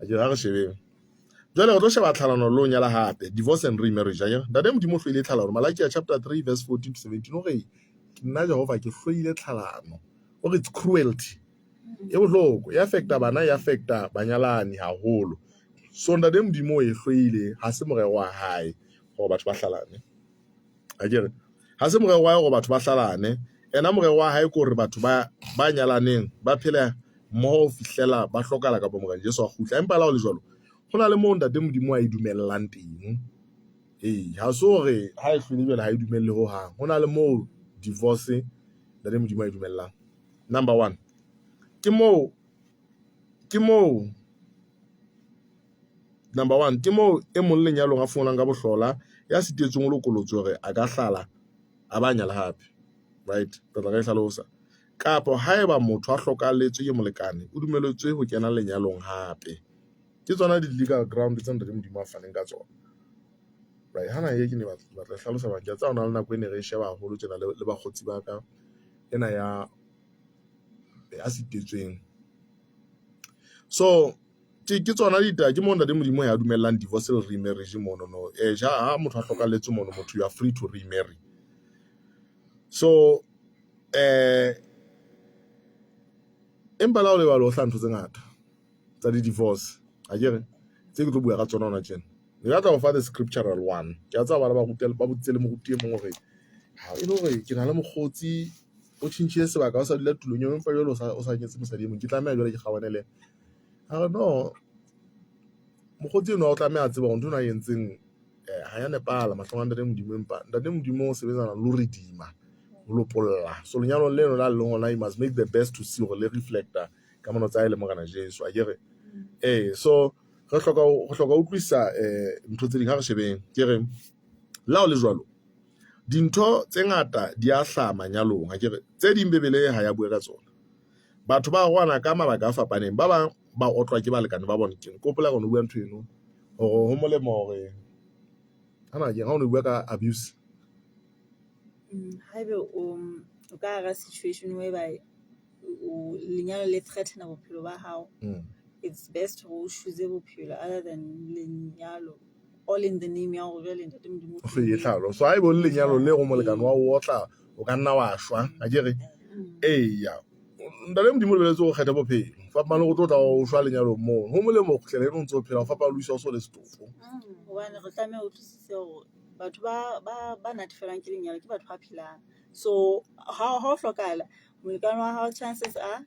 Akere ha re shebeng. Jwale re tlo sheba tlhalano le ho nyala hape, divorce and remarriage. Akere Ntate Modimo o hloile tlhalano. Malakia chapter 3 verse 14 to 17 o re nna Jehova ke hloile tlhalano. O re it's cruelty. E bohloko, e affecta bana, e affecta banyalani haholo. So Ntate Modimo o e hloile, ha se morero wa hae hore batho ba hlalane. Akere ha se morero wa hae hore batho ba hlalane. Ena morero wa hae ke hore batho ba ba nyalaneng ba phele mmoho ho fihlela ba hlokahala kapa Morena Jesu a kgutla. Empa le ha ho le jwalo, ho na le moo Ntate Modimo a e dumellang teng. Ee, ha se hore ha e hlwele jwale ha e dumelle hohang. Ho na le moo divorce Ntate Modimo a e dumellang. Number one, ke moo ke moo number one ke moo e mong lenyalong a fumanang ka bohlola ya sitetsweng o lokolotswe hore a ka hlala a ba nyala hape. Right, re tla re e hlalosa. Kapa haeba motho a hlokahalletswe ke molekane, o dumeletswe ho kena lenyalong hape. Ke tsona di-legal ground tse Ntate Modimo a faneng ka tsona. Right, hana e ke ne batla e hlalosa bang. Ke a tseba ho na le nako e ne re e sheba haholo tjena le bakgotsi ba ka ena ya ya sitetsweng. So ke ke tsona ditaba ke moo Ntate Modimo ya dumellang divorce le remarriage mono no. Eh ja ha motho a hlokahalletswe mono motho you are free to remarry. So eh empa le ha o le jwalo ho hlaha ntho tse ngata tsa di-divorce akere tse ke tlo bua ka tsona hona tjena. Ke batla ho fa the scriptural one. Ke a tseba bana ba rute ba botsitse le moruti e mong hore ha e le hore ke na le mokgotsi o tjhentjhile sebaka o sa dula tulong eo empa jwale o sa o sa nyetse mosadi e mong ke tlameha jwale ke kgaohane le yena. A re no mokgotsi enwa o tlameha a tseba hore ntho ena a e entseng ha ya nepahala mahlong a Ntate Modimo empa Ntate Modimo o sebetsana le ho redeem-a ho lopolla. So lenyalong leno la leng hona you must make the best to see hore le reflect-a kamano tsa hae le Morena Jesu akere. Ee, so re hloka re hloka ho utlwisisa ntho tse ding ha re shebeng ke re le ha ho le jwalo dintho tse ngata di a hlaha manyalong akere tse ding Bibele ha ya bua ka tsona. Batho ba arohana ka mabaka a fapaneng. Ba bang ba otlwa ke balekane ba bona. Ke hopola hore o bua ntho eno hore ho molemo hore hana ke ha o no bua ka abuse. Haebe o o ka hara situation whereby o lenyalo le threaten-a bophelo ba hao, it's best hore o choose bophelo other than lenyalo all in the name ya hore jwale Ntate Modimo o hloile tlhalo. So haeba o le lenyalong le go molekane wa o otla o ka nna wa shwa akere. Eya, Ntate Modimo o lebeletse o kgethe bophelo. Fapana le go tlo tla o shwa lenyalong moo. Ho molemo ho kgutlela eno o ntse o phela ho fapana le ho isa o so le setofo. Hobane re tlameha ho utlwisise hore batho ba ba ba natefelwang ke lenyalo ke batho ba phelang. So ha ho hlokahala molekane wa hao chances are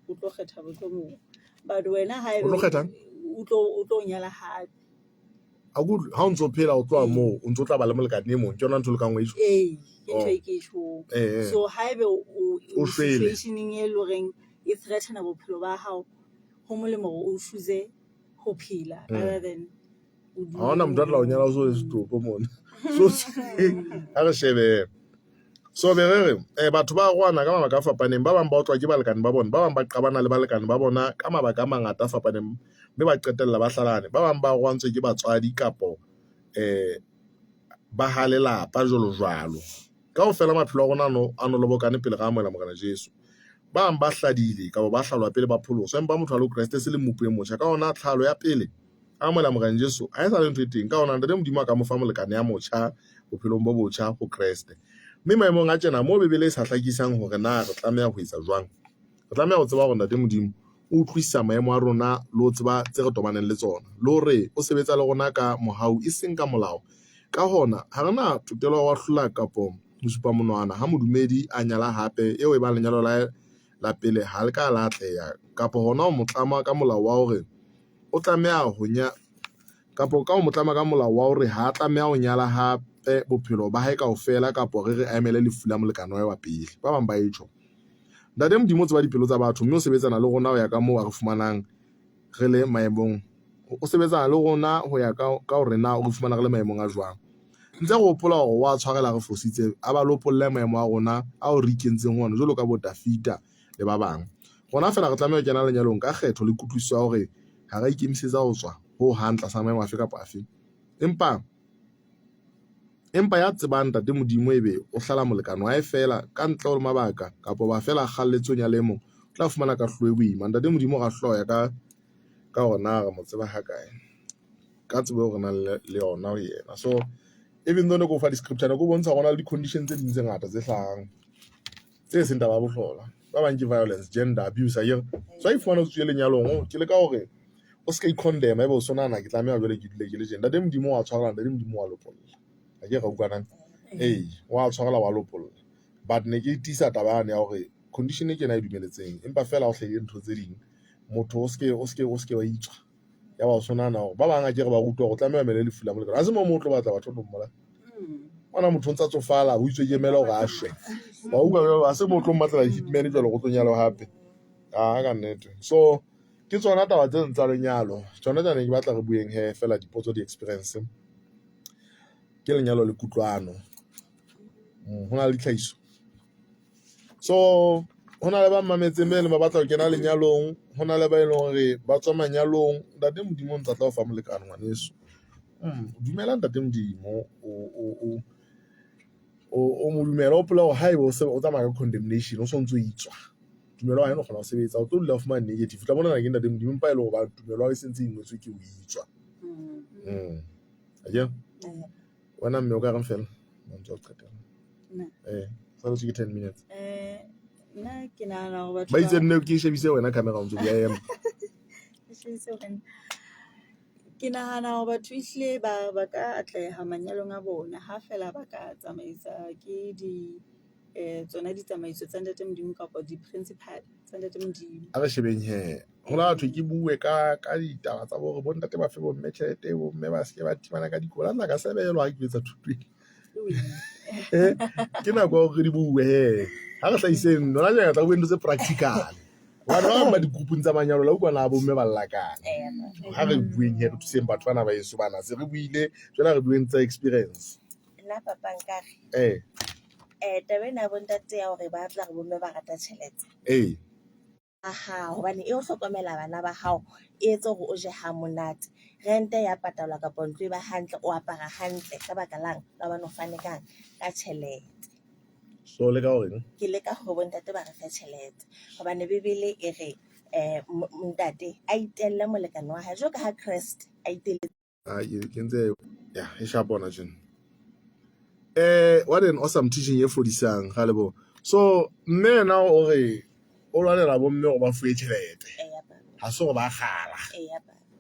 o tlo kgetha mohlomong. But wena haebe O tlo kgethang? o tlo o tlo nyala hape. Ha o ha o ntso phela o tloha moo o ntso tla ba le molekane e mong ke yona ntho e lokang o e tjho. Ee, ke ntho e ke e tjhong. So haebe o O shwele. situation-eng e leng horeng e threaten-a bophelo ba hao, ho molemo hore o choose ho phela other than o Ha hona motho a tla o nyala o so le setopo mona. So ha re shebe. So be re re batho ba arohana ka mabaka a fapaneng. Ba bang ba otlwa ke balekane ba bona, ba bang ba qabana le balekane ba bona ka mabaka a mangata a fapaneng mme ba qetella ba hlalane. Ba bang ba arohantswe ke batswadi kapo Ba ha lelapa jwalo jwalo. Kaofela maphelo a rona a no lobokane pele ra amohela Morena Jesu. Ba bang ba hladile kapa ba hlalwa pele ba pholoswa, empa motho a le ho Kreste e se le mmopi e motjha. Ka hona tlhalo ya pele a amohela Morena Jesu ha e sa le ntho e teng. Ka hona Ntate Modimo a ka mo fa molekane ya motjha bophelong bo botjha ho Kreste. Mme maemong a tjena moo Bibele e sa hlakisang hore na re tlameha ho etsa jwang, re tlameha ho tseba hore Ntate Modimo o utlwisisa maemo a rona le ho tseba tse re tobaneng le tsona, le hore o sebetsa le rona ka mohau e seng ka molao. Ka hona, ha re na tokelo ya ho ahlola kapa ho supa monwana ha modumedi a nyala hape eo e bang lenyalo la hae la pele ha le ka la atleha kapa hona ho mo tlama ka molao wa hore o tlameha ho nya kapa ka ho mo tlama ka molao wa hore ha a tlameha ho nyala hape bophelo ba hae kaofela kapa re re a emele lefu la molekane wa hae wa pele. Ba bang ba e tjho. Ntate Modimo o tseba dipelo tsa batho mme o sebetsana le rona ho ya ka moo a re fumanang re le maemong. O sebetsana le rona ho ya ka ka hore na o re fumana re le maemong a jwang. Ntse re hopola hore wa tshwarela re fositse, a ba lopolle maemo a rona ao re ikentseng ho ona jwalo ka bo Dafita le ba bang. Rona feela re tlameha ho kena lenyalong ka kgetho le kutlwisiso ya hore ha ra ikemisetsa ho tswa ho hang tlasa maemo afe kapa afe. Empa Empa ya tsebang Ntate Modimo ebe o hlala molekane wa hae feela ka ntle ho mabaka kapa ba feela a kgalletse ho nyala e mong, o tla fumana kahlolo e boima. Ntate Modimo o re ahlola ho ya ka ka hore na re mo tseba hakae, ka tsebo eo re nang le yona ho yena. So even though ne ke o fa di-scripture ne ke o bontsha hore ho na le di-condition tse ding tse ngata tse hlahang tse seng taba ya bohlola. Ba bang ke violence, gender abuse akere. So ha ifumana o tswile lenyalong, ke leka hore o se ka i-condemn-a ebe o so nahana ke tlameha jwale ke dule ke le tjena. Ntate Modimo wa tshwarela, ntate Modimo wa lopolla. Akere ra utlwanang? Ee, wa tshwarela wa lopolla. But ne ke tiisa taba yane ya hore condition e ke ena e dumeletseng empa feela ha o hlahile ntho tse ding motho o seke o seke o seke wa itswa. Ya ba o so nahana hore ba bang akere ba rutwa hore o tlameha o emele lefu la molekane. Ha se moo mo o tlo batla batho o tlo mmolaya. Ngwana motho o ntsa tsofala ho itswe ke emele hore a shwe. Wa utlwa jwale ha se moo o tlo mmatlela di-hitman jwale hore o tlo nyalwa hape. Aa ka nnete. So ke tsona taba tse tsa lenyalo. Tsona tsa ne ke batla re bueng he feela dipotso di-experience. Ke lenyalo le kutlwano. Ho na le ditlhahiso. So ho na le ba mmametseng ba e leng ba batla ho kena lenyalong, ho na le ba e leng hore ba tswa manyalong. Ntate Modimo o ntsa tla o fa molekane ngwaneso. Dumela ntate Modimo o mo dumela, o hopola hore haeba o se o tsamaya ka condemnation o sontso o itswa. Tumelo ya hao ha e no kgona ho sebetsa, o tlo dula o fumana negative. O tla bona ke ntate Modimo empa e le hoba tumelo ya hao e sentse e ingwetswe ke ho itswa. Akere? Wena mme o ka reng feela? Mantswe a ho qetela. Eh, saletswe ke 10 minutes. Nna ke nahana hore batho Ba itse nne ke shebise wena camera o ntso bua ema. Ke shebise wena. Ke nahana hore batho ehlile ba ka atleha manyalong a bona ha feela ba ka tsamaisa ke di tsona ditsamaiso tsa Ntate Modimo kapa di-principal tsa Ntate Modimo. A re shebeng he. Ho la thwe ke bue ka ka ditaba tsa bore bo ntate ba fe bo mme tjhelete, bo mme ba seke ba timana ka dikobo. La nna ka sebelwa ha ke etsa thuto ena. Eh, ke nako ya hore re di bue he. Ha re hlahiseng lona jwale tla bue ntho tse practical. Hobane ba bang ba di-group-ung tsa manyalo la utlwa na bo mme ba lla kang. Ha re bueng he re thuseng batho bana ba heso bana. Se re buile jwale ha re bueng tsa experience. Nna papa nkare Eh, taba ena ya bontate ya hore ba tla re bomme ba rata tjhelete. ee. Aha, hobane e o hlokomela bana ba hao, e etse hore o je ha monate. Rente ya patalwa kapa ntlo e ba hantle, o apara hantle ka baka lang? Ka hobane o fane kang? Ka tjhelete. So o leka horeng? Ke leka hore bontate ba re fe tjhelete hobane Bebele e re ntate a itelle molekane wa hae jwalo ka ha Kreste a itelletse. Ah, ke ntse ya e sharp ona tjena. What an awesome teaching e fodisang ga lebo. So mme yena o re o lwanela bo mme gore ba fuwe tjhelete. Ha se gore ba kgala.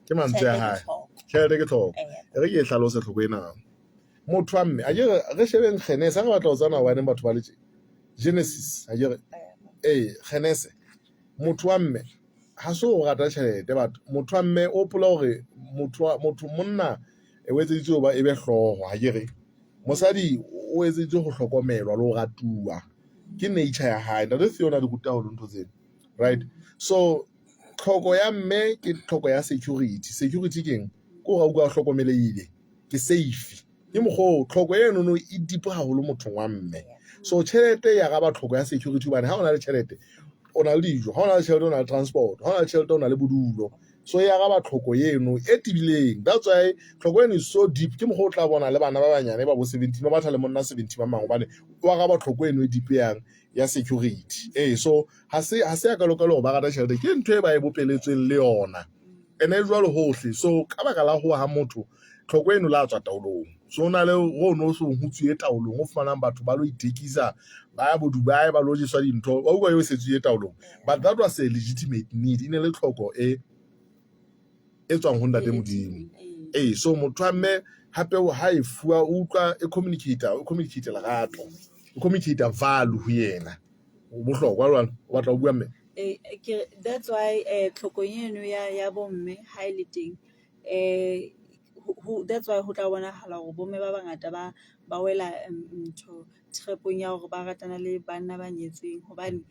Ke mantswe a hae. Tjhelete ke tlhoko. E re ke e hlalose tlhoko ena. Motho wa mme, a ke re shebeng Genese, ha re batla ho tsana hobaneng batho ba le tje. Genesis, a ke re ee, Genese. Motho wa mme ha se o rata tjhelete but motho wa mme o hopola hore motho wa motho monna o etseditswe ho ba e be hlooho ha ke re mosadi o etseditswe ho hlokomelwa le ho ratuwa ke nature ya hae. Ntate Theo o na di ruta haholo ntho tsena right. So tlhoko ya mme ke tlhoko ya security. Security ke eng? Ke hore a utlwa a hlokomelehile, ke safe. Ke mokgwa oo tlhoko enono e deep haholo mothong wa mme. So tjhelete e araba tlhoko ya security hobane ha o na le tjhelete o na le dijo, ha o na le tjhelete o na le transport, ha o na le tjhelete o na le bodulo. So e araba tlhoko eno e tebileng. That's why tlhoko eno is so deep. Ke mokgwa o tla bona le bana ba banyane ba bo 17 ba batla le monna 70 ba mangwe hobane o araba tlhoko eno e deep yang ya security. Ee, so ha se ha se ya kalokalo hore ba rata tjhelete, ke ntho e ba e bopeletsweng le yona. Ene e jwalo hohle. So ka baka la ho ha motho tlhoko eno la tswa taolong. So ho na le ho no so ho tswile taolong, ho fumanang batho ba lo ithekisa, ba ya bo Dubai ba lo jeswa dintho. Wa utlwa eo e se tswile taolong. But that was a legitimate need. E ne le tlhoko e e tswang ho Ntate Modimo. Ee, so motho wa mme hape ha e fuwa o utlwa e communicate, o communicate lerato, o communicate value ho yena. O bohlokwa jwale, o batla ho bua mme? Eh, ke that's why eh tlhokong eno ya ya bomme ha e le teng eh ho that's why ho tla bonahala hore bomme ba bangata ba ba wela ntho trap-ong ya hore ba ratana le banna ba nyetsweng hobane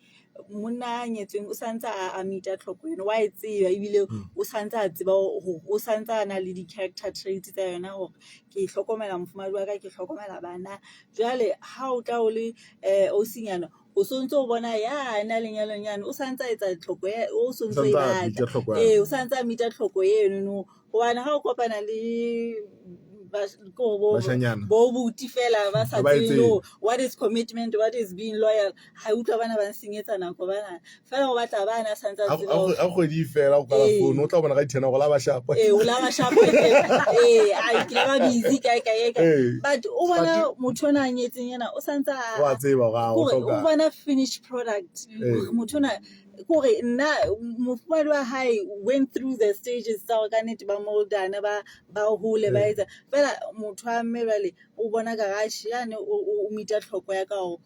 monna a nyetsweng o santse a meet-a tlhoko eno wa e tseba ebile o santse a tseba hore o santse a na le di-character traits tsa yona hore ke hlokomela mofumahadi wa ka, ke hlokomela bana. Jwale ha o tla o le ausinyana o sontso o bona yane a lenyalong yane o santse a etsa tlhoko o sontso e batla. Ee, o santse a meet-a tlhoko eno hobane ha o kopana le bo buti fela ba sa tsebe le what is commitment, what is being loyal. Ha utlwa bana ba nsenyetsa nako bana fela o batla bana a santse a tseba ha kgwedi e fela o kwala phone o tla bona ka di-ten gore la ba shapa. Ee, o la ba shapa ee, a ke la ba busy kae kae kae, but o bona motho ona a nyetseng ena o santse a wa tseba gore o bona finished product motho ona kore nna mofumahadi wa hae went through the stages tsa hore ka nnete ba moldana ba ba hole ba etsa fela motho wa mme jwale o bona ka atjhe yane o meet-a tlhoko ya ka hore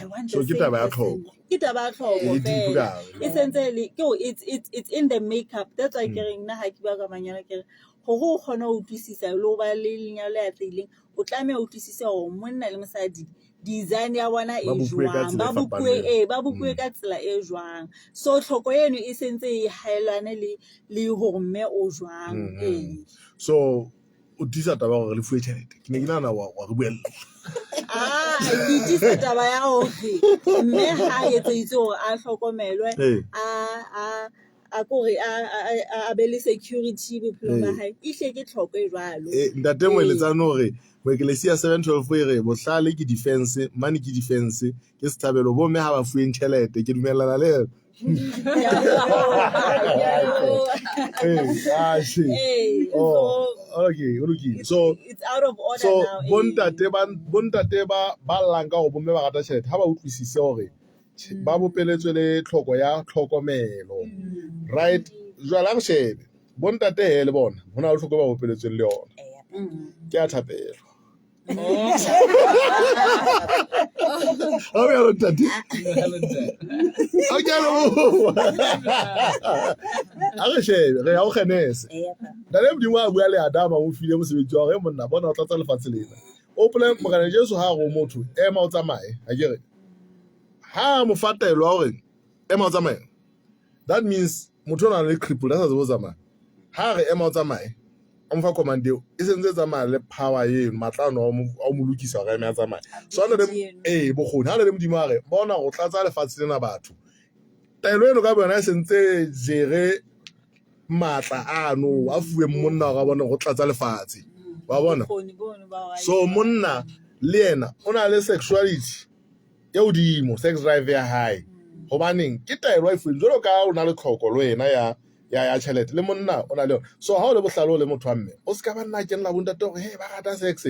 I want So the ke same taba ya person. tlhoko. Ke taba ya tlhoko E deep fela. ka hare. E sentse e le ke hore it's in the makeup. That's why ke reng nna ha ke bua ka manyalo ke re hore o kgone ho utlwisisa le ho ba le lenyalo le atlehileng, o tlameha o utlwisise hore monna le mosadi design ya bona e Ba bopuwe ka jwang, tsela ba e bopuwe fapaneng. ee, ba bopuwe ka tsela e jwang. So tlhoko eno e sentse e haelane le le hore mme o jwang. Ee. So o tiisa taba ya hore le fuwe tjhelete. Ke ne ke nahana wa wa re buella. Ah, ke tiisa taba ya hore mme ha a etseditswe hore a hlokomelwe Ee. a a a kore a be le security bophelong ba Ee. hae, ehlile ke tlhoko e jwalo. Eh, ntate Ee. Moeletsane o re Moekelesia 712 e re bohlale ke defense, money ke defense, ke setlhabelo bomme ha ba fuweng tjhelete. Ke dumellana le yena. Ke a leboha, ke a leboha. Ee, atjhe. Ee, Oh, so okay, o lokile. it's, So it's out of order so now. Ee. bontate ba bontate ba ba llang ka hore bomme ba rata tjhelete ha ba utlwisise hore ba bopeletswe le tlhoko ya tlhokomelo. Right? Jwale ha re shebe bontate he le bona ho na le tlhoko e ba bopeletsweng le yona. Ke ya thapelo. Ha o yalo ntate? Ha ke a leboha. Ha re shebe re ya ho Genese. Ntate Modimo a bua le Adama o file mosebetsi wa hore "Hey, monna bona o tlatsa lefatshe lena. O hopole Morena Jesu ha a re ho motho ema o tsamaye. Ha ke re ha mo fa taelo ya hore ema o tsamaye. That means motho o nang le cripple a sa tsebe ho tsamaya. Ha re ema o tsamaye, a mo fa command eo e sentse e tsamaya le power eno matla ano a ho mo lokisa hore a eme a tsamaye. So ha ntate ee bokgoni ha ntate Modimo a re bona go tlatsa lefatshe lena batho. Taelo eno ka boyona e sentse jere matla ano a fuweng monna hore a bone go tlatsa lefatshe. Wa bona? Bokgoni bono ba hore a So monna le yena o na le sexuality e hodimo, sex drive ya hae. Hobaneng ke taelo a e fuweng jwalo ka o na le tlhoko le wena ya ya ya tjhelete le monna o na le yona. So ha o le bohlale o le motho wa mme o ska ba nna kenela bontate hore hey ba rata sex.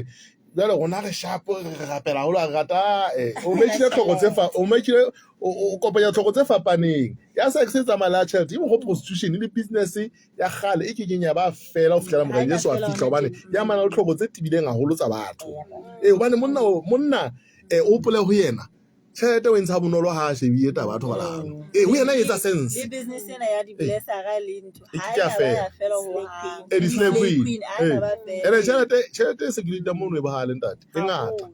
Jwale rona re sharp re rapela haholo ha re rata eh o mechile tlhoko tse fa o mechile o kopanya tlhoko tse fapaneng. Ya sex e tsamaya le ya tjhelete e mokgwa prostitution le business ya kgale e kekeng ya ba fela ho fihlela Morena Jesu a fihla hobane ya amana le tlhoko tse tebileng haholo tsa batho. Ee hobane monna monna o hopole ho yena tjhelete o e ntsha bonolo ha a shebile taba ya thobalano. Ee ho yena e etsa sense. Le business ena ya di-blesser-a le ntho E ha ke e ya na ba fela. ya fela hohang. Ee di-slay Slay queen. queen ha e Ee. na ba fela. Ene tjhelete tjhelete e security mono e bohale ntate. E ngata. Haholo.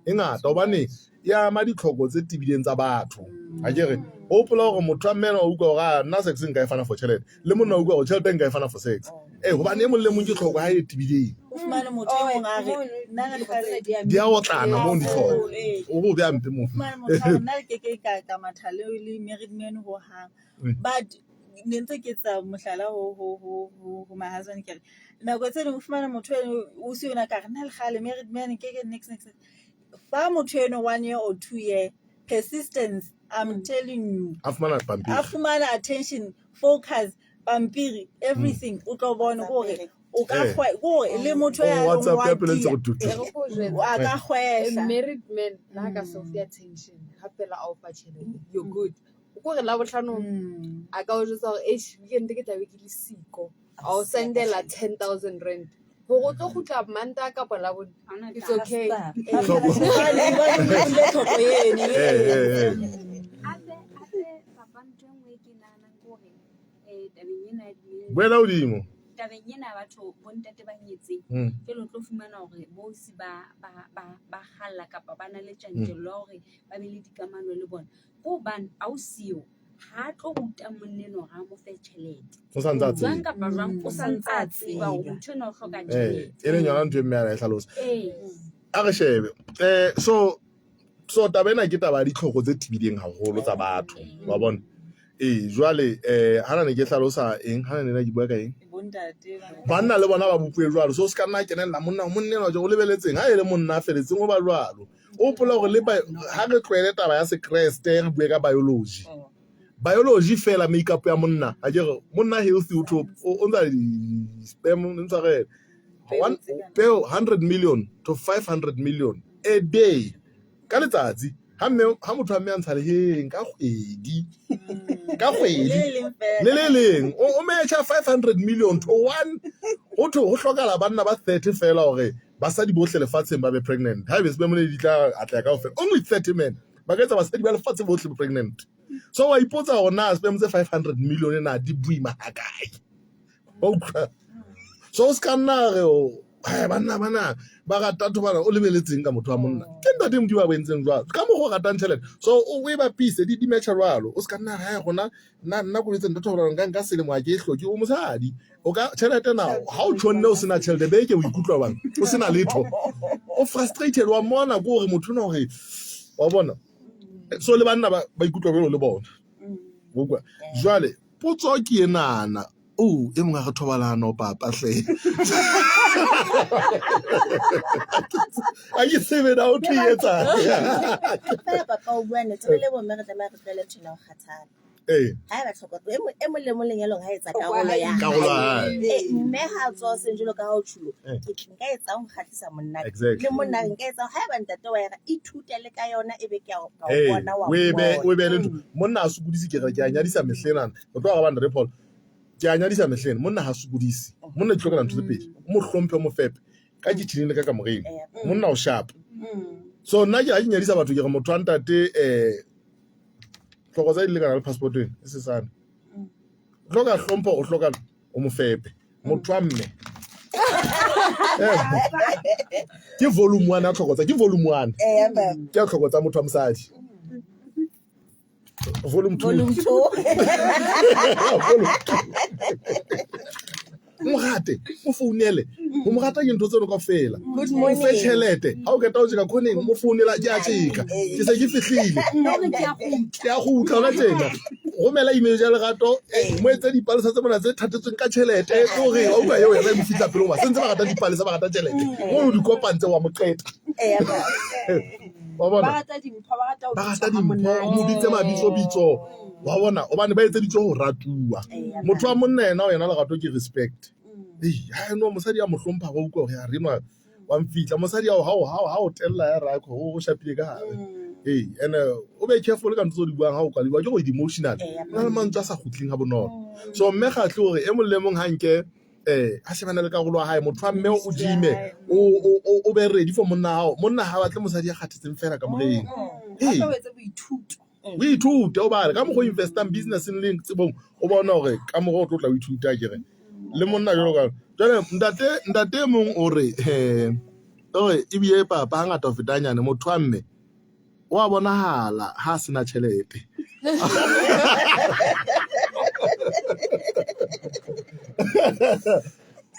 E ngata hobane e ama ditlhoko tse tebileng tsa batho. Ha ke re hopola hore motho wa mme ena o utlwa hore ah nna sex nka e fana for tjhelete le monna o utlwa hore tjhelete nka e fana for sex. Ee hobane e mong le mong ke tlhoko ha e tebileng. O fumane motho e mong a re nna le kgale Di a otlana moo ditlhoko. Ee. O bo beha mpe moo. fumane motho a re nna ke ke ka ka matha le le married man hohang. But ne ntse ke etsa mohlala ho ho ho ho ho my husband ke re nako tse ding o fumana motho eno o se yona ka re nna le kgale married man ke ke next next fa motho eno 1 year or 2 year persistence I'm telling you A fumana a pampiri. fumana attention focus pampiri everything o tlo bona hore o ka Eh. kgwe kore le motho O ya leng WhatsApp wa ya pele ntse tia go tutu. E re ko jwetse. a ka A kgwehla married man le ha ka se o fe attention ha fela a o fa tjhelete you're good. O ko re Labohlano a ka o jwetsa hore eish weekend ke tla be ke le siko. A o sendela 10,000 rand. Hore o tlo kgutla Mantaha kapa Labone. It's okay. Tlhoko. Hobane tlhoko eno Eh, eh, eh. Hape hape papa ntho e nngwe e ke nahanang ke hore tabeng ena ya di Buela hodimo. tabeng ena ya batho bo ntate ba nyetseng jwale o tlo fumana hore bo ausi ba ba ba ba kgalla kapa ba na le tjantjello ya hore ba be le dikamano le bona. Ke hobane ha o siyo ha tlo ruta monna enwa hore a mo fe tjhelete. O sa ntse a Jwang tseba. kapa jwang o sa ntse a tseba hore motho enwa o hloka Eh, tjhelete. e leng yona ntho e mme a na e hlalosa. Ee. A re shebe. So so taba ena ke taba ya ditlhoko tse tebileng haholo tsa batho. Wa bona? Ee, jwale hana ne ke hlalosa eng? Hana ne ke bua ka eng? Bontate Banna le bona ba bopuwe jwalo. So se ka nna kenella monna monna enwa tje o lebeletseng ha e le monna a feletseng o ba jwalo. O hopola hore le ha re tlohele taba ya sekreste re bue ka biology. Biology fela makeup ya monna ha ke re monna healthy o tho o ntsa di-sperm o ntshwarele. One peo 100 million to 500 million a day ka letsatsi. Ha mme ha motho a mme a ntsha leheng ka kgwedi. Ka kgwedi. le leng fela Le le leng o metjha 500 million to one ho thwe ho hlokahala banna ba 30 fela hore basadi bohle lefatsheng ba be pregnant. Ha ebe sperm ne di tla atleha kaofela. Only 30 men ba ka etsa basadi ba lefatshe bohle be pregnant. So wa ipotsa hore na sperm tse 500 million na di boima hakae. Wa utlwa? So o ska nna re o banna bana ba rata thobalano o lebeletseng ka motho wa monna. Ke ntate Modimo a bo entseng jwalo. Ka mokgwa o ratang tjhelete. So o e bapise di match-a jwalo. O ska nna re hai rona nna nna ko jwetse ntate thobalano nka nka selemo ha ke e hloke o mosadi. O ka tjhelete na ha o tjhonne o sena tjhelete beke o ikutlwa bang o sena letho. O frustrated wa mona ke hore motho ona hore wa bona. So le banna ba ba ikutlwa jwalo le bona. O utlwa? Jwale potso ke enana. Oh, e mong a re thobalano papa hle. A ke tsebe na o thwe e etsang. Fela papa o bua nnete re le bomme re tlameha re tlohele ntho ena ya ho kgathala. Ee. Ha eba tlhoko e mong e mong le mong lenyalong ha etsa karolo ya Karolo ya hae. hae. Eh, mme ha a tswa hoseng jwalo ka ha o tjhulo, Eh. ke nka etsang ho kgahlisa monna ka. Exactly. Le monna nka etsang haeba ntate wa era ithute le ka yona ebe ke a o ka o Ee, bona wa o e be bona. o e be le ntho. Monna ha sokodise ke re ke a nyadisa mehleng ana. O tlo araba Ntate Paul. Ke a nyadisa mehleng. Monna ha sokodise. Monna di hlokela ntho tse pedi. O mo hlomphe o mo fepe. Ka kitchen le ka kamoreng. Eh, Monna o sharp. So nna ke ha ke nyadisa batho ke re motho wa ntate tlhoko tsa di lekana le passport ena e sesane. O hloka hlompho o hloka o mo fepe. Motho wa mme. Ke volume 1 ya tlhoko tsa ke volume 1. Eh, papa. Ke ya tlhoko tsa motho wa mosadi. Volume 2. Volume 2. Volume 2. Mo rate, mo founele. Ho mo rata ke ntho tseno kaofela. Good Mo fe morning. tjhelete. Ha o qeta ho tjeka khoneng, mo founela ke a tjeka. Ke se ke fihlile. Hore ke a kgutla. Ke a kgutla hona tjena. Romela email ya lerato, mo etse dipalesa tse mona tse thatetsweng ka tjhelete. Ke hore wa utlwa eo yena e mo fihla pelong wa sentse ba rata dipalesa ba rata tjhelete. Mono di kopantse wa mo qeta. Eh, papa. Wa Ba bona? rata dimpho, ba rata ho Ba bitswa rata ha dimpho, monate. o mo bitse mabitso bitso. Wa bona? Hobane ba etseditswe ho ratuwa. Eh, Motho wa monna yena o yena lerato ke respect. Ei, ha no mosadi a mo hlompha wa utlwa hore ha re enwa wa mfihla. Mosadi ao ha o ha o tella ya rakho o shapile ka hare. Ee, and o be careful ka ntho tseo di buang ha o kwaliwa ke gore di emotional. Eh, Ho na le mantswe a sa kgutleng ha bonolo. So mme kgahle hore e mong le mong ha nke a shebane le karolo ya hae motho wa mme o gym-e o be ready for monna hao. Monna ha batle mosadi ya kgathetseng fela ka moreng. Ee. Hape o etse boithuto. O ithute o bale ka mokgwa o investang business-eng le tsebong o bona hore ka mokgwa o tlo tla o ithuta akere. Le monna jwalo ka jwale ntate ntate e mong o re o re ebile papa hangata ho feta hanyane motho wa mme o a bonahala ha a sena tjhelete.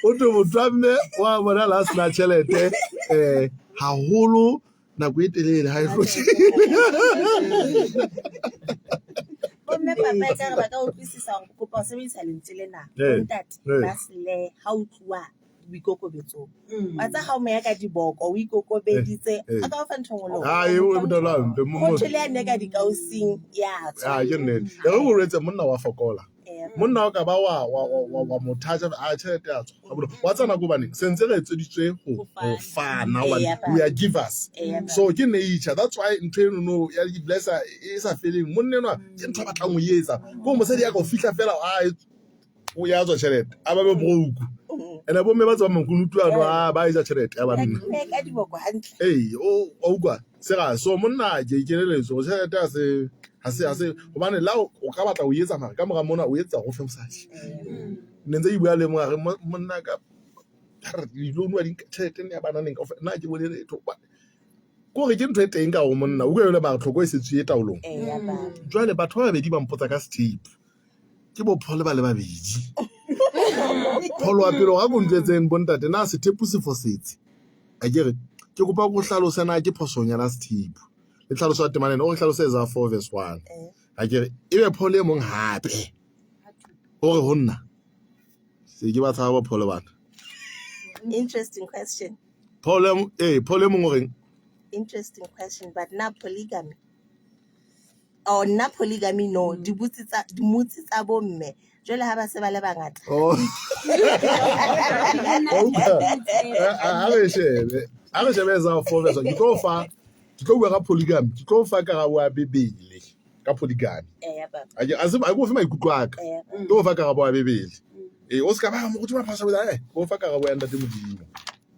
O thwe motho wa mme o a bonahala ha sena tjhelete haholo nako e telele ha e hloke. Bomme papa e ka re ba ka utlwisisa hore kopa ho sebedisa lentswe lena. Bontate ba sele ha o tluwa boikokobetsong. Wa tsa ha o mo ya ka diboko o ikokobeditse a ka o fa ntho engwe le Ah, e o bonolo hampe. Ho thwe le ya ne ka dikaosing ya tswa. Ah, ke nnete. E re o retse monna wa fokola. Monna o ka ba wa wa wa wa mo thatja a tjhelete ya tswa. Wa bona? Wa tsana ko baneng sentse re etseditswe ho ho fana hobane we are givers. So ke nature. That's why ntho eno no ya di blesser e sa feleng. Monna enwa ke ntho a batlang ho e etsa. Ko mosadi ya ka o fihla fela a o ya tswa tjhelete. A ba be broke. Ene bomme ba tseba makunutu ano a ba eja tjhelete ya banna. Ka diboko hantle. Ee, o o utlwa sera so monna ke ikereletso gore tjhelete ha se ha se ha se hobane la o ka batla ho etsa mara ka mora mona o etsa go fe mosadi. Ne ntse ke bua le mong a re monna ka re di-loan wa di tjhelete ya bana neng kaofela nna ha ke bone letho. Ke hore ke ntho e teng ka ho monna o utlwa jwale mara tlhoko e setse e taolong. Jwale batho ba babedi ba mpotsa ka sethepu. Ke bo Paul ba le babedi. Paul wa pele ga ko ntjwetseng bontate na sethepu se fosetse. A ke re ke kopa go hlalose na ke phoso nyala sethepu. Le tlhaloso ya temana ena o re hlalose Isaiah 4 verse 1. A ke re ebe Paul e mong hape o re ho nna se ke ba tshaba bo Paul bana. Interesting question. Paul e Paul e mong o reng? Interesting question but na polygamy Oh, nna polygamy no mm. dibutsi tsa dimutsi tsa bomme jwale ha ba se ba le bangata oh. ha re shebe ha re shebe za fo verse ke tlo fa ke tlo bua ka polygamy ke tlo fa karabo ya bibele ka polygamy a ke a se a go fe maikutlo a ka ke tlo fa karabo ya bibele eh o se ka ba mo go tswa phasa eh go fa karabo ya ntate modimo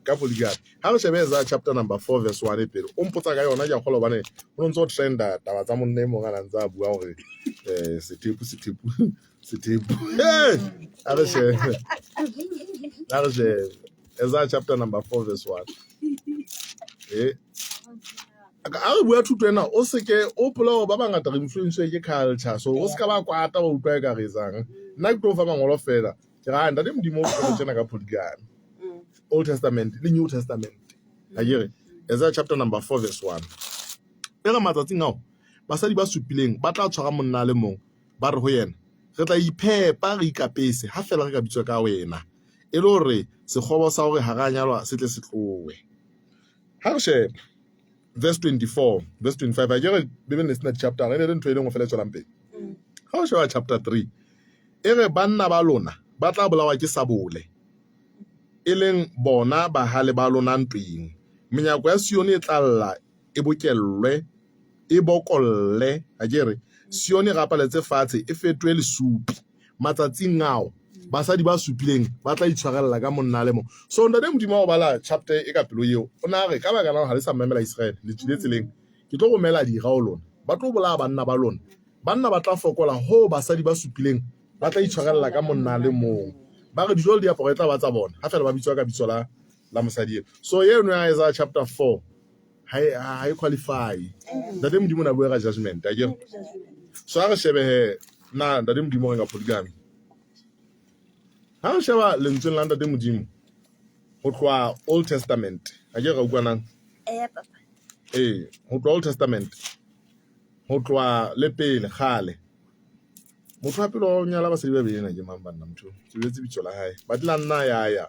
ka polygamy ha re shebe Isaiah chapter number 4 verse 1 pele o mpotsa ka yona ke a kgolwa hobane o ntse o trenda taba tsa monna e mong a na ntse a bua hore eh sethepu sethepu sethepu a re shebe a re shebe Isaiah chapter number 4 verse 1 eh a re bua thuto ena o seke o pola gore ba bangata re influencewe ke culture so o seka ba kwata wa utlwa e ka re etsang nna ke tlo fa mangolo fela ke ra ntate modimo o tsena ka polygamy Old Testament le New Testament. A ke re Isaiah chapter number 4 verse 1. E re matsatsing ao basadi ba supileng ba tla tshwara monna a le mong ba re ho yena re tla iphepa re ikapese ha fela re ka bitswa ka wena e le hore sekgobo sa hore ha re a nyalwa se tle se tlowe. Ha re sheba verse 24 verse 25 a ke re Bibele ne sena chapter e ne le ntho e le nngwe fela e tswelang pele. Ha o sheba chapter 3 e re banna ba lona ba tla bolawa ke sabole e leng bona bahale ba lona ntweng. Menyako ya Sione e tla lla, e bokellwe, e bokolle, ha ke re, Sione e rapaletse fatshe, e fetohe lesupi. Matsatsing ao, basadi ba supileng ba tla itshwarella ka monna a le mong. So Ntate Modimo ha o bala chapter e ka pelo eo, o na re, ka baka la ha le sa mmamela Iseraele, le tswile tseleng, ke tlo romela dira ho lona, ba tlo bolaya banna ba lona. Banna ba tla fokola hoo basadi ba supileng ba tla itshwarella ka monna a le mong. Ba re dijo le diaparo e tla ba tsa bona, ha fela ba bitswa ka bitso la la mosadi eo. So eno ya Isaiah chapter 4 ha e ha e qualify. Ntate Modimo o na bua ka judgment, akere? So ha re shebe he na Ntate Modimo o reng ka polygamy. Ha re sheba lentsweng la Ntate Modimo ho tloha Old Testament, akere ra utlwanang? Eh, papa. Ee, ho tloha Old Testament ho tloha le pele kgale. Motho wa pele wa ho nyala basadi ba babedi ena ke mang banna motho? Ke boletse bitso la hae. But la nna ya ya.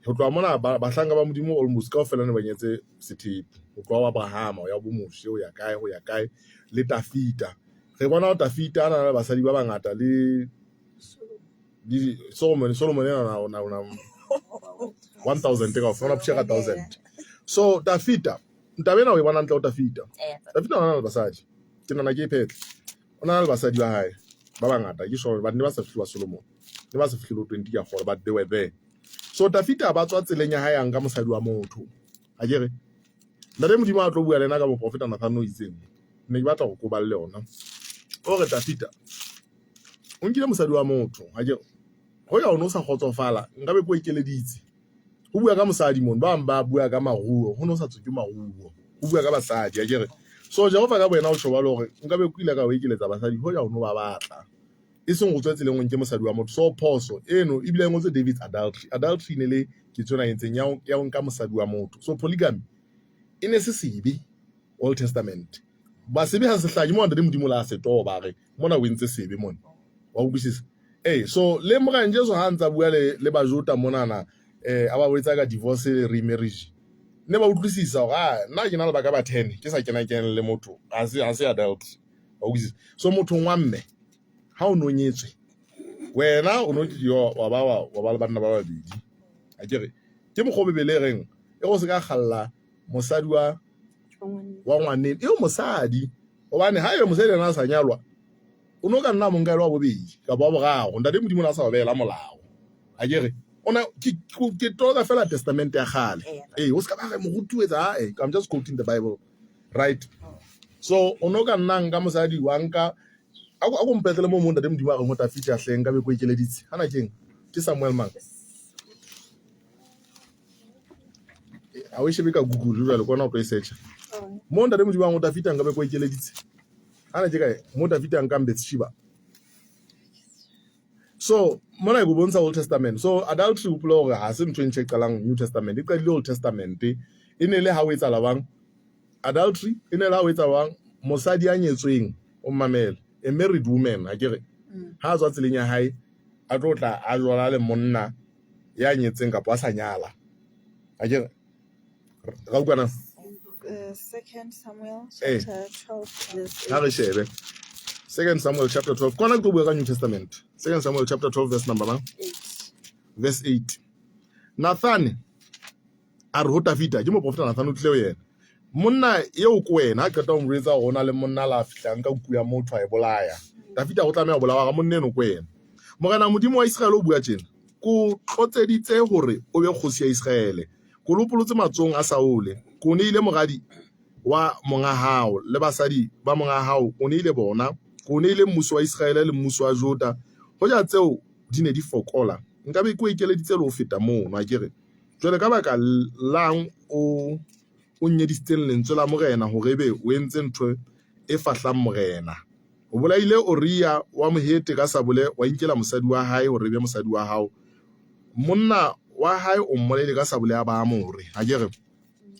Ho tloha mona bahlanka ba Modimo almost kaofela ne ba nyetse sethepu. Ho tloha ho Abrahama ho ya bo Moshe ho ya kae ho ya kae le Tafita. Re bona ho Tafita a na le basadi ba bangata le le Solomon Solomon ena ona ona 1000 kaofela ona pshega 1000. So Tafita ntaba ena o e bona ntle ho Tafita. Tafita ona le basadi. Ke nana ke e phetle. O na le basadi ba hae ba bangata ke sure but ne ba sa fihle wa Solomon ne ba sa fihle lo 20 ka kgolo but they were there so Tafita ba tswa tseleng ya hae a nka mosadi wa motho a ke re ntate Modimo a tlo bua le ena ka moprofeta Nathan o itseng ne ke batla go koba le yona o re Tafita o nkile mosadi wa motho a ke go ya o ne o sa kgotsofala nka be ko ekeleditse Ho bua ka mosadi mono, ba bang ba bua ka maruo, ho no sa tswe ke maruo. Ho bua ka basadi, akere. So Jehova ka boyena o tjho jwalo hore nka be ko ile ka o ekeletsa basadi hoja o no ba batla. E seng go tswe tseleng o nke mosadi wa motho. So phoso eno ebile e ngotswe David's adultery. Adultery ne le ketso ena entseng ya ya ho nka mosadi wa motho. So polygamy e ne se sebe Old Testament. Ba sebe ha se hlaha ke mo ntate Modimo la se toba re mona o entse sebe mona. Wa utlwisisa? Ee, so le Morena Jesu ha ntsa bua le le Bajota monana eh a ba botsa ka divorce le remarriage. Ne ba utlwisisa hore ah nna ke na le baka ba 10 ke sa kena kene le motho ha se ha se adult. Wa utlwisisa? So mothong wa mme ha o no nyetswe wena o no ke wa ba wa ba le banna ba babedi. A ke re ke mokgwa o Bibele e reng e go se ka kgalla mosadi wa wa ngwaneno eo mosadi hobane ha ebe mosadi ena a sa nyalwa o no ka nna mo nka e le wa bobedi kapa wa boraro ntate Modimo o ne a sa o beela molao a ke re ona ke ke toloka fela testament ya kgale ee o se ka ba re moruti o etsa ee I'm just quoting the bible right so o no ka nna nka mosadi wa nka a ko mpetlele mo mong ntate Modimo a reng ho Tafita hleng nka be ko ekeleditse hana keng ke Samuel mang a o e shebe ka Google jwale kona o tlo e searcha mo ntate Modimo a reng ho Tafita nka be ko ekeleditse hana ke kae mo Tafita a nkang Bethsheba so mona e go bontsha Old Testament so adultery o hopola hore ha se ntho e ntjha e qalang New Testament e qadile Old Testament e ne le ha o etsa labang adultery e ne le ha o etsa bang mosadi ya nyetsweng o mmamele a married woman ha ke re ha a tswa tseleng ya hae a tlo tla a jwala le monna ya nyetseng kapa a sa nyala ha ke re ra utlwana Second Samuel Eh. chapter 12 verse ha re shebe Second Samuel chapter 12 kona ke tlo bua ka New Testament Second Samuel chapter 12 verse number mang 8. verse 8 Nathane a re ho Tafita ke moprofeta Nathane o tlile ho yena monna eo ko wena a qeta ho mo jwetsa hore o na le monna la fihlang ka nku ya motho a e bolaya Tafita o tlameha ho bolawa ga monna eno ko wena Morena Modimo wa Iseraele o bua tjena ko tlotseditse hore o be kgosi ya Iseraele ko lopolotse matsohong a Saule ko neile moradi wa monga hao le basadi ba monga hao o neile bona ko neile mmuso wa Iseraele le mmuso wa Juda hoja tseo di ne di fokola nka be ke o ekeleditse le ho feta mono a ke re jwale ka baka lang o o nyedisitseng lentswe la morena hore ebe o entse ntho e fahlang morena o bolaile Uria wa Mohete ka sabole wa inkela mosadi wa hae hore ebe mosadi wa hao monna wa hae o mmolaile ka sabole ya Baamore ha ke re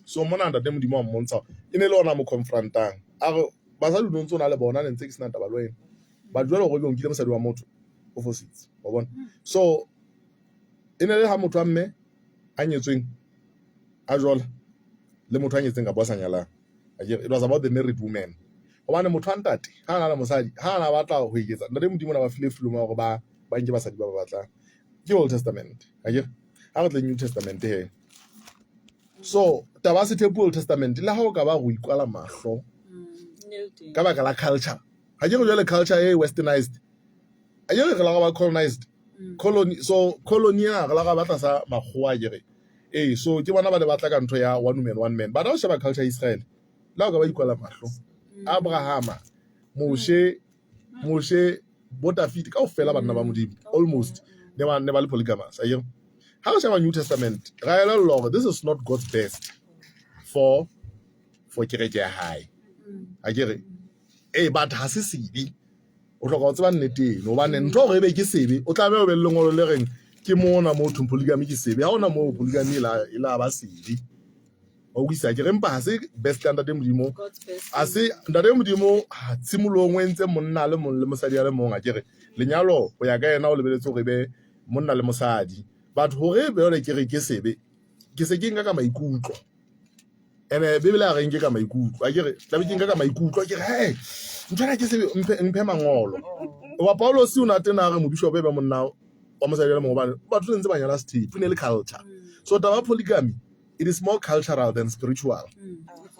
so mona ntate Modimo wa mmontsha e ne le ona mo confrontang a re basadi o ne ntse o na le bona ne ntse ke sena taba le wena but jwale hore ebe o nkile mosadi wa motho o fositse wa bona so e ne le ha motho wa mme a nyetsweng a jola le motho a nyetseng kapa a sa nyalang akere it was about the married woman hobane motho wa ntate ha a na le mosadi ha a na batla ho eketsa ntate Modimo o na ba file freedom ya hore ba ba nke basadi ba ba batlang ke Old Testament akere ha re tle New Testament he so taba ya sethepu Old Testament le ha o ka ba go ikwala mahlo ka baka la culture ha ke re jwale culture e westernized a ke re re la ba colonized colony so colony ena re la ga ba tlasa makgowa ke re ee so ke bona ba ne ba tla ka ntho ya one woman one man but ha o sheba culture ya Israel le ha o ka ba ikwala mahlo Abrahama Moshe Moshe bo Dafide kaofela banna ba Modimo almost ne ba ne ba le polygamous a ke ha re sheba New Testament ra elellwa hore this is not God's best for for kereke ya hae a ke re ee but ha se sebe o hloka ho tseba nnete eno hobane ntho hore ebe ke sebe o tlameha o be le lengolo le reng ke mona mo thong polygamy ke sebe ha ona moo polygamy e la ba sebe wa utlwisisa ke re empa ha se best ya ntate Modimo ha se ntate Modimo tshimolohong o entse monna a le mong le mosadi a le mong a ke re lenyalo ho ya ka yena o lebeletse hore e be monna le mosadi but hore e be jwale ke re ke sebe ke se ke nka ka maikutlo ene Bibele a re nke ka maikutlo a ke re tlabe ke nka ka maikutlo ke re hey ntho ena ke sebe mphe mphe mangolo wa Paulos o ne a tena a re mobishopo e be monna wa mosadi a le mong hobane batho ntse ba nyala sethepu e ne le culture so taba ya polygamy it is more cultural than spiritual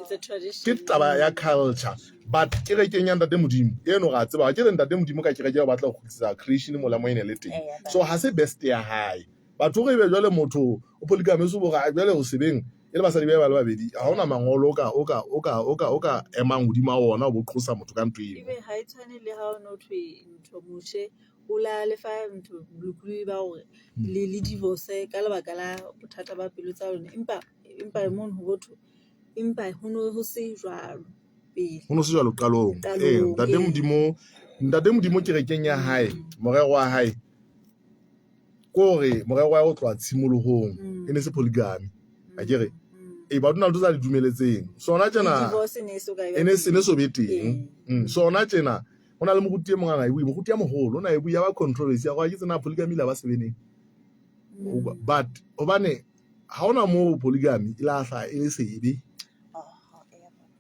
It's a tradition. ke taba ya culture but kerekeng ya ntate Modimo eno ra tseba ke re ntate Modimo ka kereke o batla ho kgutlisa creation mola mo e ne le teng so ha se best ya hae batho re be jwale motho o polygamy so bora jwale o sebeng e le basadi ba ba le babedi ha hona mangolo o ka o ka o ka o ka o ka emang hodima ona o bo qosa motho ka ntho eo Ebe ha e tshwane le ha o no thwe ntho Moshe o la lefa ntho bolokolohi ba hore le le divorce ka lebaka la bothata ba pelo tsa lona. Empa empa mono ho botho empa ho no ho se jwalo pele. Ho no se jwalo qalong. Ee, Qalong, ntate ee. Modimo, ntate Modimo kerekeng ya hae, morero wa hae ke hore morero wa hae o tloha tshimolohong e ne se polygamy. Akere? Ee, batho na le tsa di dumeletseng. Sona tjena Divorce e ne e so ka e ne se ne so be teng. Sona tjena ho na le moruti e mong a na e bue, moruti ya moholo o na e bue ya ba controversy ya gore ke tsena polygamy la ba sebeneng. But hobane ha hona moo polygamy e la hlaha e le sebe.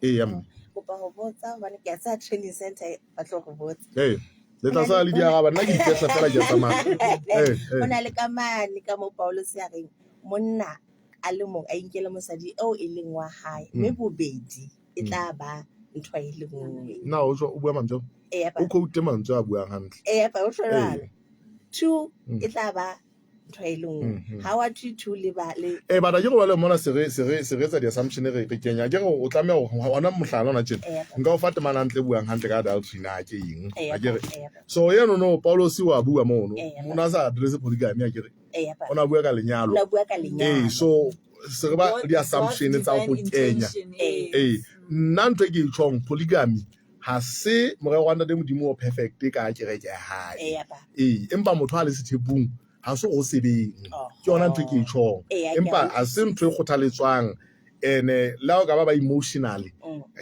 Ee ya mme. Kopa ho botsa hobane ke a tsaya training center ba tlo re botsa. Ee. Le tla sala le di araba nna ke ikehla fela ke a tsamaya. Ee, ee. Ho na le ka mane ka mo Paulus a reng monna a le mong a inkele mosadi eo e leng wa hae mme bobedi e tla ba ntho e le nngwe. Na o tswa o bua mantswe? Ee, O quote mantswe a buang hantle. Ee, pa o tjho jwalo. Two e tla ba ntho e le nngwe. Ha wa thwe two le ba le Eh bana ke go ba le mona se re se re se re etsa di-assumption re re kenya ke re o tlameha hore ona mohlala ona tjena nka o fa temana hantle e buang hantle ka adultery na ke eng a ke re so yeno no Paulos wa bua mono o na sa address polygamy a ke re o na bua ka lenyalo ee so se re ba di-assumption tsa go kenya ee nna ntho e ke e tjhong polygamy ha se morero wa ntate Modimo o perfect ka kereke ya hae ee empa motho ha le sethepung ha se go sebeng ke yona ntho e ke e tjhong empa ha se ntho e kgothaletswang ene le ha o ka ba ba emotionally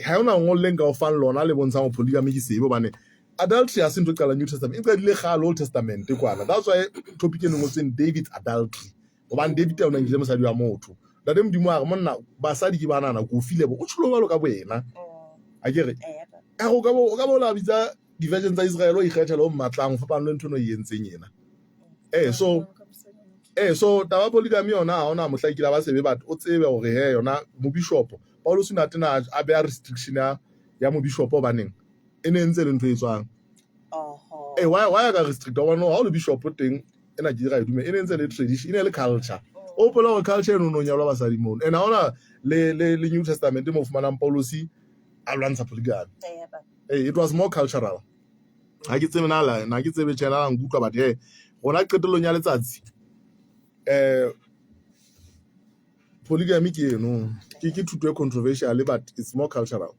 ha ona ngolo le nka o fang lona le bontshang gore polygamy ke sebe hobane adultery ha se ntho e qalang New Testament e qadile kgale Old Testament kwana that's why topic e ngotsweng David's adultery hobane David o ne nkile mosadi wa motho ntate Modimo a re monna basadi ke banana ko file bo o tsholo jwalo ka boena a ke re ka go ka bo o ka bo la bitsa di-virgin tsa Israel o ikgethela o mmatlang o fapana le ntho eno e entseng ena ee so ee so taba polygamy yona ha ona mohla e kile ba sebe but o tsebe hore he yona mobishopo Paulus o ne a tena a beha restriction ya ya mobishopo hobaneng e ne ntse le ntho e tswang ee why a ka restrict hobane ha o le bishop teng ena ke ra e dume e ne ntse le tradition e ne le culture o hopola hore culture eno no nyalwa basadi mono and ha ona le le le New Testament mo fumanang Paulus a lwantsha polygamy ee it was more cultural ha ke tsebe na la na ke tsebe tjena la nkutlwa but he rona qetellong ya letsatsi eh polygamy ke eno ke ke thuto e controversial but it's more cultural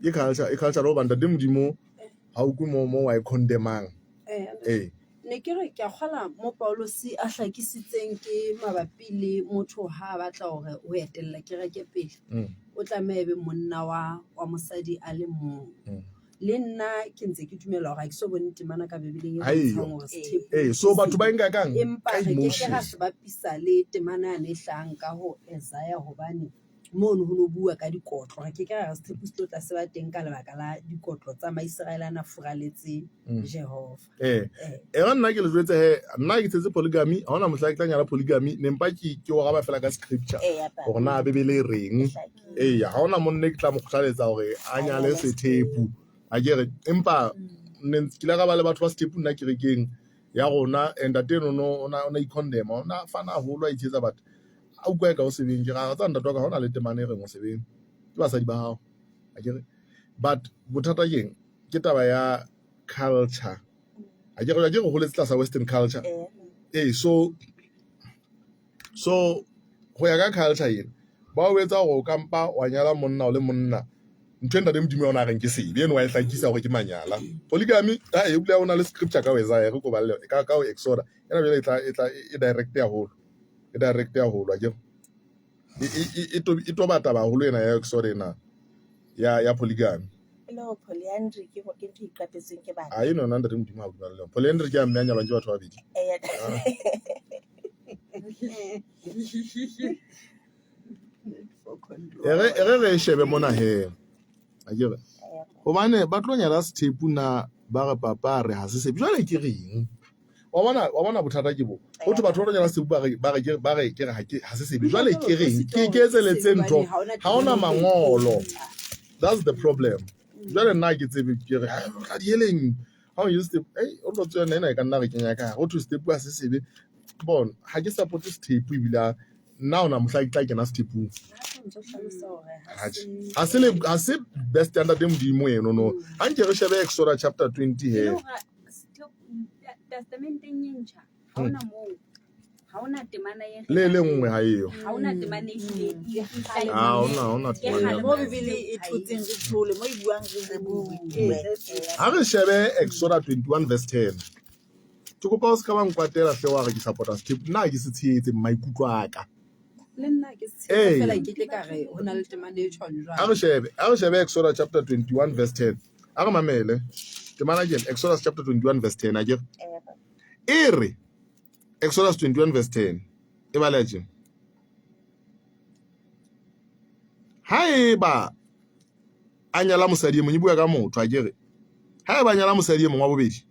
ke culture e cultural hobane ntate Modimo ha o kwe mo mo wa e condemnang ee Ne ke re ke a kgola mo Paulus a hlakisitseng ke mabapi le motho ha a batla hore o etella kereke pele. O tlameha ebe monna wa wa mosadi a le mong. Le nna ke ntse ke dumela hore ha ke so bone temana ka Bibeleng e Ha eyo. bontshang hore sethepu Ee, so ke batho ba sebe. e nka kang? Empa Ka re ke ke emotion. ra se bapisa le temana yane e hlahang ka ho Isaiah hobane mono ho no bua ka dikotlo. Re ke ke ra re sethepu se tlo tla se ba teng ka lebaka la dikotlo tsa Maiseraele a na furaletse Jehova. Ee, e re nna ke le jwetse he nna ke tshetse polygamy ha hona mohla ke tla nyala polygamy ne mpa ke ke o raba fela ka scripture hore na Bibele e reng. Ee, ha hona monna ke tla mo kgothaletsa hore a nyale sethepu. A ke re empa ne ke ile ka ba le batho ba sethepu nna kerekeng ya rona and ntate eno no o na i-condemn o na fana haholo a ithetsa but a utlwa e ka o sebeng ke ra tsa ntate wa ka ha hona le temana e reng o sebeng ke basadi ba hao a ke re but bothata keng ke taba ya culture a ke re ke re holetse tlasa western culture ee so so go ya ka culture ena ba o etsa gore o kampa wa nyala monna o le monna ntho e ntate Modimo yona a reng ke sebe eno wa e hlakisa gore ke manyala polygamy a e bile o na le scripture ka o Isaiah re ko balle ka ka o Exoda ena jwale e tla e tla e direct haholo e direct haholo a ke e toba taba haholo ena ya Exoda ena ya ya polygamy E le hore polyandry ke ke ntho e iqapetsweng ke batho. A eno yona ntate Modimo ha bua le yona. Polyandry ke ya mme a nyalwang ke batho ba babedi. Eya. E re e re re e shebe mona he. A ke re. Hobane ba tlo nyala sethepu na ba re papa re ha se sebe. Jwale ke reng? Wa bona wa bona bothata ke bo. Ho thwe batho ba tlo nyala sethepu ba re ba re ke ba re ke re ha ke ha se sebe. Jwale ke reng? Ke ke etseletse ntho. Ha hona mangolo. That's the problem. Jwale nna ha ke tsebe ke re ha di heleng. Ha o use step, ei o tlo tswela ena e ka nna re kenya ka hare. Ho thwe sethepu ha se sebe. Bona ha ke support sethepu ebile nna ona mohla ke tla kena sethepung. Ha se le ha se best ya ntate Modimo eno no. Ha nke re shebe Exodus chapter 20 he. Testamenteng e ntjha ha hona moo ha hona temana e Le le nngwe ha eyo. ha hona temana e hlile e Ha hona ha hona temana. Mo Bibele e thotseng re thole, mo e buang re bue. Ee, that's it. Ha re shebe Exodus 21 verse 10. Ke kopa o se ka ba nkwatela hle wa re ke support-a sethepu. Nna ha ke se tshehetse maikutlo a ka. Le nna ke Ee. tshepa fela ke tle ka re ho na le temana e tjhong A re jwalo. shebe, a re shebe Exodus chapter 21 verse 10. A re mamele. Temana ke ena, Exodus chapter 21 verse 10 akere. E re Exodus 21 verse 10. E baleha tjena. Haeba a nyala mosadi e mong, e bua ka motho akere. Haeba a nyala mosadi e mong wa bobedi,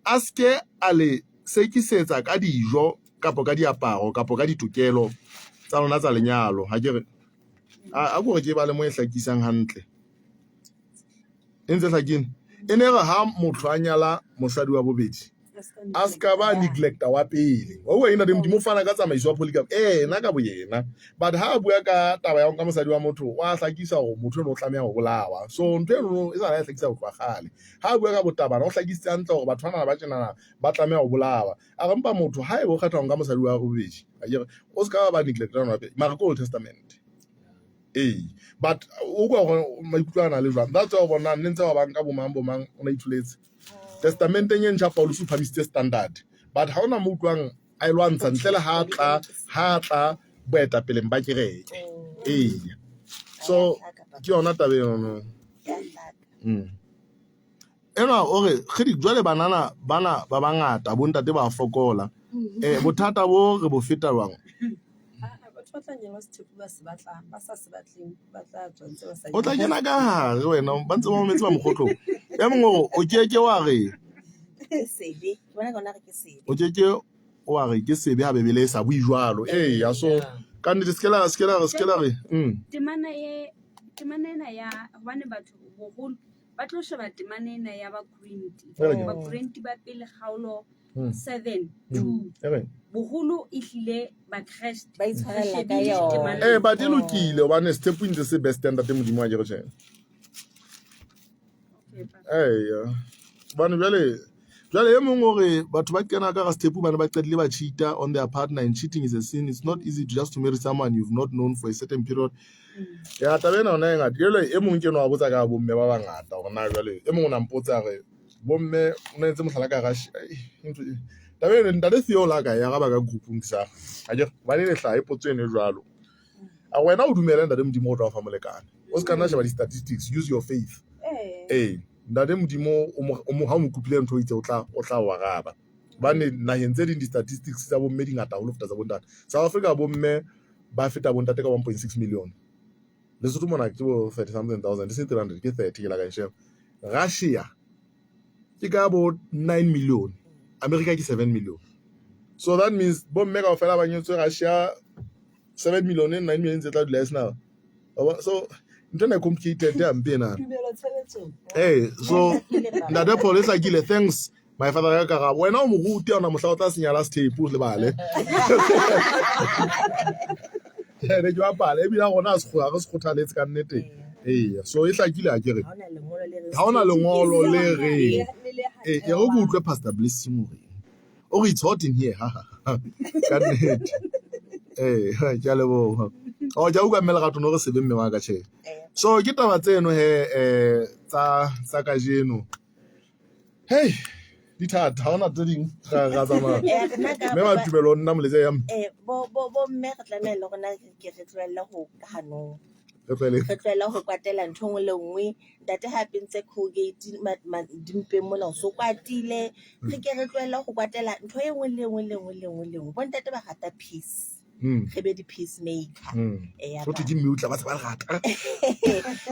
a seke a le sekisetsa ka dijo kapo ka diaparo kapo ka ditokelo tsa lona tsa lenyalo. Akere a ko re ke bale mo e hlakisang hantle. E ntse hlakile. E ne re ha motho a nyala mosadi wa bobedi, a ska ba neglecta wa pele. Wa utlwa ena Modimo o fana ka tsamaiso ya polygamy ena ka boyena. But ha a bua ka taba ya ho nka mosadi wa motho, wa hlakisa hore motho eno o tlameha ho bolawa. So ntho eno e sa e hlakisa ho tloha kgale. Ha a bua ka botabana, o hlakisitse hantle hore batho bana ba tjenana ba tlameha ho bolawa. A re mpa motho haeba o kgetha ho nka mosadi wa bobedi, akere o ska ba neglecta wa pele. Mara ke Old Testament. Ee, but o kwa hore maikutlo a na le jwang. That's why o bonang ne ntse ba bang ka bomang bomang o na itholetse. Testamenteng e ntjha Paulus o phamisitse standard. But ha ona mo utlwang a e lwantsha ntle le ha tla ha tla boetapeleng ba kereke. Ee. So ke yona taba eno no. Enwa o re kgidi jwale banana bana ba bangata bontate ba fokola. Eh bothata bo re bo feta jwang? Batho ba tla nyalwa sethepu ba se batlang, ba sa se batleng ba tla tswa ntse ba sa O tla kena ka hare wena ba ntse ba mametse ba mokgotlong. E mongwe o re o keke wa re Ke sebe. Ke bona ka ona re ke sebe. o keke wa re ke sebe ha Bebele e sa bue jwalo. Eya so ka nnete se ke la se ke la re se ke la re Temana e temana ena ya hobane batho boholo ba tlo sheba temana ena ya Bakorinthe. Bakorinthe ba pele kgaolo 7 2. Boholo e hlile Bakreste Ba itshwarella ka yona. Eh but e lokile hobane sethepu ntse se best ntate Modimo wa kere tjhe. Eya. Hobane jwale jwale e mong o re batho ba kena ka hara sethepu bane ba qetile ba cheat-a on their partner and cheating is a sin. It's not easy to just to marry someone you've not known for a certain period. Ya taba ena yona e ngata. Jwale e mong ke enwa wa botsa ka bomme ba bangata hore na jwale e mong o na mpotsa a re bomme o na entse mohlala ka Russia. Taba eno ntate Theo la ka e araba ka group-ung ke sa akere hobane e hlaha e potso eno e jwalo. A re wena o dumele ntate Modimo o tla o fa molekane. O se ka nna sheba di-statistics, use your faith. Ee, ntate Modimo o mo o mo ha o mo kopile ntho e itse o tla o tla o araba. Hobane naheng tse ding di-statistics tsa bomme di ngata haholo ho feta tsa bontate. South Africa bomme ba feta bontate ka 1.6 million. Lesotho mona ke bo 30 something thousand, e seng 300 ke 30 ke la ka e sheba. Russia ke ka bo 9 million, America ke 7 million. So that means bomme kaofela ba nyetswe Russia 7 million 9 million tse tla dula e sena. So ntho ena e complicated hampe ena. Ee, so ntate Paul e hlakile thanks my father ka karabo. Wena o moruti ha ona mohla o tla senyala sethepu o lebale. Ne ke bapala ebile ha rona ha re se kgothaletse ka nnete. Eya, so e hlakile akere. Ha hona lengolo le reng. Ee, e re ke utlwe Pastor Blessing o reng. O re it's hot in here. Ha ha. Ka nnete. Ee, ke a leboha. Oh, ke a utlwa mme Lerato no re sebe mme wa ka tjhe. So ke taba tseno he eh tsa tsa kajeno. Hey, di thata ha hona tse ding ra ra tsamaya. Mme Matumelo o nna moletse ya Eh bo bo bo mme re tlameha le rona ke re tlohelle ho ka hanong. Re tlohele. Re tlohelle ho kwatela ntho nngwe le nngwe. Ntate ha pentse Colgate dimpeng mona o so kwatile. Re ke re tlohelle ho kwatela ntho e nngwe le nngwe le nngwe le nngwe le nngwe. Bo ntate ba rata peace. Re be di-peacemaker. Ho thwe ke mme o tla ba se ba lerata.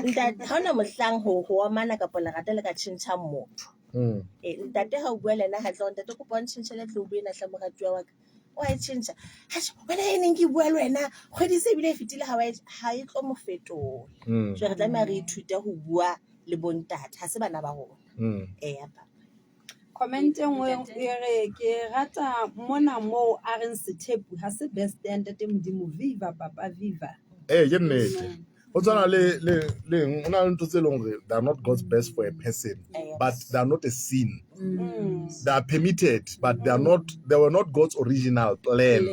Ntate ha hona mohlang ho ho omana kapa lerata le ka tjhentjhang motho. Eh ntate ha o bua le yena hantle hore ntate kopa o ntjhentjhele tlobu ena hle moratuwa wa ka. Wa e tjhentjha. Atjhe wena e neng ke bua le wena kgwedi se ebile e fetile ha wa e ha e tlo mo fetola. Jwale re tlameha re ithute ho bua le bo ntate ha se bana ba rona. Eya papa. Comment e nngwe e re ke rata mona moo a reng sethepu ha se best ya ntate Modimo viva papa viva. Ee ke nnete. Ho tshwana le le le eng o na le ntho tse leng hore they are not God's best for a person but they are not a sin. They are permitted but they are not they were not God's original plan.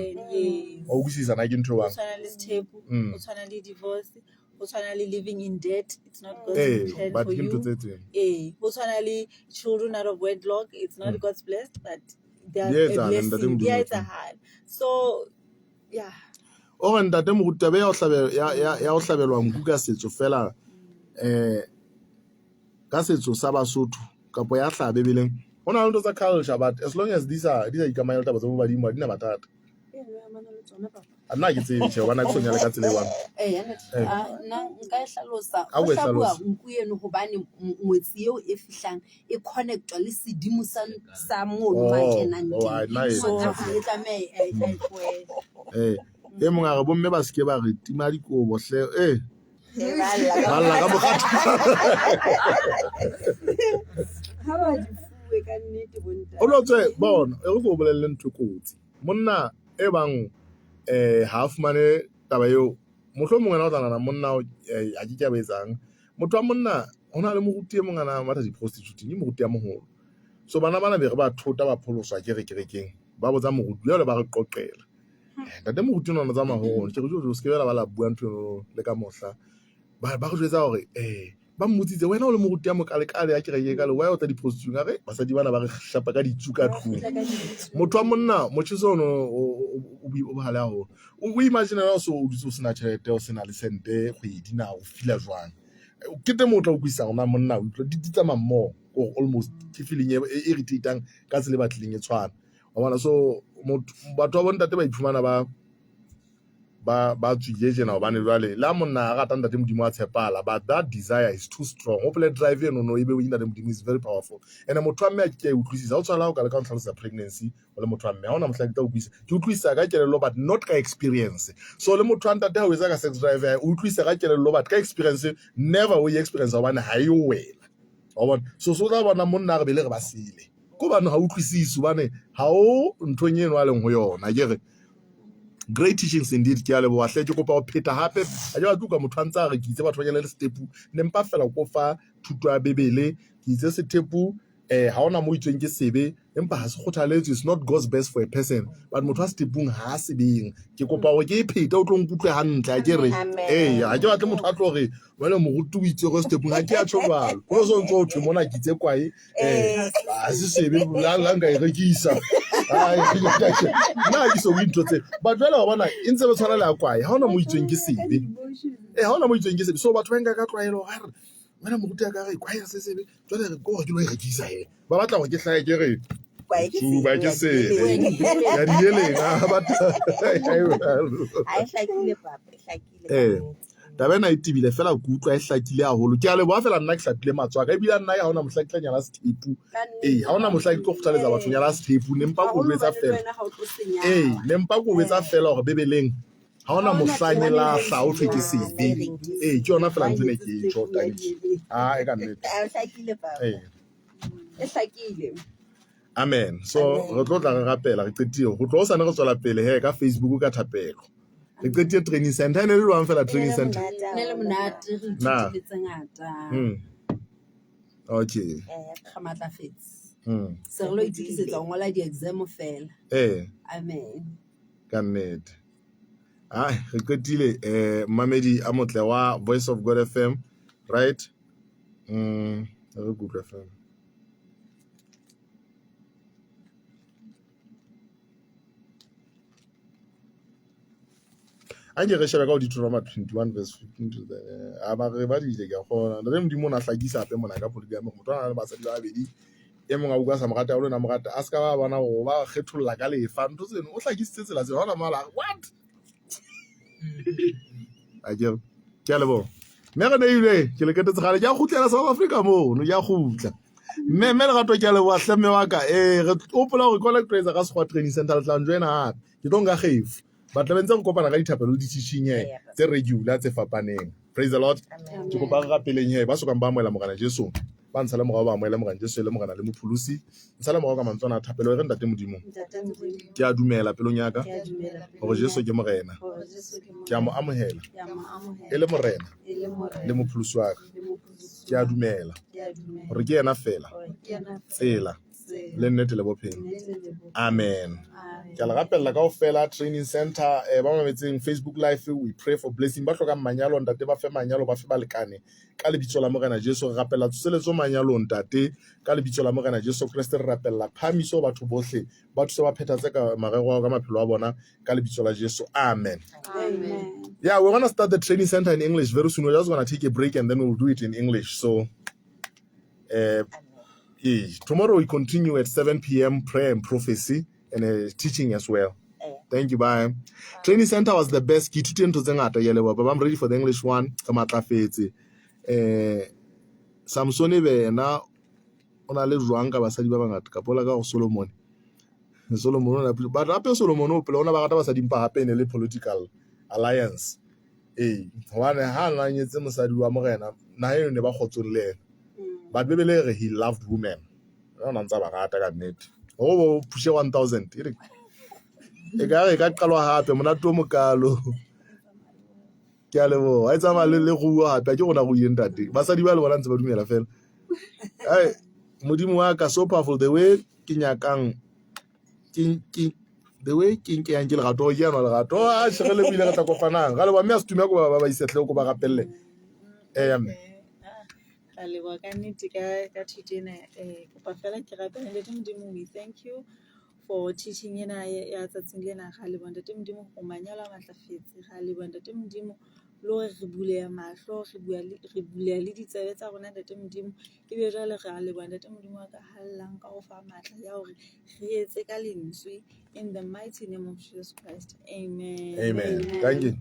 Wa utlwisisa na ke ntho e Ho tshwana le sethepu, ho tshwana le divorce, ho tshwana le living in debt, it's not God's Ee, plan but for ke ntho you. tse teng. Ee, ho tshwana le children out of wedlock, it's not God's blessed but they are Di a a etsahala ntate blessing. Di Modimo a o teng. etsahala. So yeah. O re ntate moruti taba ya ho hlabelwa ya ya ya ho hlabelwa nku ka setso fela eh ka setso sa Basotho kapo ya hlaha Bibeleng. Ho na le ntho tsa culture but as long as di sa di sa ikamanya le taba tsa bo badimo ha di na mathata. A nna ha ke tsebe tjhe hobane ha ke so nyale ka tsela e one. Eya nna nka e hlalosa. Ho hlabuwa nku eno hobane ngwetsi eo e fihlang e connectwa le sedimo sa sa mono ma kenang teng. So e tlameha e tlohele. Eh, e mong a re bomme ba seke ba re tima dikobo hle. Eh. Ba lla ka mokgathala. Ha ba di fuwe ka nnete bo ntate. O lo tswe bona, e re ke o bolelle ntho e kotsi. Monna e bang eh ha a fumane taba eo, mohlomong wena o tla nahana monna o a ke ke a bo etsang. Motho wa monna ho na le moruti e mong a na matha di-prostitute-ing, ke moruti ya moholo. So bana bana be re ba thota ba pholoswa ke re kerekeng, ba botsa moruti jwale ba re qoqela. Ntate moruti o na tsamaya ho rona, ke re jojo se ke be la ba la bua ntho eno le ka mohla. Ba re jwetsa hore ba mmotsitse wena o le moruti ya mokalekale ya kereke e kalo why o tla di-prostitute-ing? A re basadi bana ba re shapa ka ditsu ka tlung. Motho wa monna motjheso ono o bohale haholo. O imagine ha o so o dutse o sena tjhelete, o sena le sente kgwedi na o feel-a jwang? Ke teng moo o tla utlwisisa hore na monna o utlwa di tsamaya mmoho kore almost ke feeling e irritate-ang ka tsela e batlileng e tshwana. Wa bona? So motho batho ba bo ntate ba iphumana ba ba ba tswile tjena hobane jwale le ha monna a rata ntate Modimo a tshepahala but that desire is too strong. Hopole drive eno no ebe o ntate Modimo is very powerful. And motho wa mme a ke ke a e utlwisisa. Ha o tshwana le ha o ka leka ho ntlhalosetsa pregnancy o le motho wa mme ha hona mohla ke tla utlwisisa. Ke utlwisisa ka kelello but not ka experience. So le motho wa ntate ha o etsa ka sex drive ya hae o utlwisisa ka kelello but ka experience never o e experience hobane ha e yo wena. Wa bona? So so tla bona monna a re bele re ba sele. Ke hobane ha o utlwisise hobane ha o nthong eno a leng ho yona. Ke re great teachings indeed ke a leboha hle ke kopa ho pheta hape ha ke batle utlwa motho a ntse a re ke itse batho ba nyale le setepu ne mpa fela ko fa thuto ya bebele ke itse setepu eh ha ona mo itsweng ke sebe empa ha se kgothaletswe it's not God's best for a person but motho a setepung ha a sebeng ke kopa hore ke e phete o tlo nkutlwe hantle ha ke re ee ha ke batle motho a tlo re jwale moruti o itse go setepung ha ke a tjho jwalo ho so ntso thwe mona ke itse kwae eh ha se sebe la la nka e rekisa nna ha ke so bue ntho tse but jwale wa bona e ntse be tshwana le ya kwae ha ona mo itsweng ke sebe eh ha ona mo itsweng ke sebe so batho ba nka ka tlwaelo ga re wena moruti a ka re kwae se sebe jwale re ko ke lo e rekisa he ba batla gore ke hlahe ke re tsuba ke sebe ya dieleng a batla Ha e hlakile papa, e hlakile ka Eh. nnete. Taba ena e tebile fela ke utlwa e hlakile haholo. Ke a leboha fela nna ke hlapile matsoho a ka ebile nna ha hona mohla ke tla nyala sethepu. Ee, ha hona mohla ke tlo kgothaletsa batho nyala sethepu ne mpa ko jwetsa fela. Ee, ne mpa ko jwetsa fela hore Bebeleng ha hona mohla nyelahla ho thwe ke sebe. Ee, ke yona fela ntho ene ke e tjho tanki. Ah, e ka nnete. Ha e hlakile papa. Ee. E hlakile. Amen. So re tlo tla re rapela re qetile. Ho tloha hosane re tswela pele he ka Facebook ka thapelo. Re qetile training center e ne le jwang fela training center? Ne le monate re Na. ithutile tse ngata. Okay. Re matlafetse. Se re lo itokisetsa ho ngola di-exam fela. Eh. Amen. Ka nnete. Ai, re qetile eh mmamedi a motle wa Voice of God FM, right? Re kutlwe fela. A nke re shebe ka ho Deuteronomy 21 verse 15 to the a ba re badile ke a kgona. Ntate Modimo o na hlakisa hape mona ka polygamy hore motho a na le basadi ba babedi e mong a utlwa a sa mo rate haholo ena a mo rata a se ka ba bona hore o ba kgetholla ka lefa ntho tseno o hlakisitse tsela tseno ha ona mala what akere ke a leboha mme re neile ke le ketetse kgale ke a kgutlela South Africa mono ke a kgutla mme mme lerato ke a leboha hle mme wa ka ee re hopola hore ke tlo etsa ka sekgowa training center le tla njoina hape ke tlo nka kgefu but tla be ntse re kopana ka dithapelo le di-teaching he tse regular tse fapaneng praise the Lord ke kopa re rapeleng he ba sokang ba amohela Morena Jesu ba ntshale morao ba amohele Morena Jesu e le Morena le Mopholosi ntshale morao ka mantswe ana a thapelo e re ntate Modimo ke a dumela pelong ya ka hore Jesu ke Morena ke a mo amohela e le Morena le Mopholosi wa ka ke a dumela hore ke yena fela tsela le nnete le bophelo amen. Ke a le rapella kaofela training center eh, ba mametseng Facebook live we pray for blessing ba hlokang manyalo ntate ba fe manyalo ba fe balekane ka lebitso la Morena Jesu re rapella tsoseletso manyalong ntate ka lebitso la Morena Jesu Kreste re rapella phahamiso batho bohle ba thuse ba phethatse ka marero ao ka maphelo a bona ka lebitso la Jesu amen Amen. Yeah, we're gonna start the training center in English very soon. We're just gonna take a break and then we'll do it in English. So, tomorrow we continue at 7 p.m. prayer and prophecy and teaching as well. Thank you, bye. Training center was the best. Ke ithutile ntho tse ngata ke a leboha, but I'm ready for the English one. Re matlafetse. Samson e be yena o na le jwang ka basadi ba bangata kapa o la ka go Solomon. Solomon o na but hape Solomon o pele o na ba rata basadi mpa hape e ne le political alliance. Ee, hobane ha a na nyetse mosadi wa morena naha eno ne ba kgotsong le yena. But Bibele e re he loved women. O na ntsa ba rata ka nnete. Hore bo pushe 1000 e re e ka re e ka qalwa hape monate o mokalo. Ke a leboha. Ha e tsamaya le ruo hape ha ke rona ruileng ntate. Basadi ba le bona ntse ba dumela fela. Ai Modimo wa ka so powerful the way ke nyakang ke the way ke nkeyang ke lerato ke yana lerato a shege le buile re tla kopanang ga leboha mme a se tume ko ba ba isetle ko ba rapelle ee mme Ra leboha ka nnete ka ka thuto ena kopa fela ke rapele ntate Modimo we thank you for teaching ena ya tsatsing lena ra leboha ntate Modimo o manyalo a matlafetse ra leboha ntate Modimo le hore re buleha mahlo re bua le re buleha le ditsebe tsa rona ntate Modimo ebe jwale re a leboha ntate Modimo wa ka hallang ka ho fa matla ya hore re etse ka lentswe in the mighty name of Jesus Christ amen amen thank you.